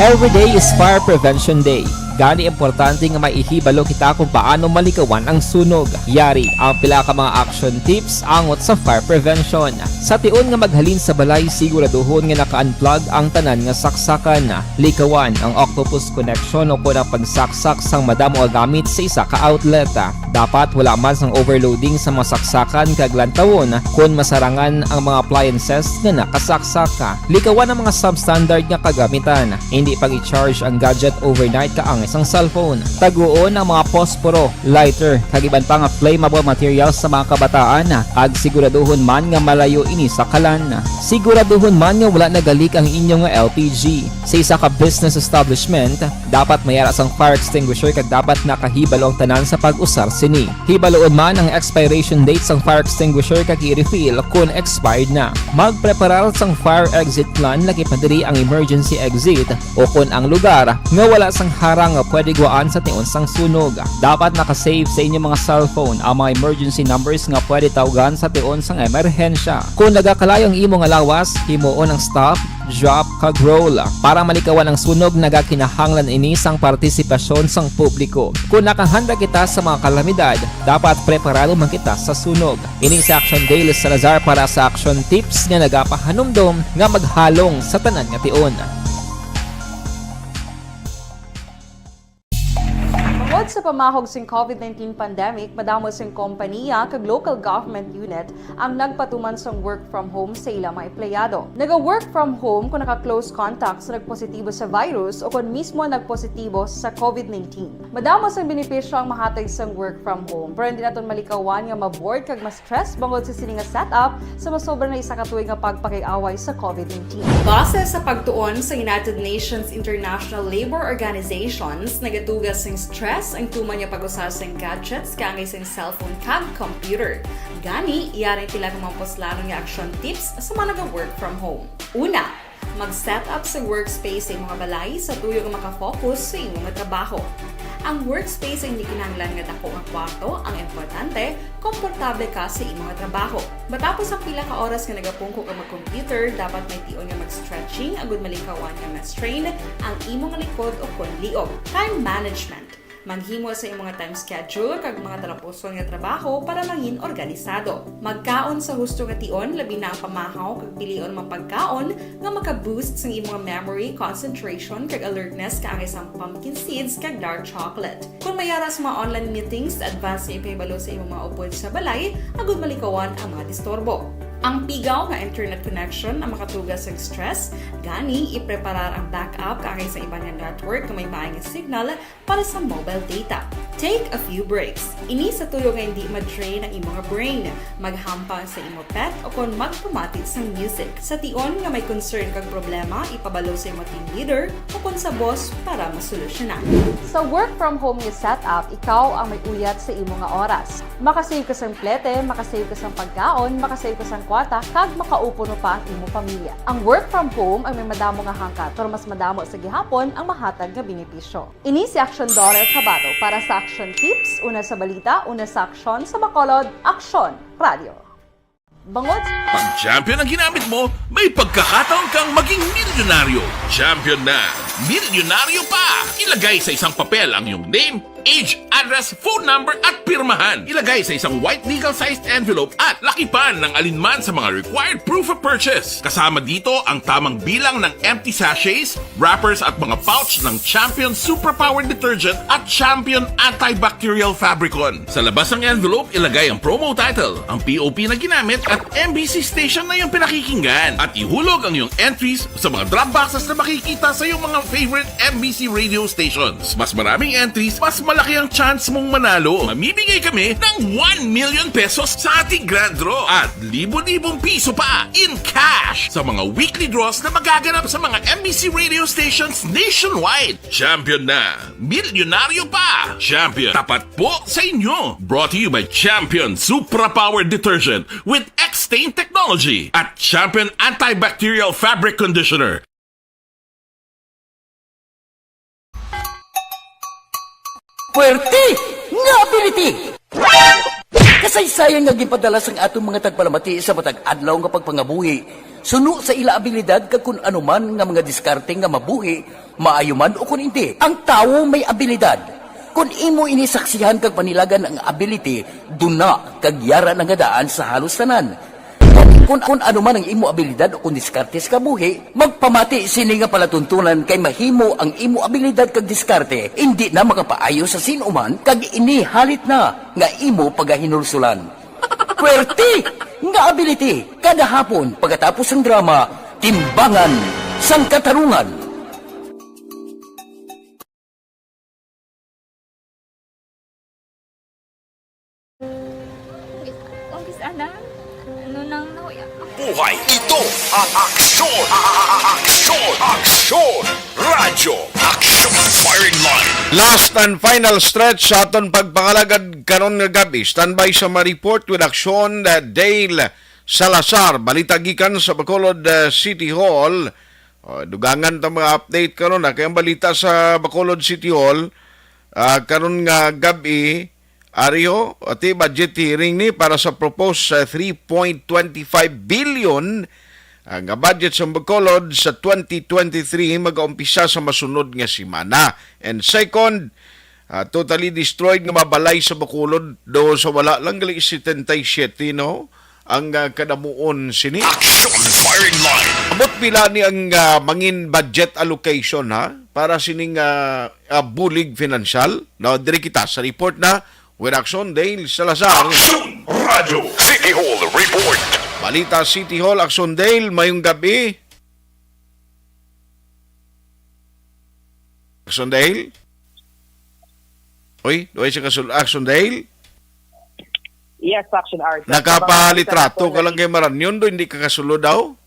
Every day is Fire Prevention Day. Gani, importante nga maihibalo kita kung paano malikawan ang sunog. Yari ang pila ka mga action tips angot sa fire prevention. Sa tion nga maghalin sa balay, siguraduhon nga naka-unplug ang tanan nga saksakan. Likawan ang octopus connection o kon ang pagsaksak sang madamo nga gamit sa isa ka outlet. Dapat wala man sang overloading sa mga saksakan kag lantawon kon masarangan ang mga appliances nga nakasaksak. Likawan ang mga substandard nga kagamitan. Hindi pag-i-charge ang gadget overnight kaangay sang cellphone. Taguon ang mga posporo, lighter, kag iban pa nga flammable materials sa mga kabataan, kag siguraduhon man nga malayo ini sa kalan. Siguraduhon man nga wala nagalik ang inyo nga L P G. Sa isa ka business establishment, dapat may ara sang fire extinguisher kag dapat nakahibalo ang tanan sa pag-usar sini. Hibaloon man ang expiration date sang fire extinguisher kag i-refill kon expired na. Magpreparar sang fire exit plan, lagi pa diri ang emergency exit o kon ang lugar nga wala sang harang nga pwede guwaan sa tion sang sunog. Dapat naka-save sa inyo mga cellphone ang mga emergency numbers nga pwede tawgan sa tion sang emerhensya. Kon nagakalayo ang imo nga lawas, himuon ang stop, drop, kag roll. Para malikawan ang sunog, nagakinahanglan ini sang partisipasyon sang publiko. Kon nakahanda kita sa mga kalamidad, dapat preparado man kita sa sunog. Ini si Action Daily Salazar para sa Action Tips nga nagapahanumdom nga maghalong sa tanan nga tion. Tungod sa pamahog sing COVID nineteen pandemic, madamo sing kompaniya kag local government unit ang nagpatuman sang work from home sa ila mga empleyado. Naga-work from home kung naka-close contact sa nagpositibo sa virus o kon mismo nagpositibo sa COVID nineteen. Madamo sang benepisyo ang mahatag sang work from home, pero hindi naton malikawan nga ma-bored kag ma-stress bangod sa sini nga setup sa masobra na isa ka tuig nga pagpakig-away sa COVID nineteen. Base sa pagtuon sa United Nations International Labour Organizations, nagaduga sing stress ang tuman nga pag-usar sing gadgets kaangay sing cellphone kag computer. Gani, yari ang pila ka mga puslanon nga action tips sa mga naga-work from home. Una, Mag-set up sa workspace sa imong balay sa tuyo nga makafocus sa imong trabaho. Ang workspace ay hindi kinahanglan nga dako nga kwarto, ang importante, komportable ka sa imong trabaho. Matapos ang pila ka oras nga nagapungko ka mag-computer, dapat may tion nga mag-stretching agud malikawan nga ma-strain ang imong likod o kon liog. Time management. Maghimo sa imong time schedule kag mga talapuson nga trabaho para mangin organisado. Magkaon sa husto nga tion, labi na ang pamahaw kag pilion mga pagkaon nga maka-boost sang imong memory, concentration, kag alertness kaangay sang pumpkin seeds kag dark chocolate. Kung may ara sa mga online meetings, advance nga ipahibalo sa imong mga upod sa balay agud malikawan ang mga disturbo. Ang pigaw nga internet connection ang makatuga sa stress, gani ipreparar ang backup kaangay sa iban nga network nga may maay nga signal para sa mobile data. Take a few breaks. Ini sa tuyo nga hindi ma-drain ang imong brain. Maghampang sa imo pet o kon magpamati sang music. Sa tion nga may concern kag problema, ipabalo sa imo team leader o kon sa boss para masolusyonan. Sa work from home nga setup, ikaw ang may uyat sa imo nga oras. Makasave ka sang plete, makasave ka sang pagkaon, makasave ka sang kwarta, kag makaupo pa ang imo pamilya. Ang work from home ang may madamo nga hangkat, pero mas madamo sa gihapon ang mahatag nga benepisyo. Ini si Aksyon Doral Chavado para sa Aksyon Tips, una sa balita, una sa aksyon, sa Bacolod, Aksyon Radio. Bangod Pag Champion ang ginamit mo, may pagkakataon kang maging milyonaryo. Champion na, milyonaryo pa! Ilagay sa isang papel ang iyong name, age, address, phone number, at pirmahan. Ilagay sa isang white legal-sized envelope at lakipan ng alinman sa mga required proof of purchase. Kasama dito ang tamang bilang ng empty sachets, wrappers at mga pouch ng Champion Superpower Detergent at Champion Antibacterial Fabricon. Sa labas ng envelope, ilagay ang promo title, ang P O P na ginamit at M B C station na iyong pinakikinggan. At ihulog ang iyong entries sa mga drop boxes na makikita sa iyong mga favorite M B C radio stations. Mas maraming entries, mas malaki ang chance mong manalo. Mamimigay kami ng one million pesos sa ating grand draw at libo-libong piso pa in cash sa mga weekly draws na magaganap sa mga M B C radio stations nationwide. Champion na! Milyonaryo pa! Champion, tapat po sa inyo! Brought to you by Champion Supra Power Detergent with X-Stain Technology at Champion Antibacterial Fabric Conditioner. Puwerte nga ability! Kasaysayan nga ginpadala sang aton mga tagpalamati sa matag adlaw nga pagpangabuhi, suno sa ila abilidad kag kun ano man nga mga diskarte nga mabuhi, maayo man o kun indi. Ang tawo may abilidad. Kun imo ini saksihan kag panilagan ang ability, duna kag yara na nga daan sa halos tanan. Kun, kun ano man ang imo abilidad o kun diskarte sa kabuhi, magpamati sini nga palatuntunan kay mahimo ang imo abilidad kag diskarte indi na makapaayo sa sin-o man kag ini halit na nga imo pagahinulsulan. Puwerte nga ability kada hapon pagkatapos sang drama, Timbangan sang Katarungan. Umpis, ana? Ano nang nahuya? Buhay, ito ang aksyon! A- a- a- Aksyon! Aksyon! Radyo Aksyon Firing Line! Last and final stretch sa aton pagpangalagad karon nga gabi. Standby sa mga report with Aksyon, uh, Dale Salazar. Balita gikan sa Bacolod, uh, City Hall. O, dugangan ta mga update karon, ha, kay ang balita sa Bacolod City Hall, ah, karon nga gab-i, ari ho, ati budget hearing ni para sa proposed, ah, three point twenty five billion, ah, nga budget sa Bacolod sa twenty twenty-three magaumpisa sa masunod nga semana. And second, ah, totally destroyed nga mga balay sa Bacolod, do sa wala lang gali setenta y siete, no? Ang, ah, kadamuon sini. Action Firing Line. Abot pila ni ang, ah, mangin budget allocation, ha? Para sining, ah, ah, bulig financial. No, diri kita sa report na with Action Dale Salazar. Action Radio City Hall Report. Balita City Hall, Action Dale, mayong gabi. Action Dale? Uy, duay siya kasul-, Action Dale? Yes, Action Art. Nakapalitrato ka lang kay Maranyon, do, hindi ka kasulod daw?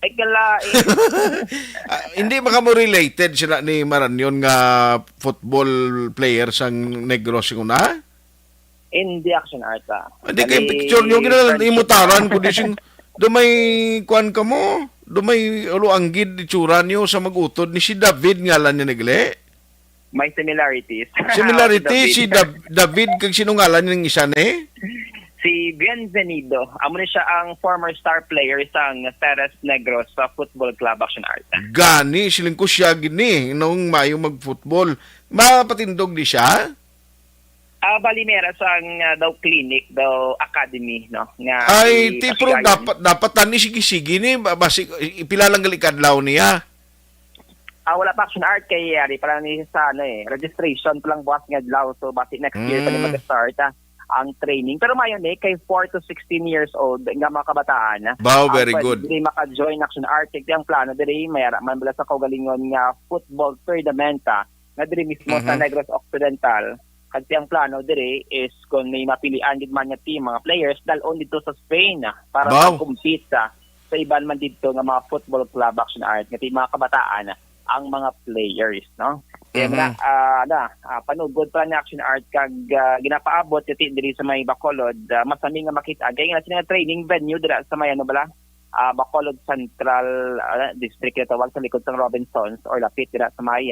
Ay, kala, eh. Ah, hindi ba ka mo related sila ni Maranyon nga football player sang Negros yung una? Hindi, Action Art, ah. Hindi kay picture nyo, gina-, imutaran ko di sing Do may kuan kamo? Do may ulo anggid itsura niyo sa mag-utod ni si David ngalan niya nagli? May similarities. Similarity si Dav- David kag sino ngalan ning isa ni? Si Bienvenido, amo ni siya ang former star player sang Ceres Negros sa Football Club Action Art. Gani siling ko siya gini nung mayo mag-football. Mapatindog di siya? Ah, bali mera sang ah, daw clinic, daw academy, no? Nga Ay, i- ti, pero pasigayon. dapat dapat tani sige-sige ni ba- basi ipila lang gali kadlaw niya. Ah, wala pa Action Art kay ari pa lang ni sa ano eh, registration pa lang buwas nga adlaw, so basi next year pa ni Mm. mag-start ah, ang training. Pero mayo ni kay four to sixteen years old nga mga kabataan. Wow, Ang very pwede good. Diri maka-join Action Art kay ang plano diri may ara man bala sa kaugalingon nga football tournament ah, nga diri mismo sa Mhm. Negros Occidental. Kag ang plano diri is kung may mapilian gid man nga team, mga players, dalon dito sa Spain ah, para Wow. mag-compete sa sa iban man dito nga mga football club Action Art nga ti mga kabataan ang mga players, no? Kaya Mhm. na, ah, na, ah, panugod pa ni Action Art kag ah, ginapaabot ti diri sa may Bacolod, ah, masami nga makita kay nga sila training venue dira sa may ano bala, ah, Bacolod Central ah, District na tawag sa likod sang Robinsons or lapit dira sa may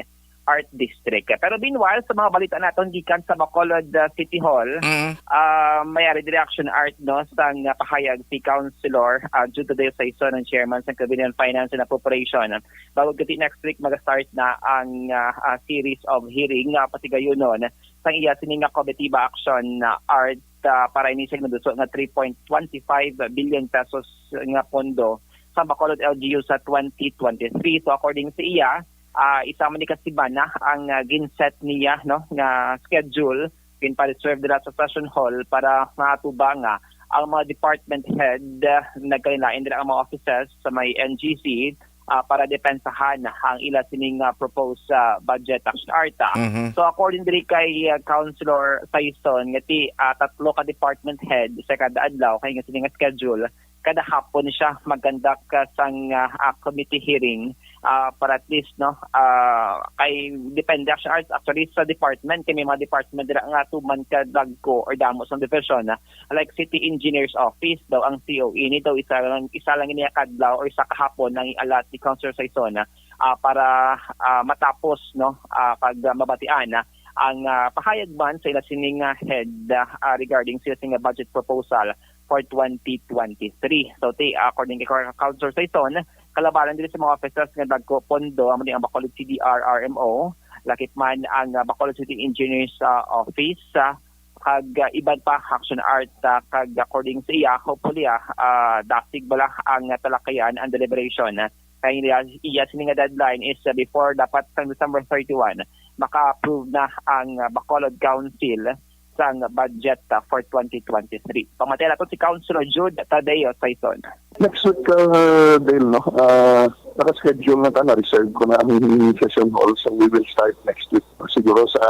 Art District. Pero meanwhile, sa mga balita naton gikan sa Bacolod ah, City Hall, Mm. ah, may ari diri Action Art no sang ah, pahayag si Councilor ah, Jude Tadeo Saison, ang chairman sa Committee on Finance and Appropriation. Bago gati next week mag-start na ang ah, ah, series of hearing nga patigayunon sang iya sini nga Comitiva Action ah, Art ah, para ini sa naduso nga three point twenty five billion pesos nga pondo sa Bacolod L G U sa twenty twenty-three. So according sa iya, ah, isa man ni kasiban na ang ah, ginset niya no nga schedule ginpa-reserve dira sa session hall para matubang nga ang mga department head ah, nagkalain-lain dira ang mga offices sa may N G C ah, para depensahan ang ila sining ah, proposed ah, budget Action Art. Ah. Mhm. So according diri kay ah, Councilor Saison nga ti ah, tatlo ka department head sa kada adlaw kay nga sining schedule kada hapon siya mag-conduct ah, sang ah, ah, committee hearing ah, para at least no ah, kay depende Action Art actually sa department kay may mga department dira nga tuman ka dagko or damo sang division ah, like City Engineer's Office daw ang C O E ni daw isa lang isa lang niya kadlaw or isa kahapon ang i-allot ni Councilor Saison ah, para ah, matapos no ah, kag ah, mabatian ah, ang ah, pahayag man sa ila sining ah, head ah, ah, regarding sa sila sining budget proposal for twenty twenty-three. So ti according kay Councilor Saison, kalabanan diri sa mga offices nga dagko pondo amo ni ang Bacolod C D R R M O, lakip man ang ah, Bacolod City Engineers ah, Office ah, kag ah, iban pa Action Art ah, kag according sa iya hopefully ah, ah, dasig bala ang ah, talakayan ang deliberation. Kay iya, iya sini nga deadline is ah, before dapat sang December thirty-one maka-approve na ang ah, Bacolod Council sang budget ah, for twenty twenty-three. Pamati nato si Councilor Jude Tadeo Saison. Next week, uh, Dale, no? Uh, naka-schedule na ta, na-reserve ko na ang session hall, so we will start next week. Siguro sa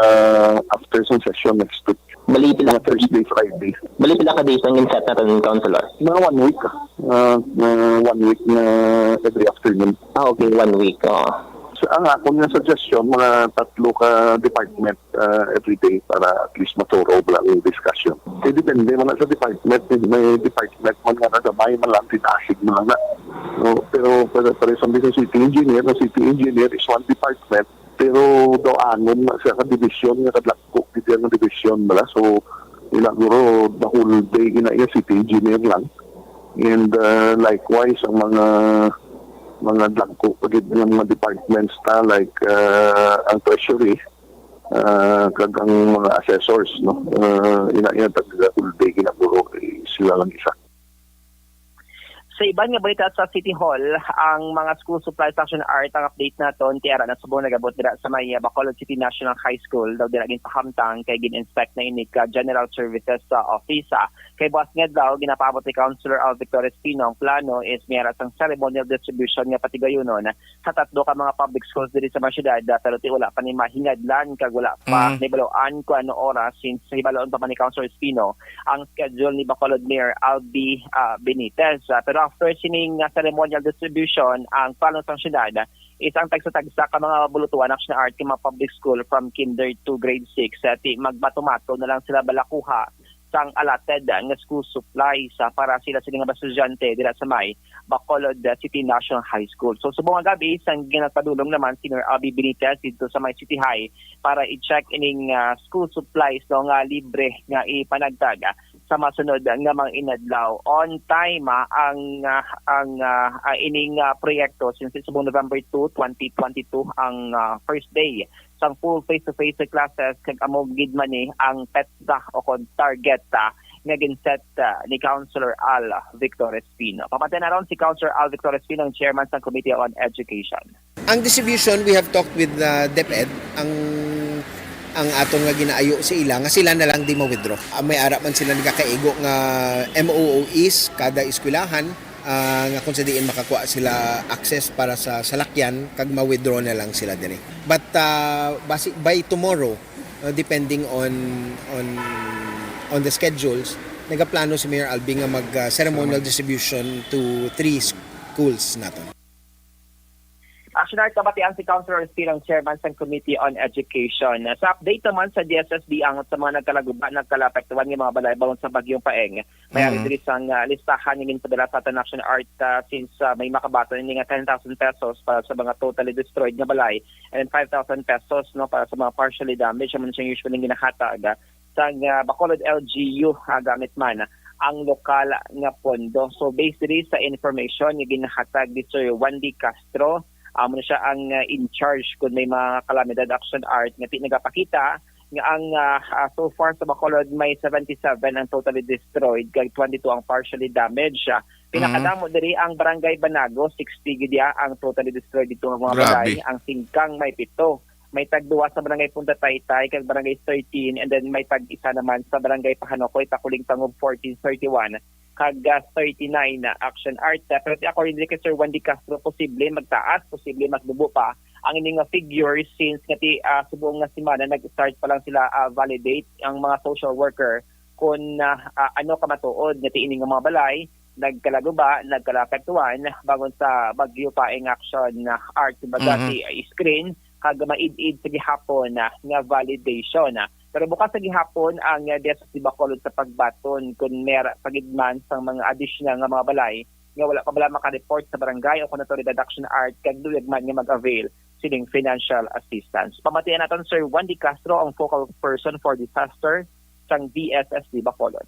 after sa session next week. Bali pila, Mga Thursday, Friday. Bali pila ka days ang inset naton, Councilor? Mga one week. Uh, uh, one week na every afternoon. Ah, okay, one week. Oh. So, ang akon nga suggestion, mga tatlo ka department uh, every day para at least maturo bala ang discussion. Kaya depende man sa department. May department man nga nagamay man lang, tinasig man lang na. No? Pero para, para sa sa city engineer, na city engineer is one department. Pero daw anom na siya ka division, nga kadlagko gid ang division bala. So, ila guro the whole day ina iya city engineer lang. And uh, likewise ang mga mga dagko pa gid nga mga departments ta like uh, ang treasury uh, kag ang mga assessors, no. Uh, ina ina tag whole day ginaguro eh, sila lang isa. Sa iban nga balita sa City Hall, ang mga school supplies Action Art ang update naton ti ara na subong nagabot dira sa may Bacolod City National High School daw dira ginpahamtang kay gin-inspect na ini ka General Services sa office. Ah, kay buwas nga adlaw ginapaabot ni Councilor Al Victor Espino ang plano is may ara sang ceremonial distribution nga patigayunon sa tatlo ka mga public schools diri sa mga syudad, ah, pero ti wala pa ni mahingadlan kag wala pa Mm. nibaloan kung ano oras since hibaloon pa man ni Councilor Espino ang schedule ni Bacolod Mayor Albi ah, Benitez. Ah, pero after sining ah, ceremonial distribution, ang plano sang syudad ah, is ang tagsa-tagsa ka mga bulutuan Action Art kay mga public school from kinder to grade six ah, ti magmato-mato na lang sila balakuha sang allotted nga school supplies, ah, para sila sila nga mga estudyante dira sa may Bacolod, ah, City National High School. So, subong nga gab-i, sang ginagpadulong naman si Mayor Abby Benitez dito sa may City High para i-check ining, ah, school supplies, no, nga libre nga ipanagtag, ah, sa masunod nga mga inadlaw. On time, ah, ang, ah, ang, ah, ah, ining, ah, proyekto since subong November two, twenty twenty-two ang, ah, first day sang full face-to-face classes, kag amo gid man ni ang petsa o kon target, ah, nga ginset, ah, ni Councilor Al Victor Espino. Pamati na ron si Councilor Al Victor Espino, ang chairman sang Committee on Education. Ang distribution, we have talked with the DepEd, ang, ang aton nga ginaayo sa ila, nga sila na lang di ma-withdraw. Ah, may ara man sila nagakaigo nga M O O Es kada eskwelahan, ah, nga kung sa diin makakuha sila access para sa salakyan, kag ma-withdraw na lang sila diri. But, ah, basi, by tomorrow, uh, depending on, on, on the schedules, nagaplano si Mayor Albi nga mag, ah, ceremonial distribution to three schools naton. Action Art, kabatian si Councilor Espino, ang chairman sang Committee on Education. Sa update naman sa D S S D, angot sa mga nagkalaguba, nagkalaapektuhan nga mga balay bangod sa Bagyong Paeng, may ari diri sang, ah, listahan nga ginpadala sa aton Action Art, ah, since, ah, may makabaton ini nga ten thousand pesos para sa mga totally destroyed nga balay and five thousand pesos, no, para sa mga partially damaged. Amo siya usually ginahatag, ah, sang, ah, Bacolod L G U, ah, gamit man ang lokal nga pondo. So, based diri sa information nga ginahatag ni Sir Wendy Castro, amo na siya ang, ah, in charge kung may mga kalamidad, Action Art, nga ti nagapakita nga ang, ah, ah, so far sa Bacolod may seventy-seven ang totally destroyed kag twenty-two ang partially damaged. Ah, pinakadamo diri ang Barangay Banago, sixty gid ya ang totally destroyed dito nga mga Grabe. balay. Ang Singkang may pito. May tagduwa sa Barangay Punta Taytay kag Barangay thirteen, and then may tag-isa naman sa Barangay Pahanokoy, Takuling Tangub, fourteen thirty-one kag, ah, thirty-nine na Action Art. Ah, pero according diri kay Sir Wendy Castro, posible magtaas, posible magdubo pa ang ini nga figure since nga ti, ah, subong nga semana nag-start pa lang sila, ah, validate ang mga social worker kung, ah, ah, ano ka matuod nga ti ini nga mga balay nagkalaguba, nagkalaapektuhan bangod sa Bagyo Paeng. Action, ah, Art, kumbaga, Mhm. ti, ah, screen kag maid-id sa gihapon, ah, nga validation, ah. Pero bukas sa gihapon ang, ah, D S S D Bacolod sa pagbaton kon may ara pa gid man sang mga additional nga mga balay nga wala pa bala makareport sa barangay o kon authority, Action Art, kag luyag man nga mag-avail sining financial assistance. Pamatian naton, Sir Wendy Castro, ang focal person for disaster sang D S S D Bacolod.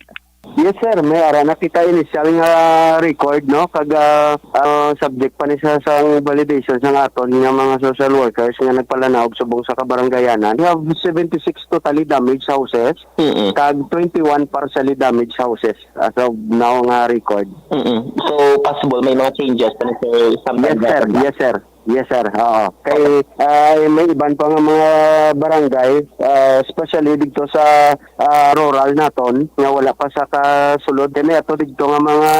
Yes, sir. May ara na kita initial nga record, no? Kag, ah, ah, subject pa ni sa, sang validation sang aton nga mga social workers nga nagpalanaw subong sa kabaranggayanan. We have seventy-six totally damaged houses, Mm-mm. kag twenty-one partially damaged houses as of now nga record. Mm-mm. So, possible may mga changes pa ni, sir, sa Yes, sir. pagdaan ba? Yes, sir. Yes, sir. Oo. Kay, ah, may iban pa nga mga barangay, ah, especially dito sa, ah, rural naton, nga wala pa sa kasulod. Kay may ato dito nga mga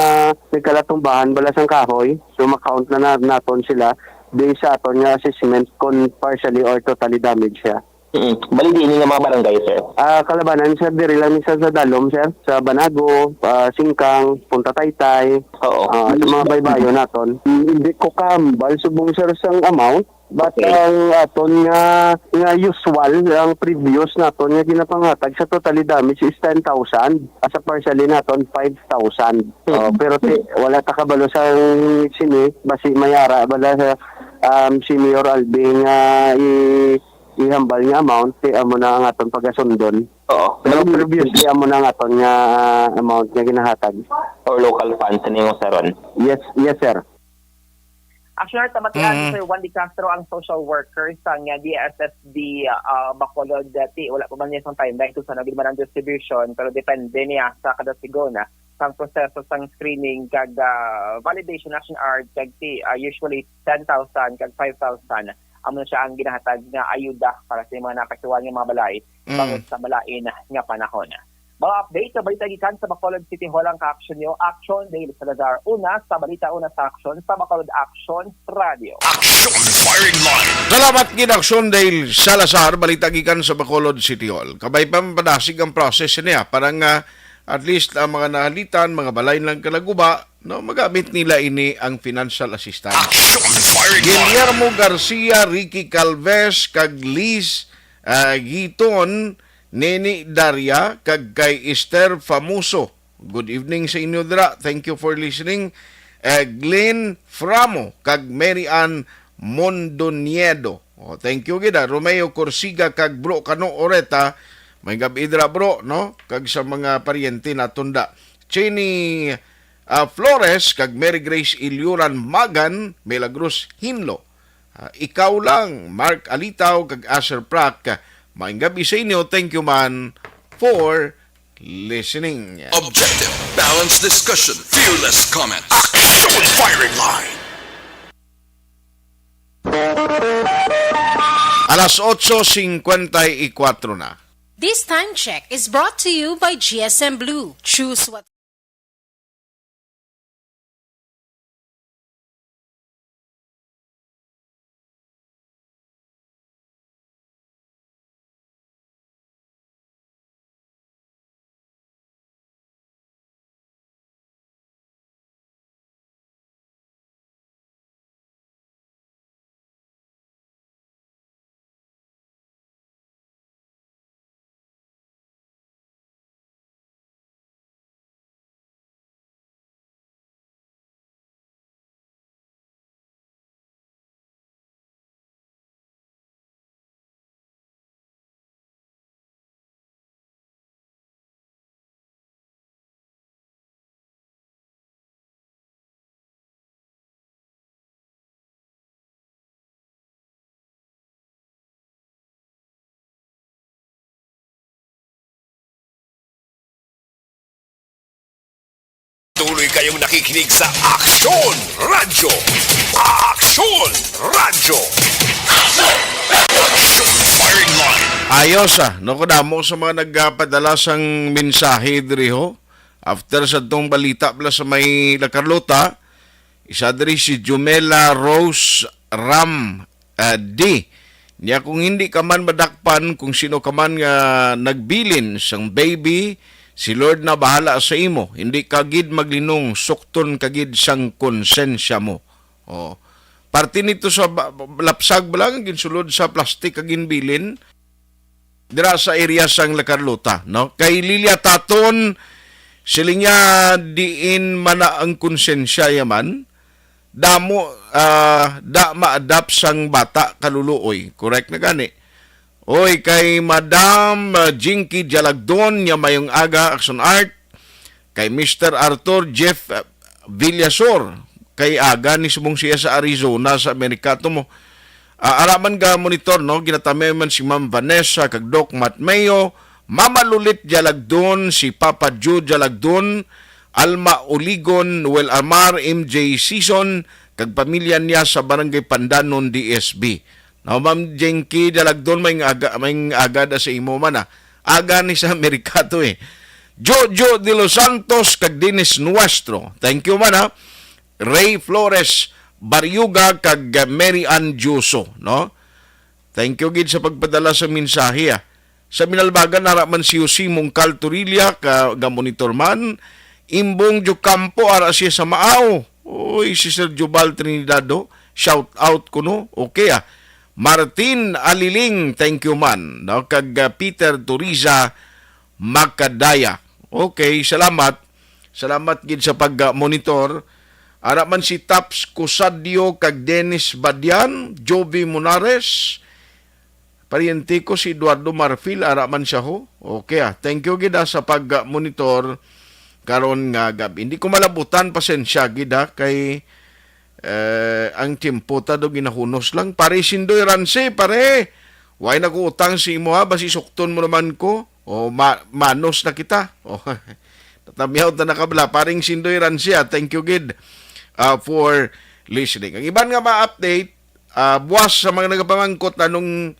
nagkalatumbahan bala sang kahoy. So, ma-count na, na naton sila based sa aton nga assessment kung partially or totally damaged siya. Mm. Bali, di ini nga mga barangay, sir? Ah, Kalabanan, sir, diri lang ni sa, sa Dalom, sir, sa Banago, ah, Singkang, Punta Taytay, Oo. ah, sa mga baybayon naton. Hindi ko kahambal subong, sir, sang amount, but Okay. ang aton nga, nga usual, ang previous naton nga ginapanghatag sa totally damage is ten thousand, ah, sa partially naton, five thousand. Mm. Oh, pero ti, wala ta kabalo sa sini, basi may ara bala sa, um, si Mayor Albi nga i- ihambal nga amount, ti amo na ang aton pagasundon. Oo. Pero Pero previously, amo na ang aton nga, ah, amount nga ginahatag. Or local funds, ano yung usaron? Yes, yes, sir. Actually, tamatian Mhm. si Sir Juan de Castro ang social worker sa nga D S S D, ah, Bacolod, dati. Wala pa man niya isang timeline kung saan gid man ang distribution, pero depende niya sa kada sigon, ah, sang proseso sang screening kag, ah, validation. Action Art kag ti, ah, usually ten thousand kag five thousand amo na siya ang ginahatag nga ayuda para sa mga naapektuhan nga mga balay Mm. bangod sa malain nga panahon. Mga update sa balita gikan sa Bacolod City Hall ang ka-action niyo, Action Dale Salazar. Una sa balita, una sa action sa Bacolod Action Radio. Action Firing Line. Salamat gid, Action Dale Salazar, balita gikan sa Bacolod City Hall. Kabay pa mapadasig ang process niya para nga at least ang mga nahalitan, mga balay lang kalaguba, no, magamit nila ini ang financial assistance. Action Firing Line. Guillermo Garcia, Ricky Calves, kag Liz, ah, Giton, Nini Daria, kag kay Esther Famoso. Good evening sa inyo dira. Thank you for listening. Eh, Glenn Framo, kag Mary Ann Mondoniedo. Oh, thank you gid, ah. Romeo Corsiga kag Bro Kano Oreta. May gabi dira, bro, no? Kag sa mga paryente naton da. Chini, ah, Flores kag Mary Grace Ilyuran Magan, Milagros Hinlo. Ah, ikaw lang, Mark Alitaw kag Asher Prack. Maayong gabi sa inyo. Thank you man for listening. Objective, balanced discussion, fearless comment. Action firing line. Alas otso singkwenta y kuwatro na. This time check is brought to you by G S M Blue. Choose what Tuloy kayong nakikinig sa Aksyon Radyo. Aksyon Radyo. Aksyon Firing Line. Ayos, ah. No, kadamo sa mga nagpadala sang mensahe diri, ho. After sa tong balita pala sa may La Carlota, isa diri si Jumela Rose Ram, ah, D. Niya, kung hindi ka man madakpan, kung sino ka man nga nagbilin sang baby, si Lord na bahala sa imo. Hindi ka gid maglinong, sukton ka gid sang konsensya mo. Oh. Parte nito sa ba-, lapsag ba lang, ginsulod sa plastic kag ginbilin dira sa area sang La Carlota, no? Kay Lilia Taton, siling niya, diin man na ang konsensya yaman, damo, ah, da ma-adapt sang bata kaluluoy. Correct na gani. Oy, kay Madam, ah, Jinky Dialagdon, niya, mayong aga, Action Art. Kay Mister Arthur Jeff, ah, Villasor, kay aga ni subong siya sa Arizona, sa Amerika to mo. Ah, ara man ga monitor, no? Ginatamiay man si Ma'am Vanessa kag Doc Matmeo, Mama Lulit Dialagdon, si Papa Joe Dialagdon, Alma Uligon, Noel Amar, M J Sison, kag pamilya niya sa Barangay Pandanon, D S B. No, Ma'am Jinky Dialagdon, may aga, may aga da sa imo man, ah. Aga ni sa Amerika to, eh. Jojo de los Santos kag Dennis Nuestro. Thank you man, ha. Ray Flores Barriuga kag Mary Ann Dioso, no? Thank you gid sa pagpadala sa mensahe, ah. Sa Binalbagan, ara man si Jose Mongcal Torilla, ka, ga monitor man. Imbong Diocampo, ara siya sa Maaw. Uy, si Sir Jubal Trinidado, shout out kuno. Okay, ah. Martin Aliling, thank you man. No? Kag, ah, Peter Turiza Macadaya. Okay, salamat. Salamat gid sa pag-monitor. Ara man si Taps Cusadio kag Dennis Badian, Jovi Monares, paryente ko si Eduardo Marfil, ara man siya ho. Okay, ah. Thank you gid, ah, sa pag-monitor karon nga gab-i. Hindi ko malabutan, pasensya gid, ah, kay, eh, ang tiyempo ta do ginahunos lang. Pare Sindoy Ranse, pare, way na ko utang sa imo, ha, basi sukton mo naman ko. O, ma-, manos na kita. O, natamyaw ta na kabla. Paring Sindoy Rancia, thank you gid, ah, for listening. Ang iban nga ma-update, ah, buwas sa mga nagapamangkot anong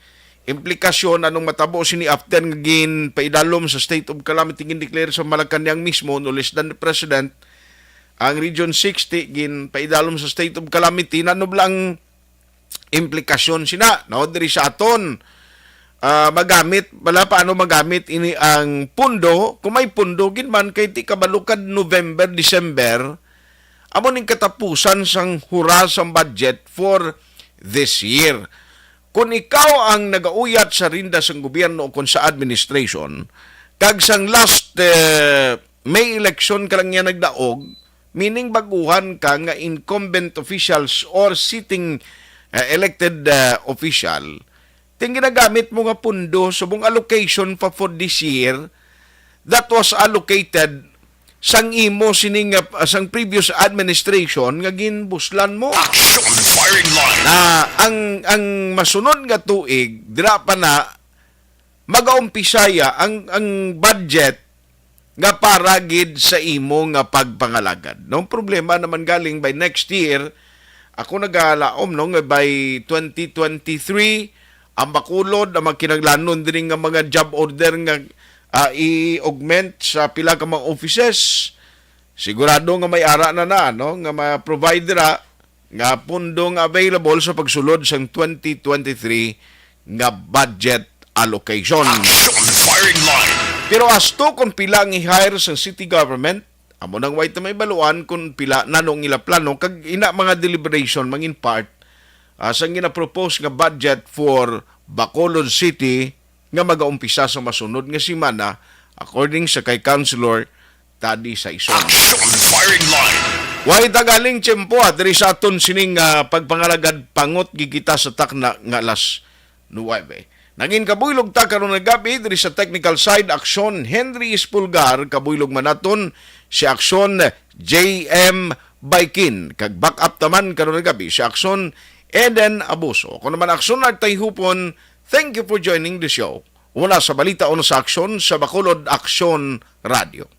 implikasyon, anong matabo sini after nga ginpaidalom sa state of calamity, gin-declare sa Malacañang mismo, no less than the president, ang Region sixty ginpaidalom sa state of calamity, nano bala ang implikasyon sina, no, diri sa aton. Ah, magamit bala, paano magamit ini ang pundo? Kung may pundo gid man, kay ti kabalo kad November, December, amo ning katapusan sang hura sang budget for this year. Kung ikaw ang nagauyat sa rinda sang gobyerno o kung sa administration, kag sang last, eh, May election ka lang niya nagdaog, meaning baguhan ka nga incumbent officials or sitting, eh, elected, eh, official, ting ginagamit mo nga pundo subong allocation pa for this year that was allocated sang imo sining, ah, sang previous administration nga ginbuslan mo. Action firing line. Na ang, ang masunod nga tuig, dira pa na, magaumpisa ya ang, ang budget nga para gid sa imo nga pagpangalagad. No, problema naman galing by next year, ako nagalaom, no, nga by twenty twenty-three, ang Bacolod, ang mga kinahanglanon diri nga mga job order nga, ah, i-augment sa pila ka mga offices, sigurado nga may ara na na, no, nga ma-provide ra nga pundo nga available sa pagsulod sang twenty twenty-three nga budget allocation. Action firing line. Pero as to kung pila ang i-hire sa city government, amo nang way ta may baluan kung pila nanong ila plano kag ina mga deliberation mangin part, ah, sang ginapropose nga budget for Bacolod City nga magaumpisa sa masunod nga semana, according sa kay Councilor Tadi Saison. Action firing line. Way tagaling tiyempo, ah, diri sa aton sining, ah, pagpangalagad pangot gid kita sa takna nga alas nuwebe. Nangin kabuylog ta karon nga gabi diri sa technical side, Aksyon Henry Espulgar, kabuylog man naton si Aksyon J M Baikin, kag back up taman karon nga gabi si Aksyon Eden Abuso. Ako naman Aksyon Nagtayhupon, thank you for joining the show. Una sa balita, una sa aksyon sa Bacolod Aksyon Radio.